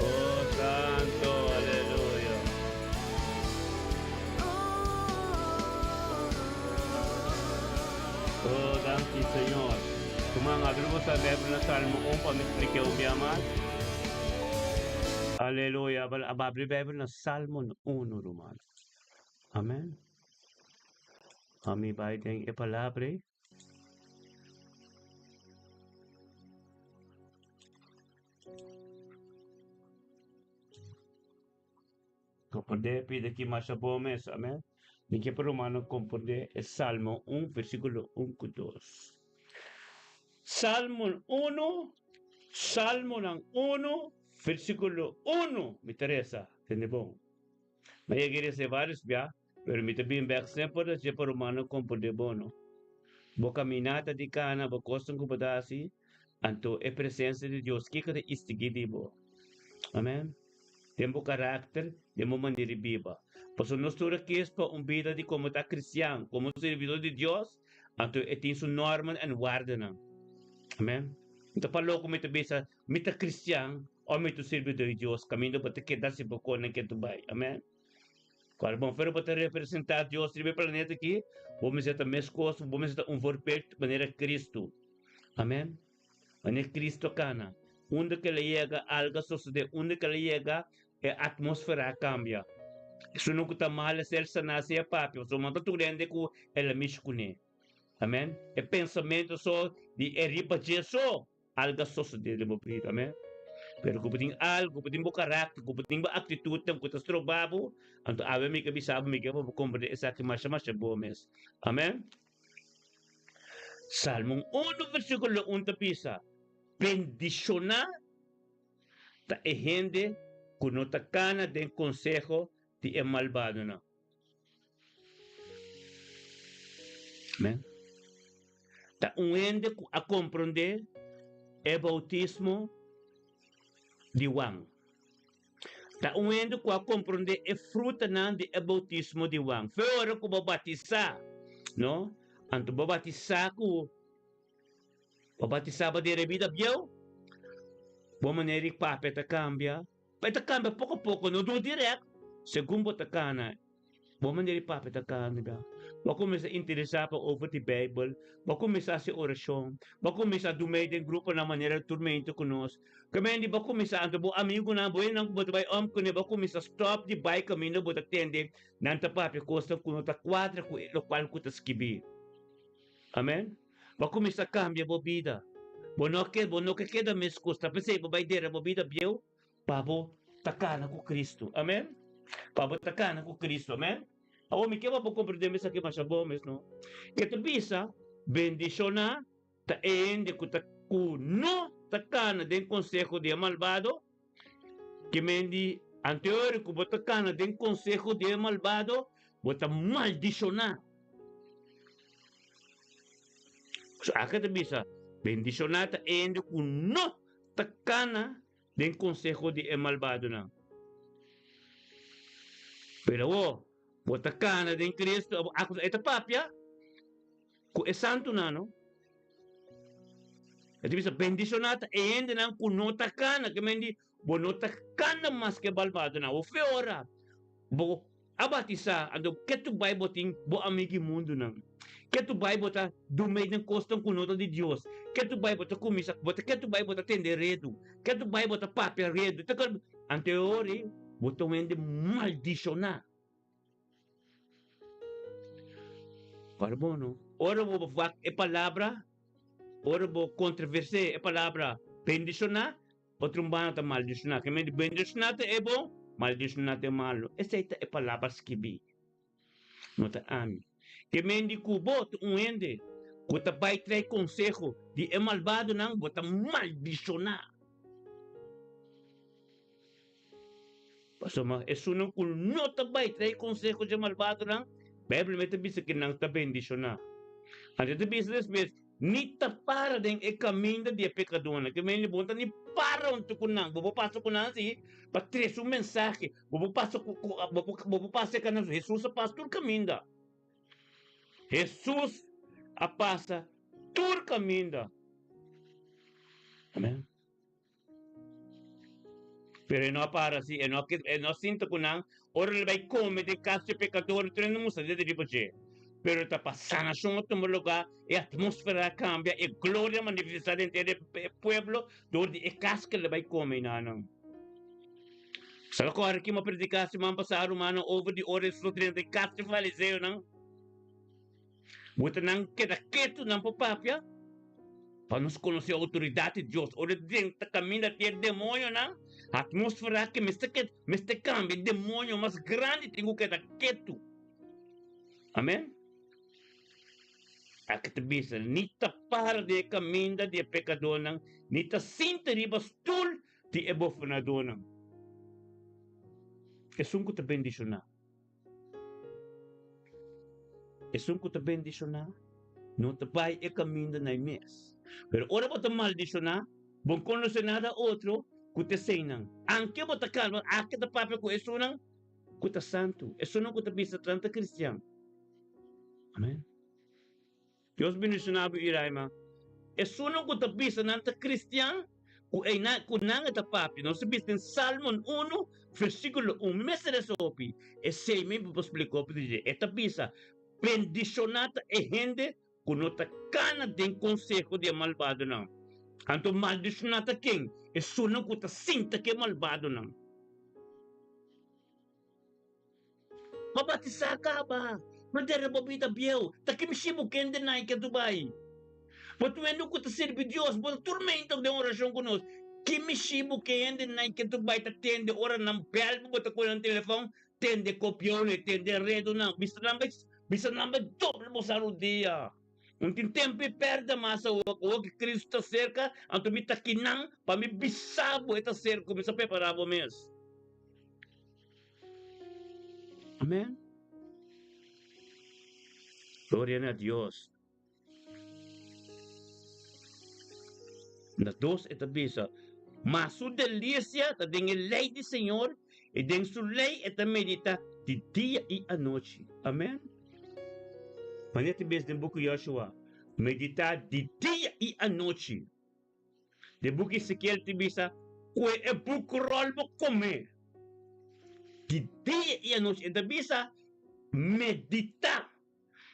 Oh Santo, aleluya. Oh, danki Señor. Ruman, abri boso Bijbel na Salmo 1 pa mi splike un bia mas. Aleluya. Abri Bijbel na Salmo 1, ruman. Amen. Ami bai den e palabra ei. Comprendé pida ki masha bon mes, amen. Mi ke pa rumannan comprendé e Salmo 1, versículo 1 ku 2. Salmo 1, Salmonan 1, versículo 1, mi ta resa, tende bon. Mi a yega resa varios bia, pero mi ta bin bek semper ta dje pa rumannan comprendé bon, no. Bo caminata di cana, bo cosnan cu bo ta haci, anto e presencia di Dios kiko ta istigui di bo? Amen. Den bo karakter, den bo manera di biba. Pasobra nos tur a kies pa un bida di komo ta kristian, komo sirbidor di Dios, anto e tin su norman en wardenan. Amen. No ta pa loko mi ta bisa, mi ta kristian o mi ta un sirbidor di Dios, kaminda bo ta keda si bo konan ke ta bai. Amen. Kual bon pero bo ta representa Dios riba e planeta aki, bo mester ta meskos, bo mester ta un voorbeeld manera Kristu. Amen. Wanneer Cristo cana, unda cu el a yega algo a sosode, unda cu el a yega e atmosfera a cambia. Esun cu ta mal a ser sana si e papia, pasobra no ta tur hende cu el a mishi cune. Amen. E pensamento so di e riba dje so, algo a sosode den bo bida. Amen. Pero cu bo tin algo, cu bo tin bo karakter, cu bo tin bo actitudnan cu ta stroba bo, anto awe mi ke bisa bo, mi ke pa bo comprende esaki masha masha bo mes. Amen. Salmo unu versíkulo un ta bisa, Bendishoná ta e hende ku no ta kana den konseho di e malbadonan. Amén. Ta un hende ku a komprondé e boutismo di Juan. Ta un hende ku a komprondé e frutanan di e boutismo di Juan. Fe ora ku bo batisá, no? Anto bo batisá ku bo batisá bo den rebida bieu, bo manera di papia ta kambia. E ta kambia poko poko, no duru dirèkt, segun bo ta kana. Bo manera di papia ta kambia. Bo a kuminsá interesá pa over di Beibel. Bo a kuminsá hasi orashon. Bo a kuminsá dumei den gruponan manera Turmento ku nos. Kamendi bo a kuminsá anto bo amigunan, bo hendenan ku bo ta bai om kuné, bo a kuminsá stòp di bai kaminda bo ta tende nan ta papia kosnan ku no ta kuadra ku e lokual ku ta skibí. Amen. Bo a kuminsá kambia bo bida. Bo no ke bo no ke keda meskos. Ta p'esei bo bai dera bo bida bieu pa bo ta kana ku Kristu. Amen. Pa bo ta kana ku Kristu, amen. Awor mi ke pa bo komprendé mi esaki masha bon mes no. E ta bisa, Bendishoná ta e hende ku ta ku no ta kana den konseho di e malbado, ke men di anteori ku bo ta kana den konseho di e malbado, bo ta maldishoná. Aki ta bisa, Bendishoná ta e hende ku no ta kana den konseho di e malbadonan. Pero awor, bo ta kana den Cristo, abo a e ta papia ku e santunan, no? E ta bisa, Bendishoná ta e hendenan ku no ta kana, ke men di, bo no ta kana mas ku e malbadonan. Hopi ora bo A batisá, anto ke tu bai bo tin bo amigi mundunan? Ke tu bai bo ta dumei den kosnan ku no ta di Dios? Ke tu bai bo ta kuminsá bo ta ke tu bai bo ta tende redu? Ke tu bai bo ta papia redu? Ta kal Anto e ora ei bo ta un hende maldishoná. Ora bo no, ora bo wak e palabra, ora bo kontrovers'é e palabra bendishoná, Otro un banda ta maldishoná. Ke men di bendishoná ta e bon, maldishoná ta e malu. Esei ta e palabra skibí, no ta ami. Ke men di ku bo ta un hende ku ta bai trae konseho di e malbadonan, bo ta maldishoná. Pasobra esunnan ku no ta bai trae konseho dje malbadonan, Beibel mes ta bisa ku nan ta bendishoná. Anto e ta bisa despues, Ni ta para den e kaminda di e pekadónan. Ke mende bo no ta ni para huntu ku nan. Bo por pasa ku nan si pa trese un mensahe. Bo por pasa ku bo por pasa serka nan. Hesus a pasa tur kaminda. Hesus a pasa tur kaminda. Amen. Pero e no a para si, e no e no a sinta ku nan ora el bai kome den kas di pekador, tur hende mustra dede riba dje. Pero ta pa sanashon a tuma lugá, e atmósfera a kambia, e gloria a manifestá den e e pueblo dor di e kas ku el a bai kome einan. Sa kòrda ki mi a prediká siman pasá, rumannan, over di ora Hesus a drenta e kas di fariseonan? Bo ta nan keda ketu nan por papia pa nos konosé outoridat di Dios. Ora den ta kaminda tin e demoñonan, atmósfera ke mester ke mester kambia. E demoño mas grandi tin ku keda ketu. Amen. Aki ta bisa, Ni ta para den e kaminda di e pekadónan, ni ta sinta riba stul di e bofonadónan. Esun ku ta bendishoná. Esun ku ta bendishoná no ta bai e kaminda na e mes. Pero ora bo ta maldishoná, bo no konosé nada otro ku ta eseinan. Anke bo ta kalma, ake ta papia ku esunnan ku ta santu, esunnan ku ta bisa nan ta kristian. Amen. Dios bendishoná bo Iraima. Esunnan ku ta bisa nan ta kristian, ku einan ku nan e ta papia. Nos ta bisa den Salmon unu, versíkulo un. Mi mester lesa hopi. Esei mi por splika hopi di dje. E ta bisa, Bendishoná ta e hende ku no ta kana den konseho di e malbadonan. Anto maldishoná ta ken? Esunnan ku ta sinta ku e malbadonan. Bo batisá kaba, ma dera bo bida bieu, ta ki mishi bo kende nai ke Dubai? Bo ta wende ku ta sirbi Dios, bo ta turmenta den orashon ku nos, ki mishi bo kende nai ke Dubai ta tende ora nan bèl bo, bo ta kore nan telefòn, tende kopione, tende redonan, bisa nan bai, bisa nan bai dobla bo saludia. Un tin tempu i pèrdè mas awor, awor ku Kristu ta serka, anto mi ta kinan pa mi bisa bo e ta serka, kuminsá prepará bo mes. Amen. Gloria na Dios. Na dos e ta bisa, Ma su delicia ta den e ley di Señor, y den su ley e ta medita di dia y anochi. Amen. Manera ta bisa den buki Joshua, medita di dia y anochi. Den buki Ezekiel tin bisa ku e bukròl bo kome di dia i anochi. E ta bisa meditá.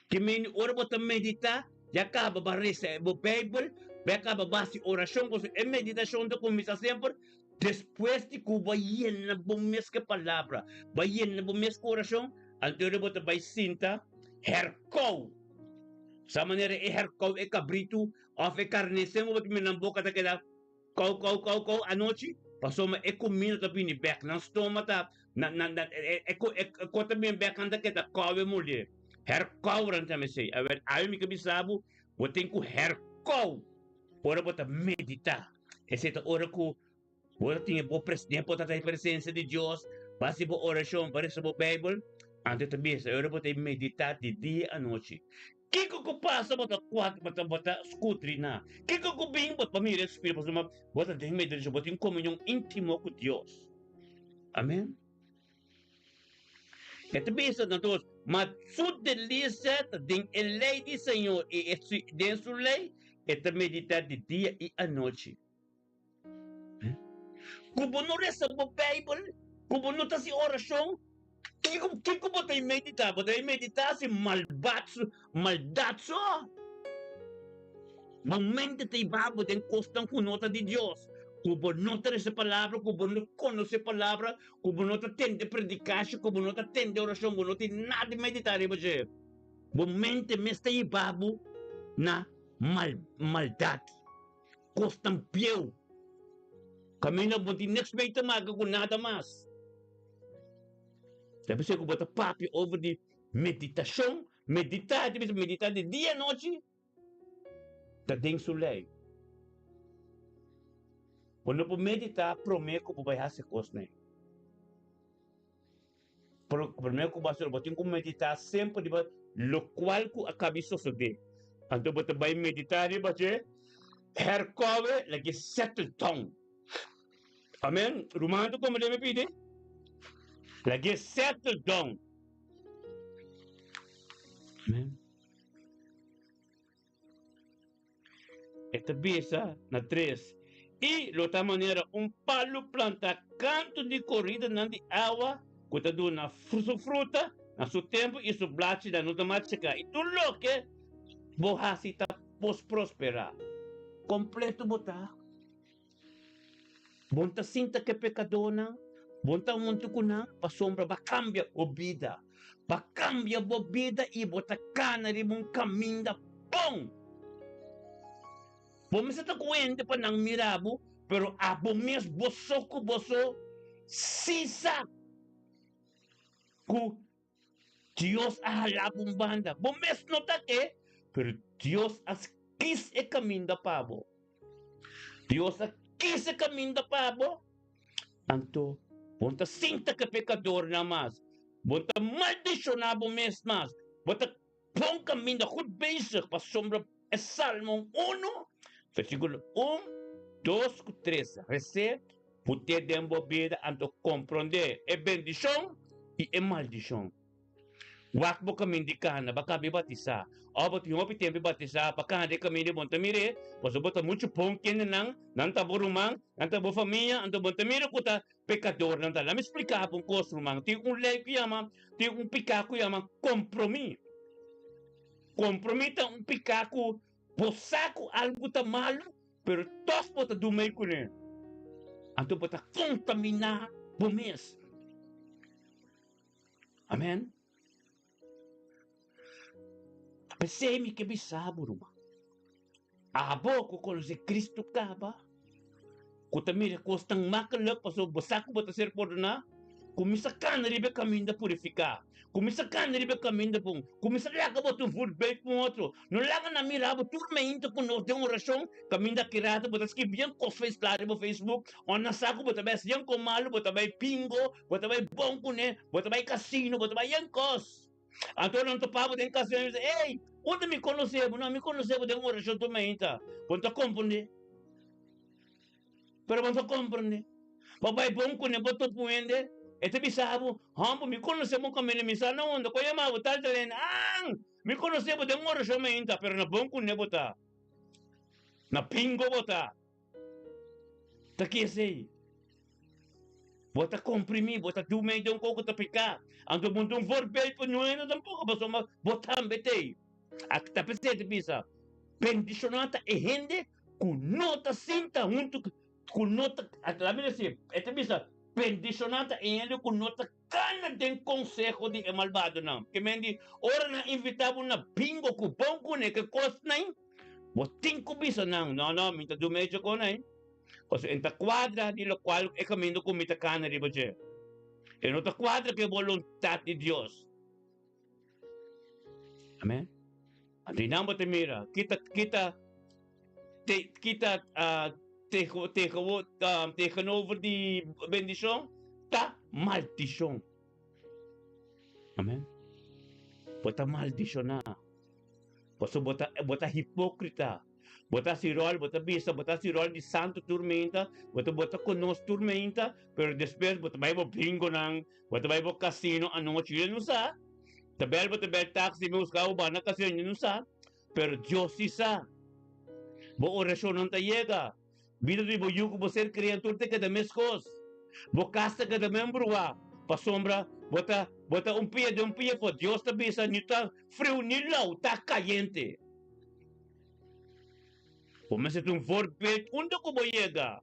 Ke meni ora bo ta meditá ya kaba bo a resa bo Beibel, bo a kaba bo a hasi orashon. Pasobra e meditashon ta kuminsá semper despues di ku bo a yena bo mes ku e palabra, bo a yena bo mes ku orashon, anto ora bo ta bai sinta herkou. Sa manera e herkou e kabritu Of e karne sen bo ta mira nan boka ta keda kou kou kou kou anochi. Pasobra e kuminda ta bini bèk, nan stoma ta, nan, nan, nan, e, e, e, e kos ta bini bèk, nan ta keda kòwe mulié. Herkou nan ta mesei. Awèl, awe mi ke bisa bo, bo tin ku herkou ora bo ta meditá. Esei ta ora ku bo ta tin e bo pres, den bo ta den presensia di Dios, bo hasi bo orashon, bo resa bo Beibel, anto ta bisa, ora bo ta meditá di dia i anochi. Kiko ku pasa bo ta kuat bo ta bo ta skudriná. Kiko ku bin bo ta mira e spiritu pasobra bo ta den medio di Dios, bo tin komunion íntimo ku Dios. Amen. E ta bisa na nos, Ma su delisia ta den e lei di Señor, i den su lei e ta meditá di dia i anochi. Ku bo no resa bo Beibel, ku bo no ta hasi orashon, kiko kiko bo ta meditá? Bo ta meditá si malbat maldat so? Bo mente ta hiba bo den kosnan ku no ta di Dios, ku bo no ta resa palabra, ku bo no konosé palabra, ku bo no ta tende predikashi, ku bo no ta tende orashon, bo no tin nada di meditá riba dje. Bo mente mes ta hiba bo na mal maldat. Kosnan bieu. Kaminda bo tin niks mee te maka ku nada mas. Ta bisa ku bo ta papia over di meditashon, meditá, ta bisa meditá di dia i anochi, ta den su lei. Bo no por meditá promé ku bo bai hasi kosnan. Pero promé ku bo hasi, bo tin ku meditá semper riba lokual ku a kabi sosodé. Anto bo ta bai meditá riba dje, herkowe lag'é settle down. Amen. Ruman ta komprendé mi pidi? Lag'é settle down. Amen. E ta bisa na tres, I lo ta manera un palu plantá kantu di koridanan di awa ku ta duna su fruta na su tempu i su blachinan no ta machiká, i tur loke bo hasi ta prosperá. Kompleto bo ta. Bo no ta sinta ku e pekadónan, bo no ta huntu ku nan, pasobra bo a kambia bo bida. Bo a kambia bo bida i bo ta kana riba un kaminda bon. Bo mester ta ku hende pa nan mira bo, pero abo mes bo so ku bo so sí sa ku Dios a hala bo un banda. Bo mes no ta ke, pero Dios a skis e kaminda pa bo. Dios a kis e kaminda pa bo, anto bo no ta sinta ku e pekadornan mas, bo no ta maldishoná bo mes mas, bo ta bon kaminda, goed bezig, pasobra e Salmo unu, versíkulo un, dos ku tres, resé, Put'é den bo bida anto komprondé e bendishon i e maldishon. Wak bo kamin di kana, bo a kaba di batisá. Òf bo tin hopi tempu di batisá, pa kana den kamin di bo no ta mir'é, pasobra bo ta muchu bon kendenan, nan ta bo ruman, nan ta bo famia, anto bo no ta mira ku ta pekadornan ta. Lami splika bo un kos, ruman, tin un lei ku yama, tin un piká ku yama kompromí. Kompromí ta un piká ku bo sa ku algu ta malu, Pero tòg bo ta dumei kuné. Anto bo ta kontaminá bo mes. Amèn. P'esei mi ke bisa bo, ruman, abo ku konosé Kristu kaba, ku ta mira kos tan makluk pasobra bo sa ku bo ta ser pordoná, Kuminsá kana riba e kaminda purifiká. Kuminsá kana riba e kaminda bon. Kuminsá laga bo tin voorbeeld pa un otro. No laga nan mira bo tur meinta ku nos den orashon, kaminda ki rato bo ta skirbi yen kos feisla riba Facebook, ò nan sa ku bo ta bai hasi yen kos malu, bo ta bai bingo, bo ta bai bon kuné, bo ta bai kasino, bo ta bai yen kos. Anto nan topa bo den kasino i bisa, Ey, unda mi konosé bo? No, mi konosé bo den orashon tur meinta. Bo no ta komprondé. Pero bo no ta komprendé. Bo bai bon kuné bo topa un hende, e ta bisa bo, Hòmber, mi konosé bo kaminda, mi sa na unda ku a yama bo tal tal hende. An! Mi konosé bo den orashon mainta, pero na bon kuné bo ta. Na bingo bo ta. Ta ki esei? Bo ta komprimí, bo ta du medio un koko ta piká. Anto bo no ta un voorbeeld pa niun hende tampoko, pasobra bo tambe t'ei. Aki ta p'esei ta bisa, Bendishoná ta e hende ku no ta sinta huntu ku no ta, laat mi desi, e ta bisa, Bendishoná ta e hende ku no ta kana den konseho di e malbadonan. Ke men di, ora nan invitá bo na bingo ku bon kuné ke kosnan, bo tin ku bisa nan, No, no, mi ta du mecho kon ei. Pasobra e ta kuadra di lokual e kaminda ku mi ta kana riba dje. E no ta kuadra ku e boluntat di Dios. Amen. Anto nan bo ta mira, kita kita te kita uh, tegen tegen uh, tegenover di bendishon ta maldishon. Amen. Bo ta maldishoná. Pasobra bo ta bo ta hipókrita. Bo ta hasi ròl, bo ta bisa, bo ta hasi ròl di santu tur meinta, bo ta bo ta konos tur meinta, pero despues bo ta bai bo bingonan, bo ta bai bo kasino anochi, yu no sa. Ta bèl bo ta bèl taksi mi buska bo bai na kasino, yu no sa. Pero Dios si sa. Bo orashonnan ta yega. Bida di bo yu ku bo ser krian tur ta keda meskos. Bo kas ta keda men bruá, pasobra bo ta bo ta un pia den un pia for. Dios ta bisa ni ta friu ni lou, ta kayente. Bo mester ta un voorbeeld unda ku bo yega.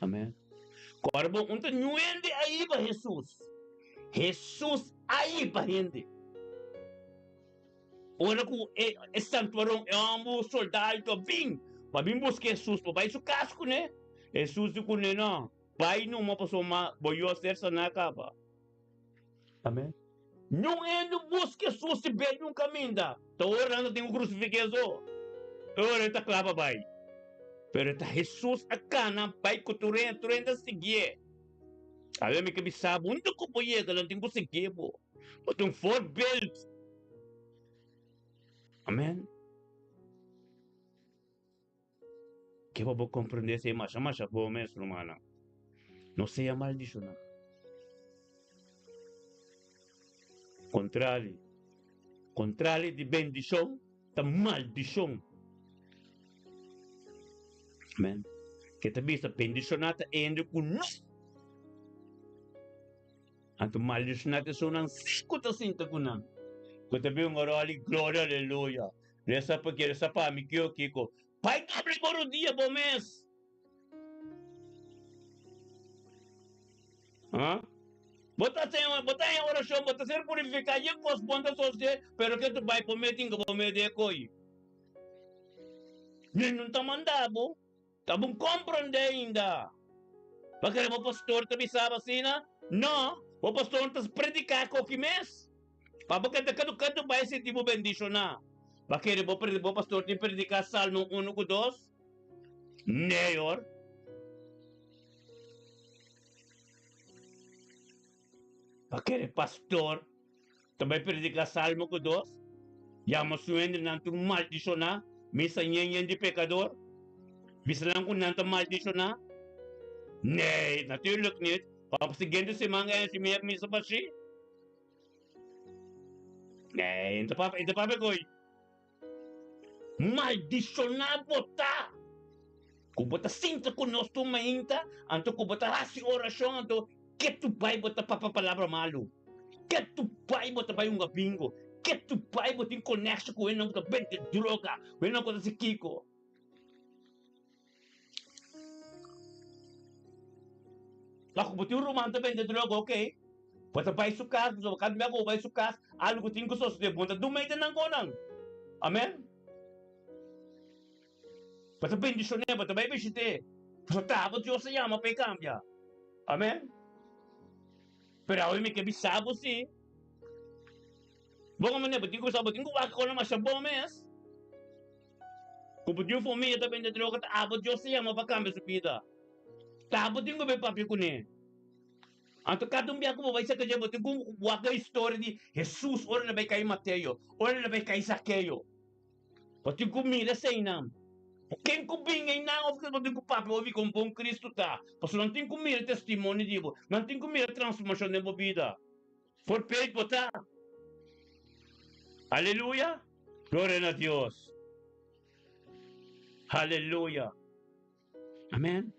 Amen. Kòrda bo un ta ñuende a hiba Hesus. Hesus a hiba hende. Ora ku e e santuaron, e hòmber soldado a bin pa bin buska Hesus pa bai su kas kuné, Hesus di kuné, No, bai numa pasobra bo yu a ser saná kaba. Amen. Niun hende buska Hesus si bel un kaminda. Ta ora nan ta tin ku krusifik'é so. E ora e ta kla pa bai. Pero ta Hesus a kana bai ku tur hende, tur hende a siguié. Awe mi ke bisa bo, unda ku bo yega nan tin ku sigui bo. Bo ta un voorbeeld. Amen. Ke pa bo comprende esei masha masha bon mes, rumannan. No sea maldishoná. Kontrali, kontrali di bendishon ta maldishon. Amen. Ke ta bisa bendishoná ta hende ku no. Anto maldishoná ta esunnan si ku ta sinta ku nan. Ku ta bin un orali gloria aleluya. Resa pa ki, resa pa mi, kio kiko. Bai dobla bo rodia bo mes. Ha? Bo ta haci, bo ta en oracion, bo ta ser purificá, yen cos bon ta sosode, pero ke tu bai pome tin ku bo mete e koyi. Nen no ta manda bo, ta bon comprende ainda. Bo kere bo pastor ta bisa bo asina? No, bo pastor no ta predica koki mes. Pa bo keda kadu kadu bai sinti bo bendicioná. Bo kere bo bo pastor tin predica Salmo uno ku dos? Nee hoor. Pa kere pastor ta bai predica salmo ku dos? Yama su hendenan tur maldicioná, misa yen yen di pecador, bisa nan ku nan ta maldicioná? Nee, natuurlijk niet. Pa siguiente siman e hasi mi misa pa shi? Nee, e ta papia koy. Maldishoná bo ta ku bo ta sinta ku nos tur mainta, anto ku bo ta hasi orashon, anto ke tu bai bo ta papia palabra malu, ke tu bai bo ta bai hunga bingo, ke tu bai bo tin koneksho ku hendenan ku ta bende droga, ku hendenan ku ta hasi kiko. Lòk ku bo tin un ruman ta bende droga, oke, bo ta bai su kas, pasobra kada bia ku bo bai su kas, algu tin ku sosodé, bo no ta duna e nan konan. Amen. Bo ta bendishon'é, bo ta bai bishit'é, pasobra ta abo Dios a yama pa e kambia. Amen. Pero awe mi ke bisa bo si, bo manera bo tin ku bisa, bo tin ku wak konan masha bon mes. Ku bo tin un famia ta bende droga ta abo Dios ta yama pa kambia su bida. Ta abo tin ku bai papia kuné. Anto kada un bia ku bo bai saka dje bo tin ku wak e historia di Hesus ora el a bai kai Mateo, ora el a bai kai Zakeo. Bo tin ku mira eseinan. Ken ku bin einan of bo tin ku papia obi kon bon Kristu ta. Pasobra nan tin ku mira testimonio di bo. Nan tin ku mira transformashon den bo bida. For peit bo ta. Aleluya! Gloria na Dios! Aleluya! Amen.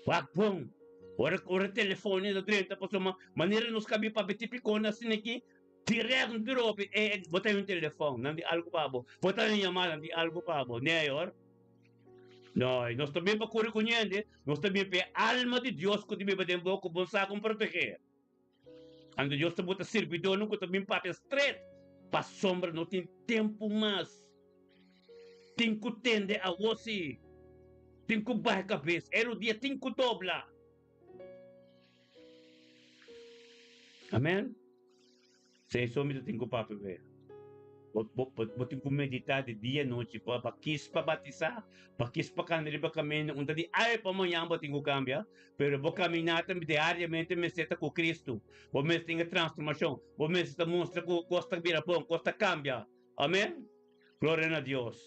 Wak bon. Ora ora telefon ta drenta pasobra manera nos kabi papia tipikon asina aki, direct no bira hopi e bo ta un telefon, nan di algu pa bo. Bo ta un yamada, nan di algu pa bo. Nee hoor. No, nos ta bin pa kuri ku hende, nos ta bin pa e alma di Dios ku ta biba den bo ku bo sa kon protegé. Anto Dios ta bota sirbidornan ku ta bin papia stret, pasobra no tin tempu mas. Tin ku tende awor si. Tin ku baha kabes, e rudia tin ku dobla. Amen. Esei so mi ta tin ku papia be. Bo, bo, bo, bo tin ku meditá di dia i nochi pa pa kis pa batisá, pa kis pa kanda riba kaminda. Un ta di awe pa mañan bo tin ku kambia, pero bo kaminata diariamente mester ta ku Kristu. Bo mester tin e transformashon. Bo mester ta mustra ku kos ta bira bon, kos ta kambia. Amen. Gloria na Dios.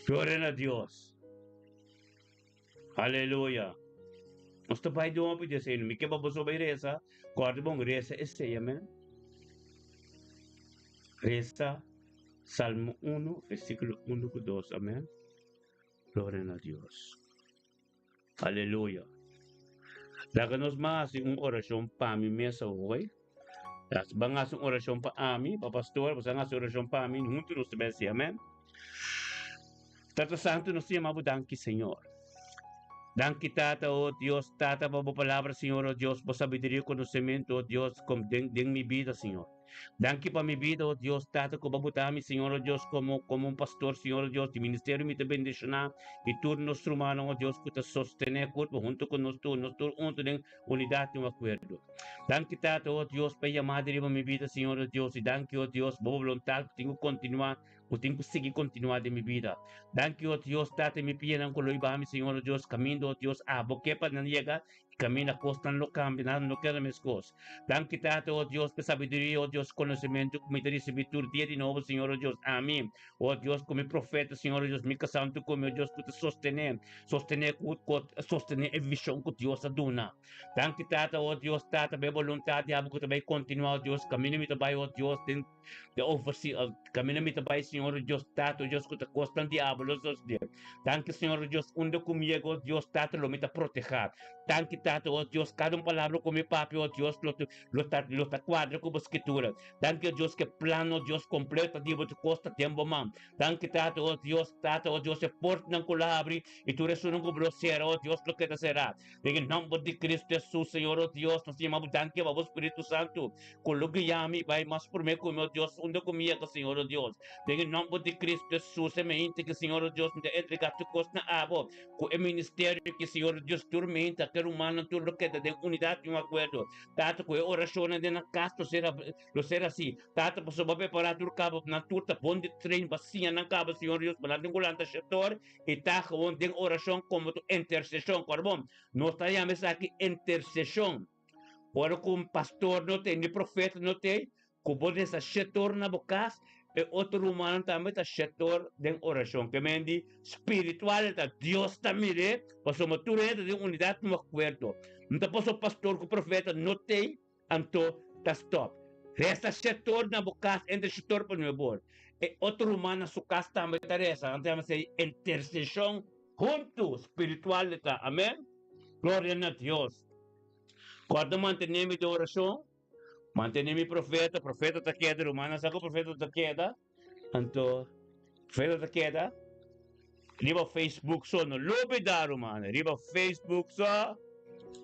Gloria na Dios. Aleluya. Nos ta bai den hopi deseo. Mi ke pa boso bai resa. Kòrda bon, resa esei, amen. Resa Salmo 1, versíkulo 1 ku 2, amen. Gloria na Dios. Aleluya. Laga nos mas hasi un orashon pa mi mes awor. Las ban hasi un orashon pa ami, pa pastor, boso hasi orashon pa mi, huntu nos ta bai hasi, amen. Tata Santu, nos ta yama bo danki, Señor. Danki, Tata, oh Dios, Tata, pa bo palabra, Señor, oh Dios, bo sabiduria i konosementu, oh Dios, kom den, den mi bida, Señor. Danki pa mi bida, oh Dios, Tata, ku bo a buta mi, Señor, oh Dios, komo, komo un pastor, Señor, oh Dios, di ministerio mi ta bendishoná i tur nos rumannan, oh Dios, ku ta sostené kurpo huntu ku nos tur, nos tur huntu den unidat i un akuerdo. Danki, Tata, oh Dios, pa e yamada riba mi bida, Señor, oh Dios, i danki, oh Dios, bo boluntat ku tin ku kontinuá, ku tin ku sigui kontinuá den mi bida. Danki, oh Dios, Tata, i mi pianan ku lo hiba mi, Señor, oh Dios, kaminda, oh Dios, abo ke pa nan yega Kaminda kosnan lo kambia, nada no keda meskos. Danki Tata, o Dios, pa e sabiduria, o Dios, konosementu ku mi ta risibí tur dia di nobo, Señor, o Dios. Ami, o Dios, ku mi profeta, Señor, o Dios, mi kasantu ku mi, o Dios, ku ta sostené, sostené ku, ku sostené e vishon ku Dios a duna. Danki Tata, o Dios, Tata, pa e boluntat di abo ku ta bai kontinuá, o Dios, kaminda mi ta bai, o Dios, den de oversee, kaminda mi ta bai, Señor, o Dios, Tata, o Dios, ku ta kosnan diablo sosodé. Danki Señor Dios unda ku mi yega o Dios Tata lo mi ta proteha. Danki Tata o Dios kada un palabra ku mi papia o Dios lo lo ta lo ta kuadra ku bo skritura. Danki o Dios ke plan o Dios kompleto di bo kos ta den bo man. Danki Tata o Dios Tata o Dios e portnan ku lo habri i tur esunnan ku bo lo sera o Dios lo keda sera. Den e nomber di Cristo Jesus Señor o Dios nos ta yama bo danki pa bo Spiritu Santu ku lo guia mi bai mas prome ku mi o Dios unda ku mi yega Señor o Dios. Den e nomber di Cristo Jesus e mente ki Señor o Dios mi ta entrega tur kos na abo ku e ministerio ki Señor o Dios tur mente aki rumannan tur lo keda den unidat i un akuerdo Tata ku e orashonnan den nan kas lo ser lo ser asi Tata pasobra bo a prepara tur kaba nan tur ta bon di train bo a siña nan kaba Señor Dios pa nan tin ku lanta shetor i ta gewoon den orashon komo tu interseshon kòrda bon nos ta yama esaki interseshon ora ku un pastor no tei ni profeta no tei Ku bo resa shetor na bo kas, e otro rumannan tambe ta shetor den orashon. Ke men di spiritual ta Dios ta mir'é, pasobra tur hende ta den unidat un akuerdo. No ta pasobra pastor ku profeta no t'ei, anto ta stòp. Resa shetor na bo kas, entre shetor pa nuebor. E otro ruman na su kas tambe ta resa. Nan ta yama esei interseshon huntu spiritual ta. Amen. Gloria na Dios. Kòrda mantené mi den orashon. Mantene mi profeta, profeta ta keda, rumannan sa ku profeta ta keda, anto profeta ta keda riba Facebook so, no lubida rumannan, riba Facebook so,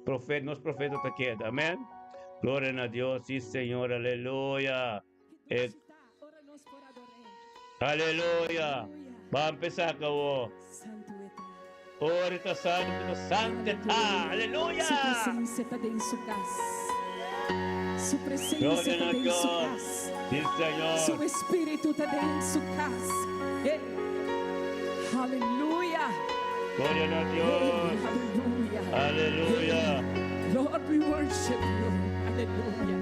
profeta, nos profeta ta keda, amen. Gloria na Dios, si Señor, aleluya. E, aleluya. Ba empezá kawo. Ora ta santo, santo ta. Aleluya. Su presencia ta den su cas. Su presencia Gloria ta na den su Dios. cas. Sí, Señor. Su espíritu ta den su cas. Hey. Aleluya. Gloria na Hey, Dios. aleluya. Aleluya. Hey. Lord, we worship you. Aleluya.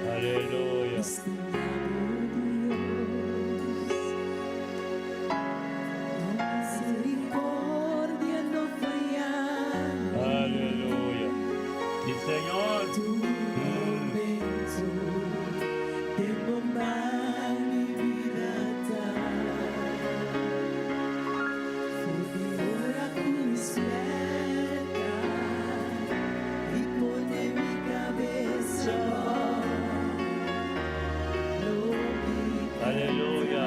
Aleluya. Aleluya. Sí, Señor. Aleluya.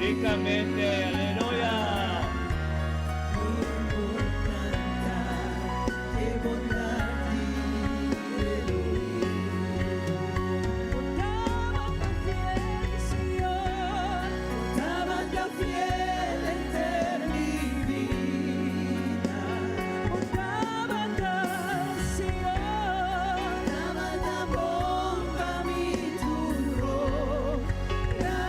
Ricamente, aleluya. Mi por canta e bondad di Elohim. Bo tabata fiel, Señor. Bo tabata fiel henter mi bida. Bo tabata, Señor. Tabata bon pa mi tur ora.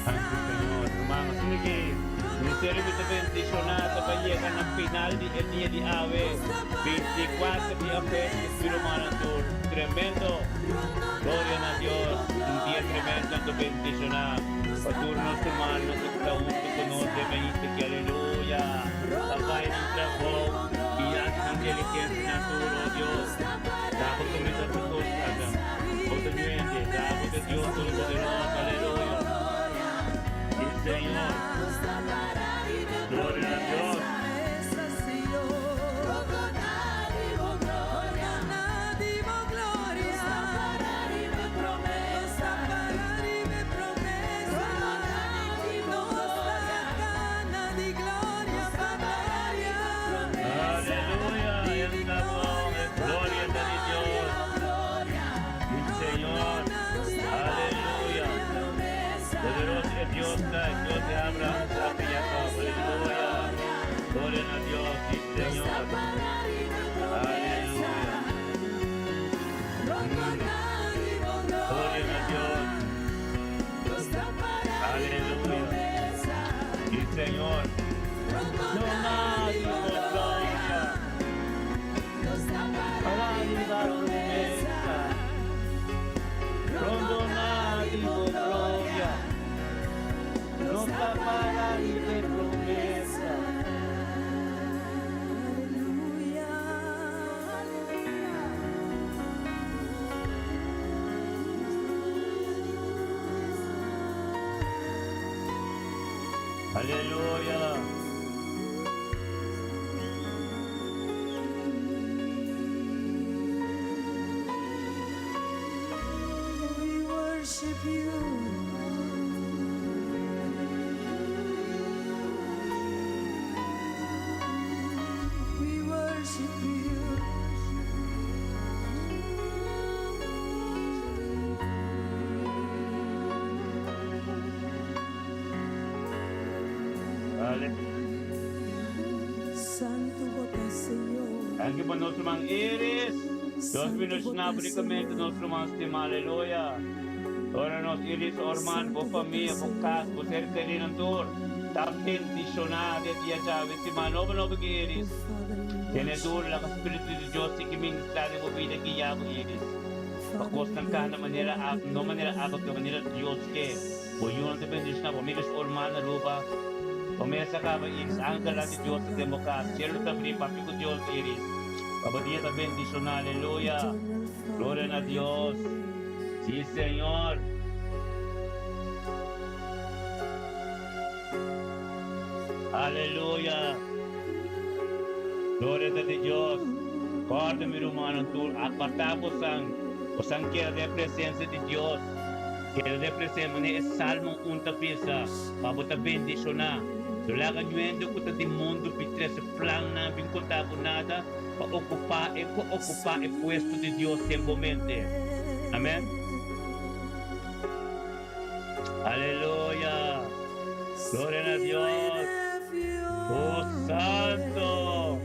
Danki Señor. Ruman, asina ki Ministerio mi ta bendiciona ta pa yega na final di e dia di awe, 24 di augustus, mi rumannan tur. Tremendo! Gloria na Dios! Un dia tremendo anto bendiciona pa tur nos rumannan cu ta hunto cu nos den mainta aki. Aleluya! Ta bay nan trabou y haci nan diligencia nan tur, oh Dios. Dabo cuminsa tur cos, Tata. Bo ta nuende, Dabo ta Dios Todopoderoso, aleluya. Sí, Señor. Gloria na Dios. Aleluya, esta bon, e gloria ta di Dios. Mi Señor, aleluya. Poderoso e Dios ta, e Dios di Abraham, Isaac y Jacob, aleluya. Gloria na Dios, sí Señor. Aleluya. Gloria na Dios. Aleluya. Sí Señor. No nadie gloria. Arriba promesa. Rondona di gloria. No ta para riba promesa. Aleluya. We worship you. We worship you. Dale. Santo bo ta Señor. Danki pa nos ruman Iris. Dios bendiciona ricamente nos ruman stima. Aleluya. Ora nos Iris Orman, bo famia, bo cas, bo ser querido tur. Ta bendiciona den dia djawe. Siman nobo nobo ki Iris. Tene duro laga Spiritu di Dios sigui ministra den bo bida guia bo Iris. Pa cosnan cana manera abo, no manera abo ke, manera Dios ke. Bo yunan ta bendiciona bo amigas Orman Aruba. Bo mesa caba Iris. Angelnan di Dios ta den bo cas. Cielo ta abri papia cu Dios Iris. Pa bo dia ta bendiciona. Aleluya. Gloria na Dios. Si Señor. Aleluya. Gloria ta di Dios. Corda mi rumannan tur, aparta bosan. Bosan keda den presencia di Dios. Keda den presencia, manera e Salmo un ta bisa, pa bo ta bendiciona. No laga ñuendo cu ta di mundo bin trece plannan bin conta bo nada pa ocupa e cu ocupa e puesto di Dios den bo mente. Amen. Aleluya! Gloria na Dios! Oh Santo!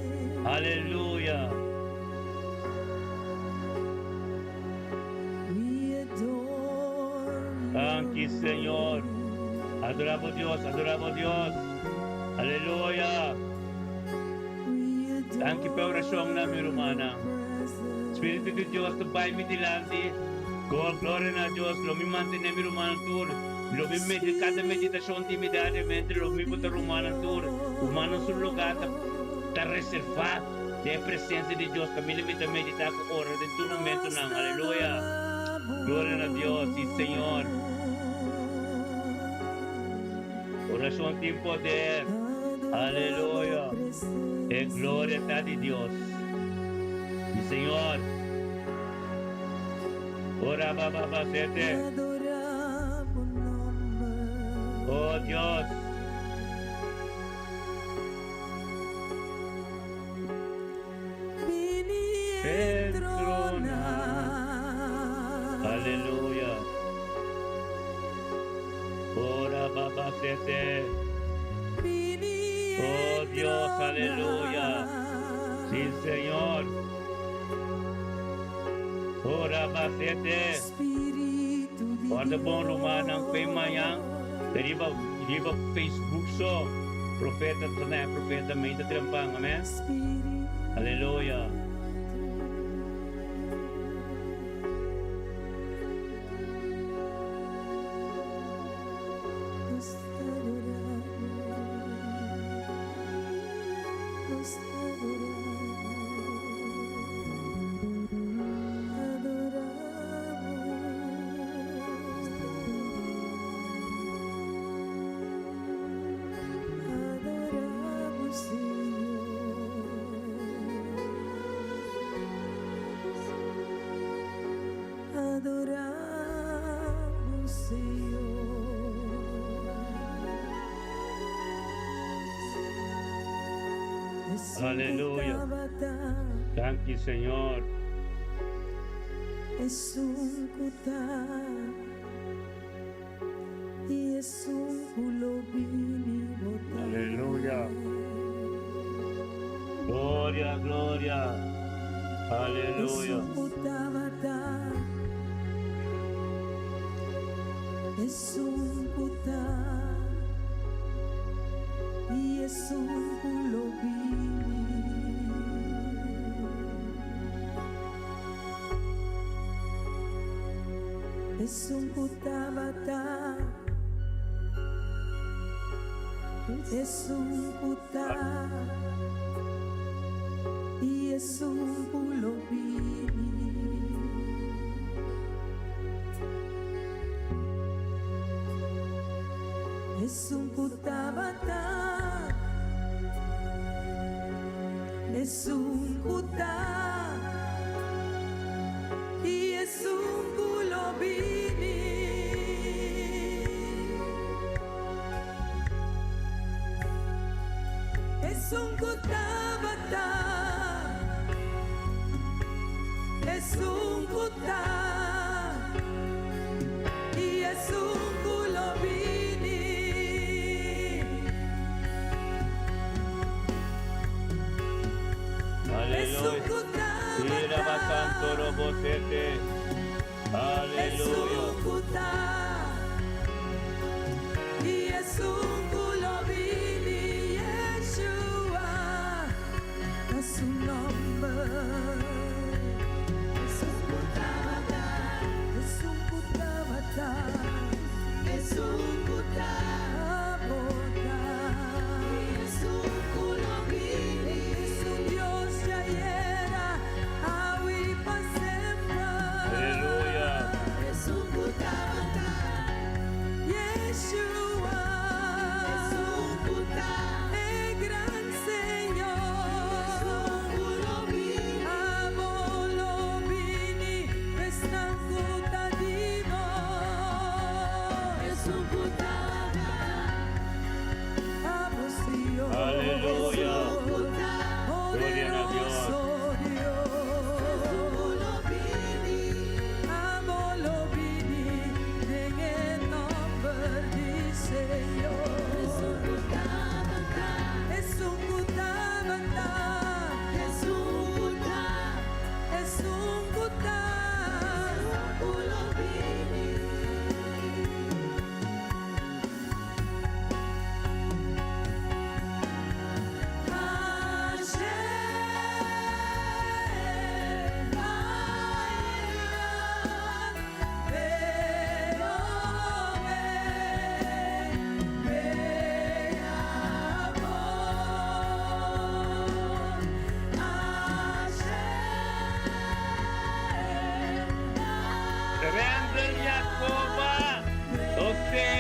Aleluya! Danki Señor. Adora bo Dios, adora bo Dios. Aleluya. Danki pa e oracionnan, mi rumannan. Spiritu di Dios ta bai mi dilanti. Gloria na Dios. Lo mi mantene mi rumannan tur. Lo mi medi cada meditacion di mi diariamente. Lo mi bo ta rumannan tur. Rumannan su lugar ta ta reserva den e presencia di Dios. Caminda mi ta medita cu ora den tur momentonan. Aleluya. Gloria na Dios. Si Señor. Oracion tin poder. Aleluya. E gloria ta di Dios. Mi Señor. Ora ba ba ba sete. Oh Dios. Entrona. Aleluya. Ora ba ba sete. Oh Dios, aleluya. Sí, Señor. Ora ba sete. Ora bon rumannan, fe mañan. Riba riba Facebook so. Profeta ta na profeta mei ta trempan. Amen. Aleluya. Aleluya. Danki Señor. Aleluya. Gloria, gloria. Aleluya. Aleluya. Ira santo robosete. Aleluya. Aleluya. Aleluya. Gloria a Dios. Randall Jacoba. José.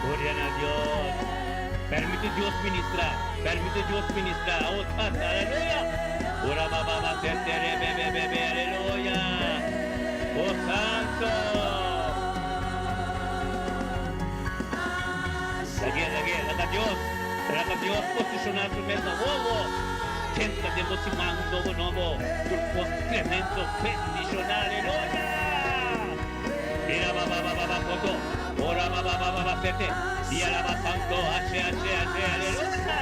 Gloria a Dios. Permite Dios ministrar. Permite Dios ministrar. Oh, aleluya. Ora ba ba ba se te re be be be be aleluya. Oh santo. Lagi, lagi, laga Dios. Laga Dios posiciona su mesa. Wowo. Entra den bo siman nobo nobo. Tur cos tremendo bendicional. Aleluya. Mira ba ba ba ba ba koto. Ora ba ba ba ba ba sete. Dia la ba santo. Ashe ashe ashe. Aleluya.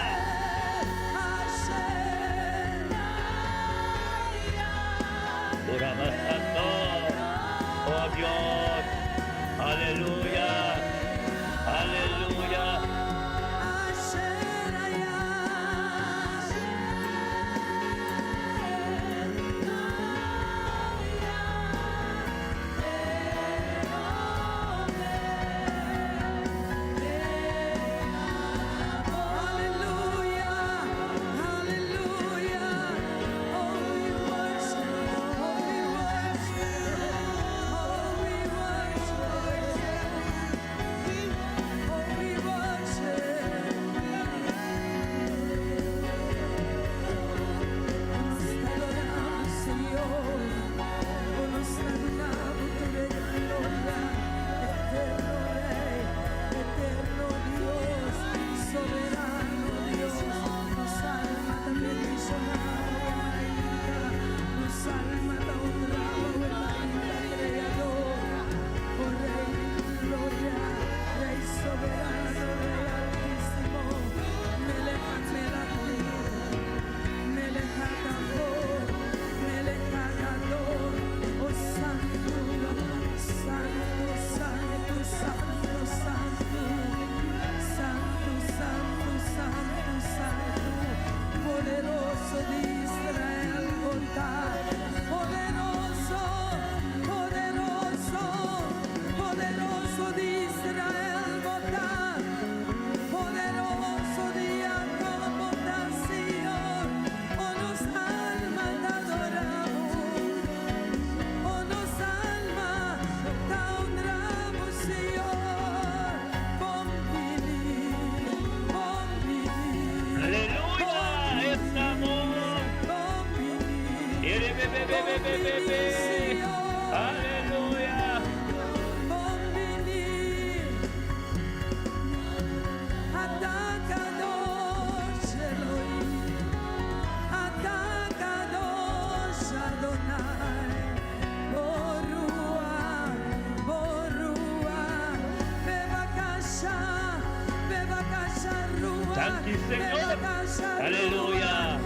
Aleluya.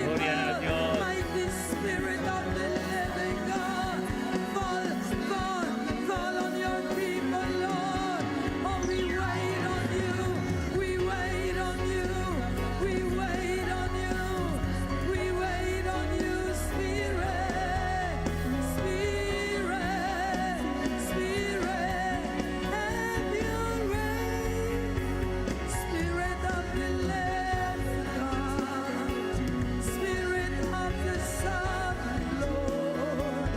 Gloria na Dios. Spirit of the living God, fall, fall, fall on your people, Lord. Oh, we wait on you. We wait on you. We wait on you. We wait on you, Spirit. Spirit, Spirit, have your way. Spirit of the living God. Spirit of the Sovereign Lord,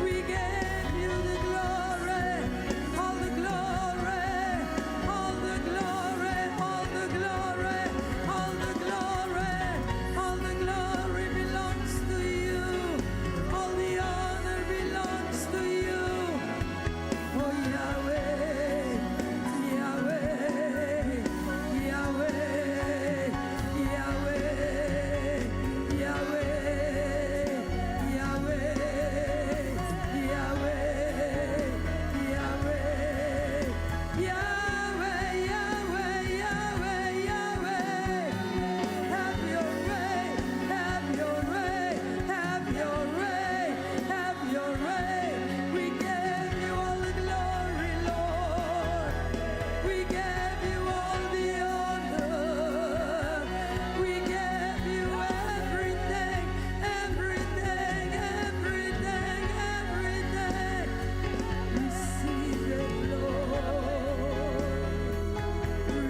we give you the glory, all the glory, all the glory, all the glory, all the glory, all the glory belongs to you, all the honor belongs to you. Oh Yahweh, Yahweh, Yahweh, Yahweh, Yahweh, Yahweh, Yahweh, Yahweh, Yahweh, Yahweh, Yahweh, Yahweh. Have your way, have your way, have your way, have your way. We give you all the glory, Lord. We give you all the honor. We give you everything, everything, everything, everything. Receive it, Lord.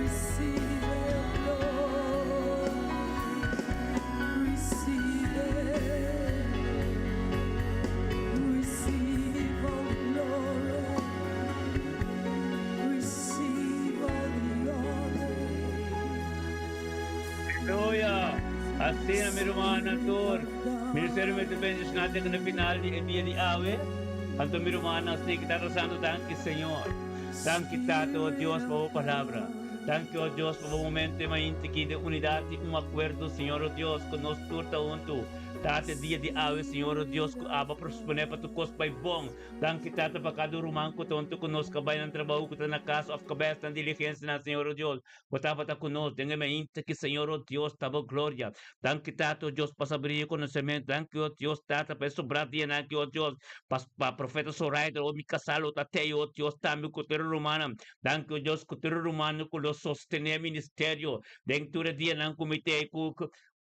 Receive it, Lord. Receive it. Receive all the glory. Receive all the honor. Aleluya. Asina mi rumannan tur. Ministerio mester bendishoná te na final di dia di awe. Anto mi rumannan sigui Tata Santo, danki Señor. Danki Tata, oh Dios, pa bo palabra. Danki, oh Dios, pa bo momento mainta aki di unidat i un akuerdo, Señor, oh Dios, ku nos tur ta huntu. Tata, dia di awe, Señor, oh Dios, ku abo a prosponé pa tur kos bai bon. Danki Tata pa kada ruman ku ta huntu ku nos, ku a bai nan trabou, ku ta na kas òf kabes nan diligensianan, Señor, oh Dios. Bo tabata ku nos den e mainta ki Señor o Dios ta bo gloria. Danki Tata o Dios pa sabiduria i konosementu. Danki o Dios Tata pa e sobrá dianan aki o Dios. Pa pa profeta Zoraida o mi kasá lo ta tei o Dios tambe ku tur e rumannan. Danki o Dios ku tur e rumannan ku lo sostené e ministerio den tur e dianan ku mi tei ku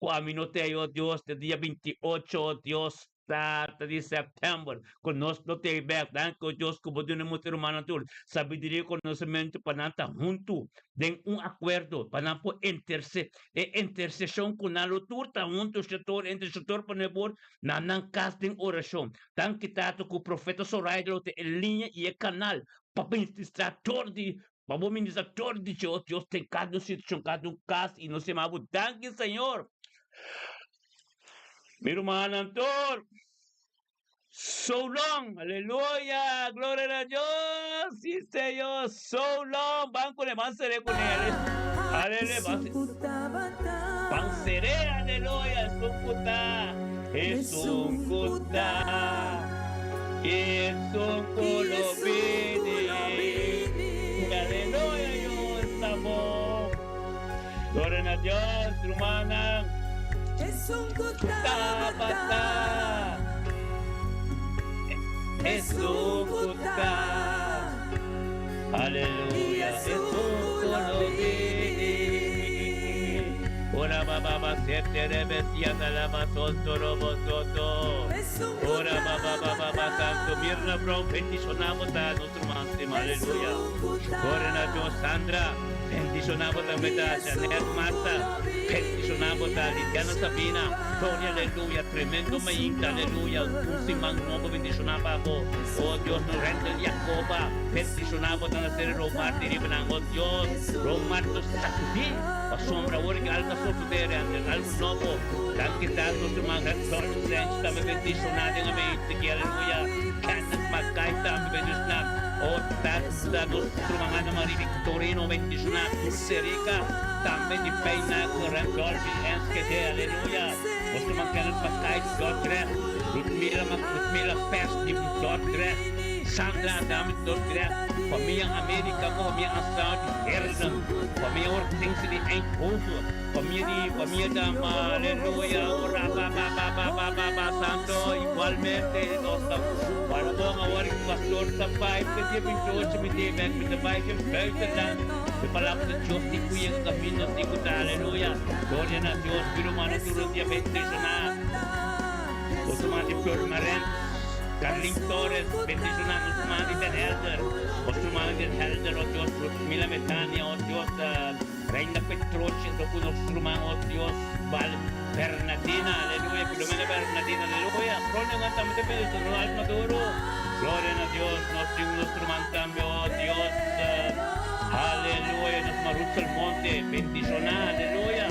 ku ami no tei o Dios te dia 28 o Dios. Tata di September, ku nos lo tei bek. Danki, o Dios, ku bo duna mucha rumannan tur sabiduria i konosementu pa nan ta huntu den un akuerdo, pa nan por interse e interseshon ku nan lo tur ta huntu shetor entre shetor pa nebor na nan kas den orashon. Danki, Tata, ku Profeta Zoraida lo ta e liña i e kanal pa ministrá tur di pa bo ministrá tur di Dios. Dios den kada un situashon, kada un kas i nos yama bo danki, Señor. Mi rumannan tur, so long, aleluya, gloria na Dios, si Señor, so long, ban kuné, ban seré kuné, aleluya, ban, ban seré, aleluya, esun ku ta, esun ku ta, esun ku lo bini, aleluya, Dios ta bon. Gloria na Dios, rumannan. Tabata Esun ku ta. Aleluya, esun ku lo bini. Ora baba ba sete rebe siata la ba sonto robo soto. Ora baba baba ba santo Mirna Brown bendishonabo ta nos ruman stima. Aleluya. Gloria na Dios, Sandra. Bendishoná bo tambe ta Janet Marta, bendishoná bo ta Liliana Sabina, Gloria aleluya, tremendo mainta aleluya, un siman nobo bendishoná pa bo, oh Dios no Rendel Jacoba, bendishoná bo ta na seri Romarty riba nan, oh Dios, Romarty lo sakudí pasobra awor ke algo a sosodé Rendel, algo nobo, danki ta nos ruman Redson Sench tambe bendishoná den e mainta aki aleluya, Kenneth Mackay tambe bendishoná. Oh Tata, nos ruman Ana Marie Victorino bendishoná, Dulce Rica, tambe di Pijnacker, Randolph di Enschede, aleluya. Nos ruman Kenneth Bakay di Dordrecht, Ludmila, Ludmila Pers di Dordrecht, Sandra Adame di Dordrecht, famia America ku famia Anstraal di Heerlen, famia Hortense di Eindhoven, famia di famia Dama, aleluya, ora ba ba ba ba ba ba ba santo, igualmente nos ta para bon awor ku pastor ta bai pe dia 28 mi tin bek mi ta bai den buitenland e palabra di Dios tin ku yega kaminda tin ku ta aleluya gloria na Dios mi rumannan tur un dia bendishoná nos ruman di Purmerend Carlin Torres bendishoná nos ruman di Den Helder nos rumannan di Den Helder oh Dios Mila Metania oh Dios Reina Petrochi anto ku nos ruman oh Dios Val Bernadina aleluya Filomena Bernadina aleluya Groningen tambe ta bendicion Ronald Maduro gloria na Dios nos tin nos ruman tambe oh Dios aleluya nos ruman Rutsel Monte bendiciona aleluya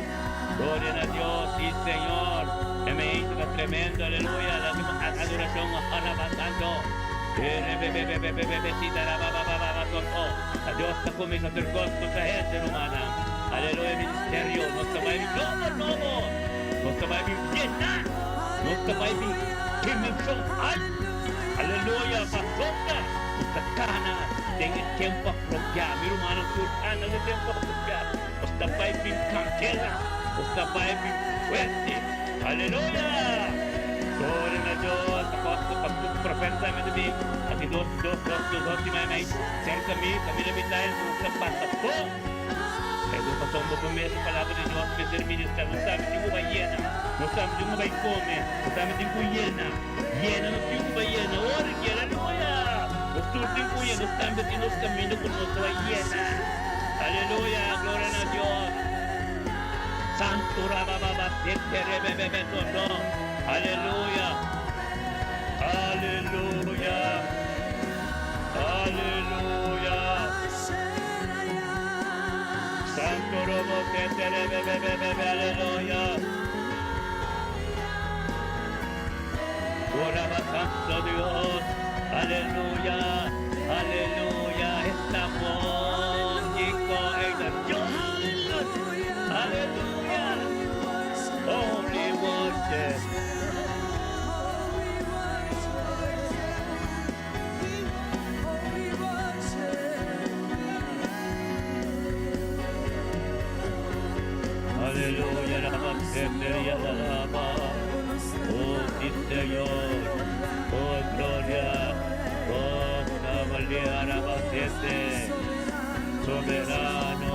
gloria na Dios si Señor e meinte ta tremendo aleluya adoracion alabasando Dios ta cuminsa tur cos cu ta hende rumannan. Aleluya ministerio nos ta bay bin nobo nobo nos ta bay bin llena nos ta bay bin dimension alto aleluya pasobra nos ta cana den e tempo apropia mi rumannan tur cana den e tempo apropia nos ta bay bin candela nos ta bay bin fuerte aleluya gloria na Dios apostel pastor profeta mi ta bin aki dos dos dos dos dos di mai mai. Serka mi, kaminda mi ta el nos ta pasa bon. Pedro pasobra bo promesa palabra di Dios mester ministra. Nos tambe tin ku bai yena. Nos tambe tin ku bai kome. Nos tambe tin ku yena. Yena nos tin ku bai yena. Ora ki aleluya! Nos tur tin ku yena. Nos tambe tin nos kaminda ku nos ta bai yena. Aleluya! Gloria na Dios! Santu rabababa seterebebebe soto. Aleluya! Aleluya! Aleluya! Santo robo tetere bebe bebe aleluya. Ora Santo Dios, aleluya, aleluya, estamos en Dios, aleluya, holy worship. Aleluya, la Oh, sí, Señor. Oh, gloria. Oh, Sabalia, Rabasete. Soberano.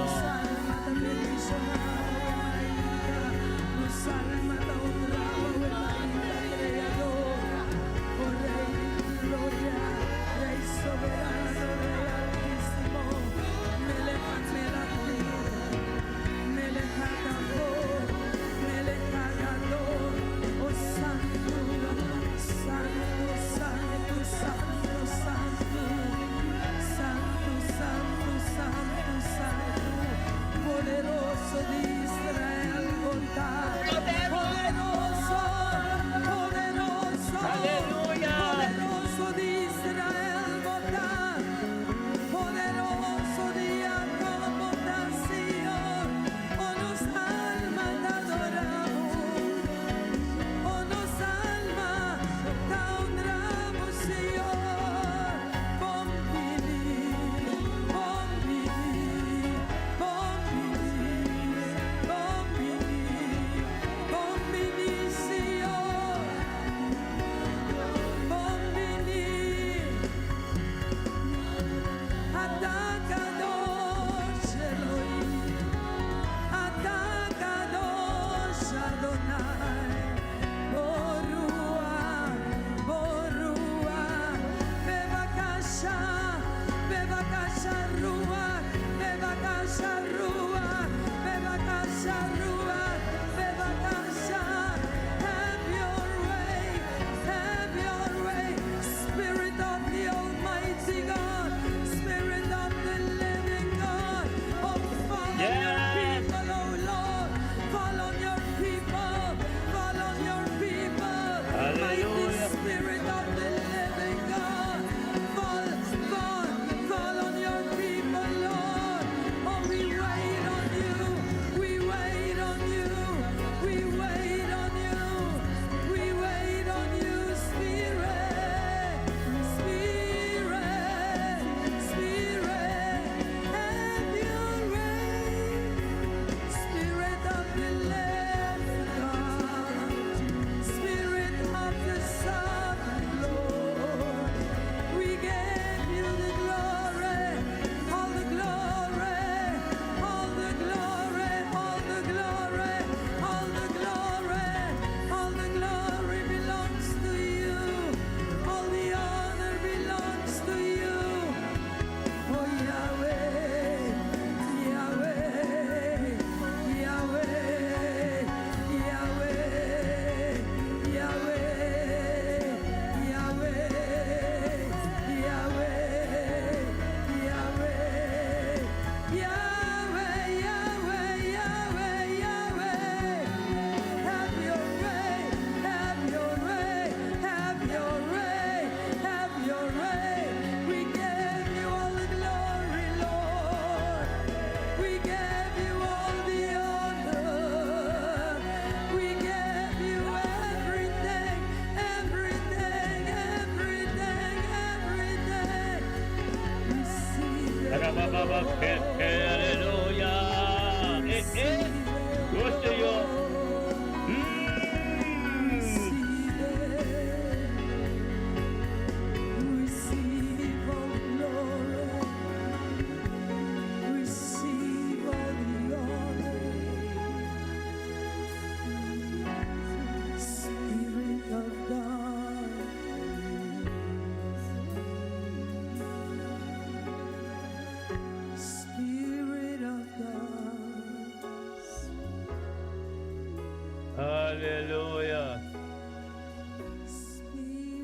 Aleluya.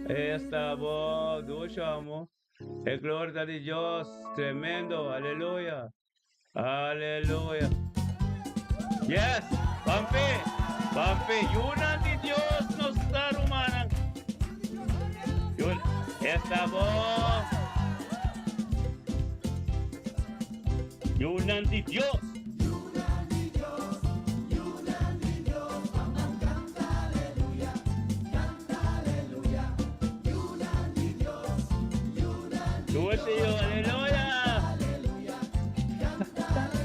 Esta bo, dushi amo. E gloria di Dios, tremendo, aleluya. Aleluya. Yes, Pampe, Pampe, yunan di Dios nos ta rumannan. Yun, esta bo. Yunan di Dios. Dushi yo, aleluya. Aleluya, ya estamos.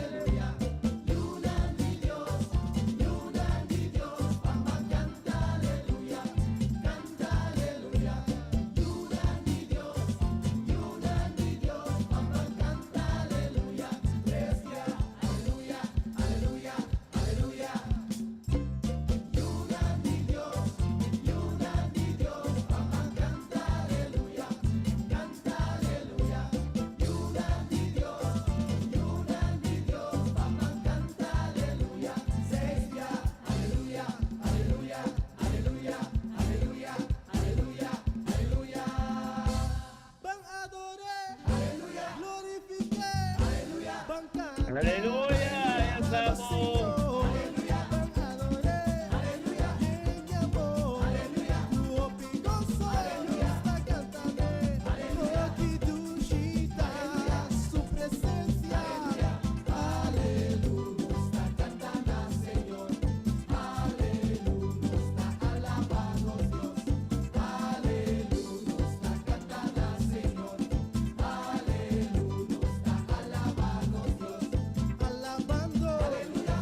Alabando,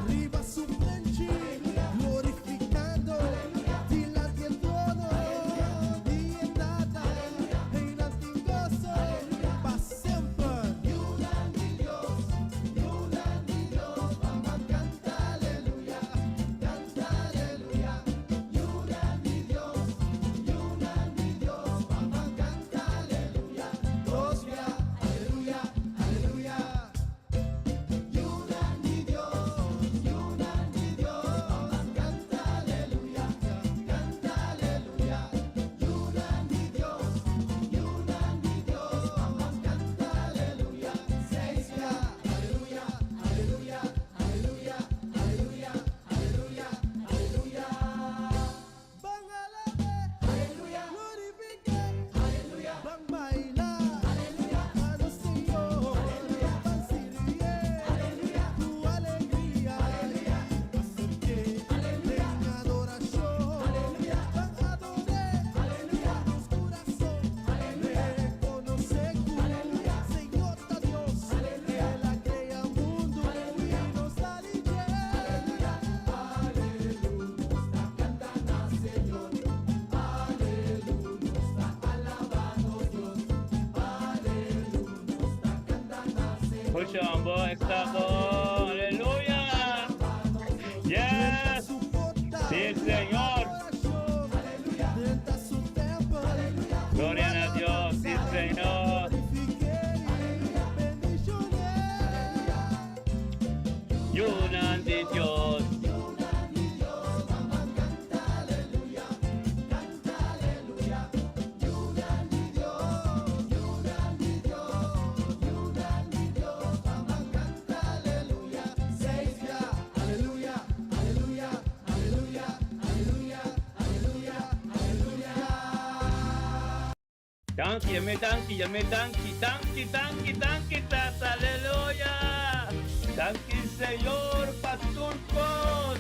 riba su plenchi, glorificando, dilanti e trono, di e Tata, reinante goso, pa semper. Dios, Dios, vamos canta aleluya, canta aleluya. Dios, Dios, vamos canta aleluya, Dios, aleluya, aleluya. Dios, canta aleluya, canta aleluya. Dios, canta aleluya. Seis aleluya, aleluya, aleluya, aleluya, aleluya, aleluya. Van alabe, aleluya, glorifique, aleluya. Van bailar, aleluya, a nos Señor, aleluya. Van sirvier, aleluya, tu alegría, aleluya. Acerque, aleluya, en adoración, aleluya. Van adorar, aleluya, nos corazón, aleluya. Reconoce que, aleluya, Señor ta Dios, aleluya. El a crea mundo, aleluya, y nos da aleluya, aleluya. Canta Señor, aleluya, alabando Dios, aleluya, canta Señor. Puxa, amo, estamos. Aleluya. Yes. Sí, Señor. Gloria a Dios. Sí, Señor. Yunan di Dios. Aleluya, aleluya, aleluya, aleluya, aleluya, aleluya. Danki, yam'é danki, yam'é danki, danki, danki, danki, tata, aleluya. Danki, Señor, pa tur kos.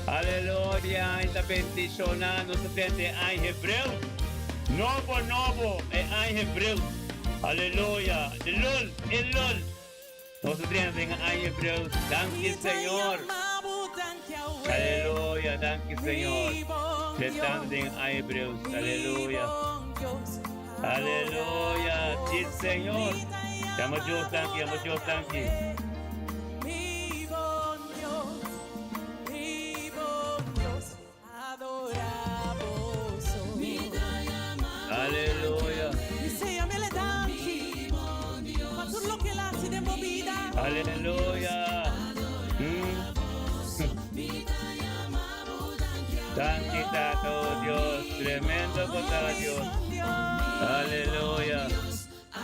Aleluya, ta bendishoná nos den aña hebreo. Nobo, nobo, e aña hebreo. Aleluya. Elul, Elul. Nos ta den aña hebreo. Danki, Señor. Aleluya, danki, Señor. Ta den aña hebreo. Aleluya. Aleluya. Sí, Señor. Yama Dios, danki, yama Dios, danki. Mi bon Dios, mi bon Dios, adoramos. Aleluya. I sea, yam'é danki. Pa tur loke el a hasi den bo bida. Aleluya. Danki Tata, oh Dios, tremendo bo ta Dios. Aleluya.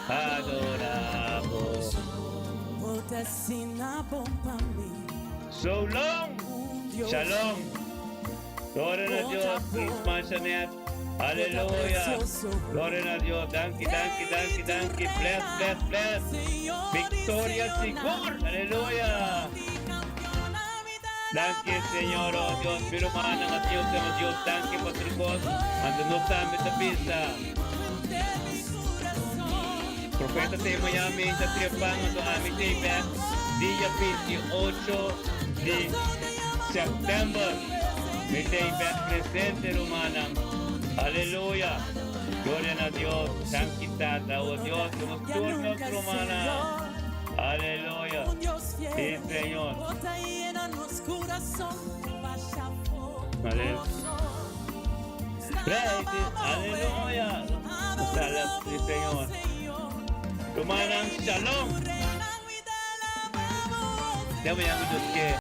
Adorabo. So long. Shalom. Gloria na Dios. Isma Janet. Aleluya. Gloria na Dios. Danki, danki, danki, danki. Bless, bless, bless. Victoria sigur. Aleluya. Danki, Señor, oh Dios, mi rumannan, a Dios, oh Dios, danki pa tur kos. Anto nos tambe ta bisa. Profeta te Miami ta trepan, anto ami te bek dia 28 di sèptèmber. Mi te bek presente, rumannan. Aleluya. Gloria na Dios. Danki, Tata, oh Dios, nos tur nos rumannan. Aleluya. Sí, Señor. Aleluya. Aleluya. Sí, Señor. Rumannan, shalom. Te mañana, Dios ke.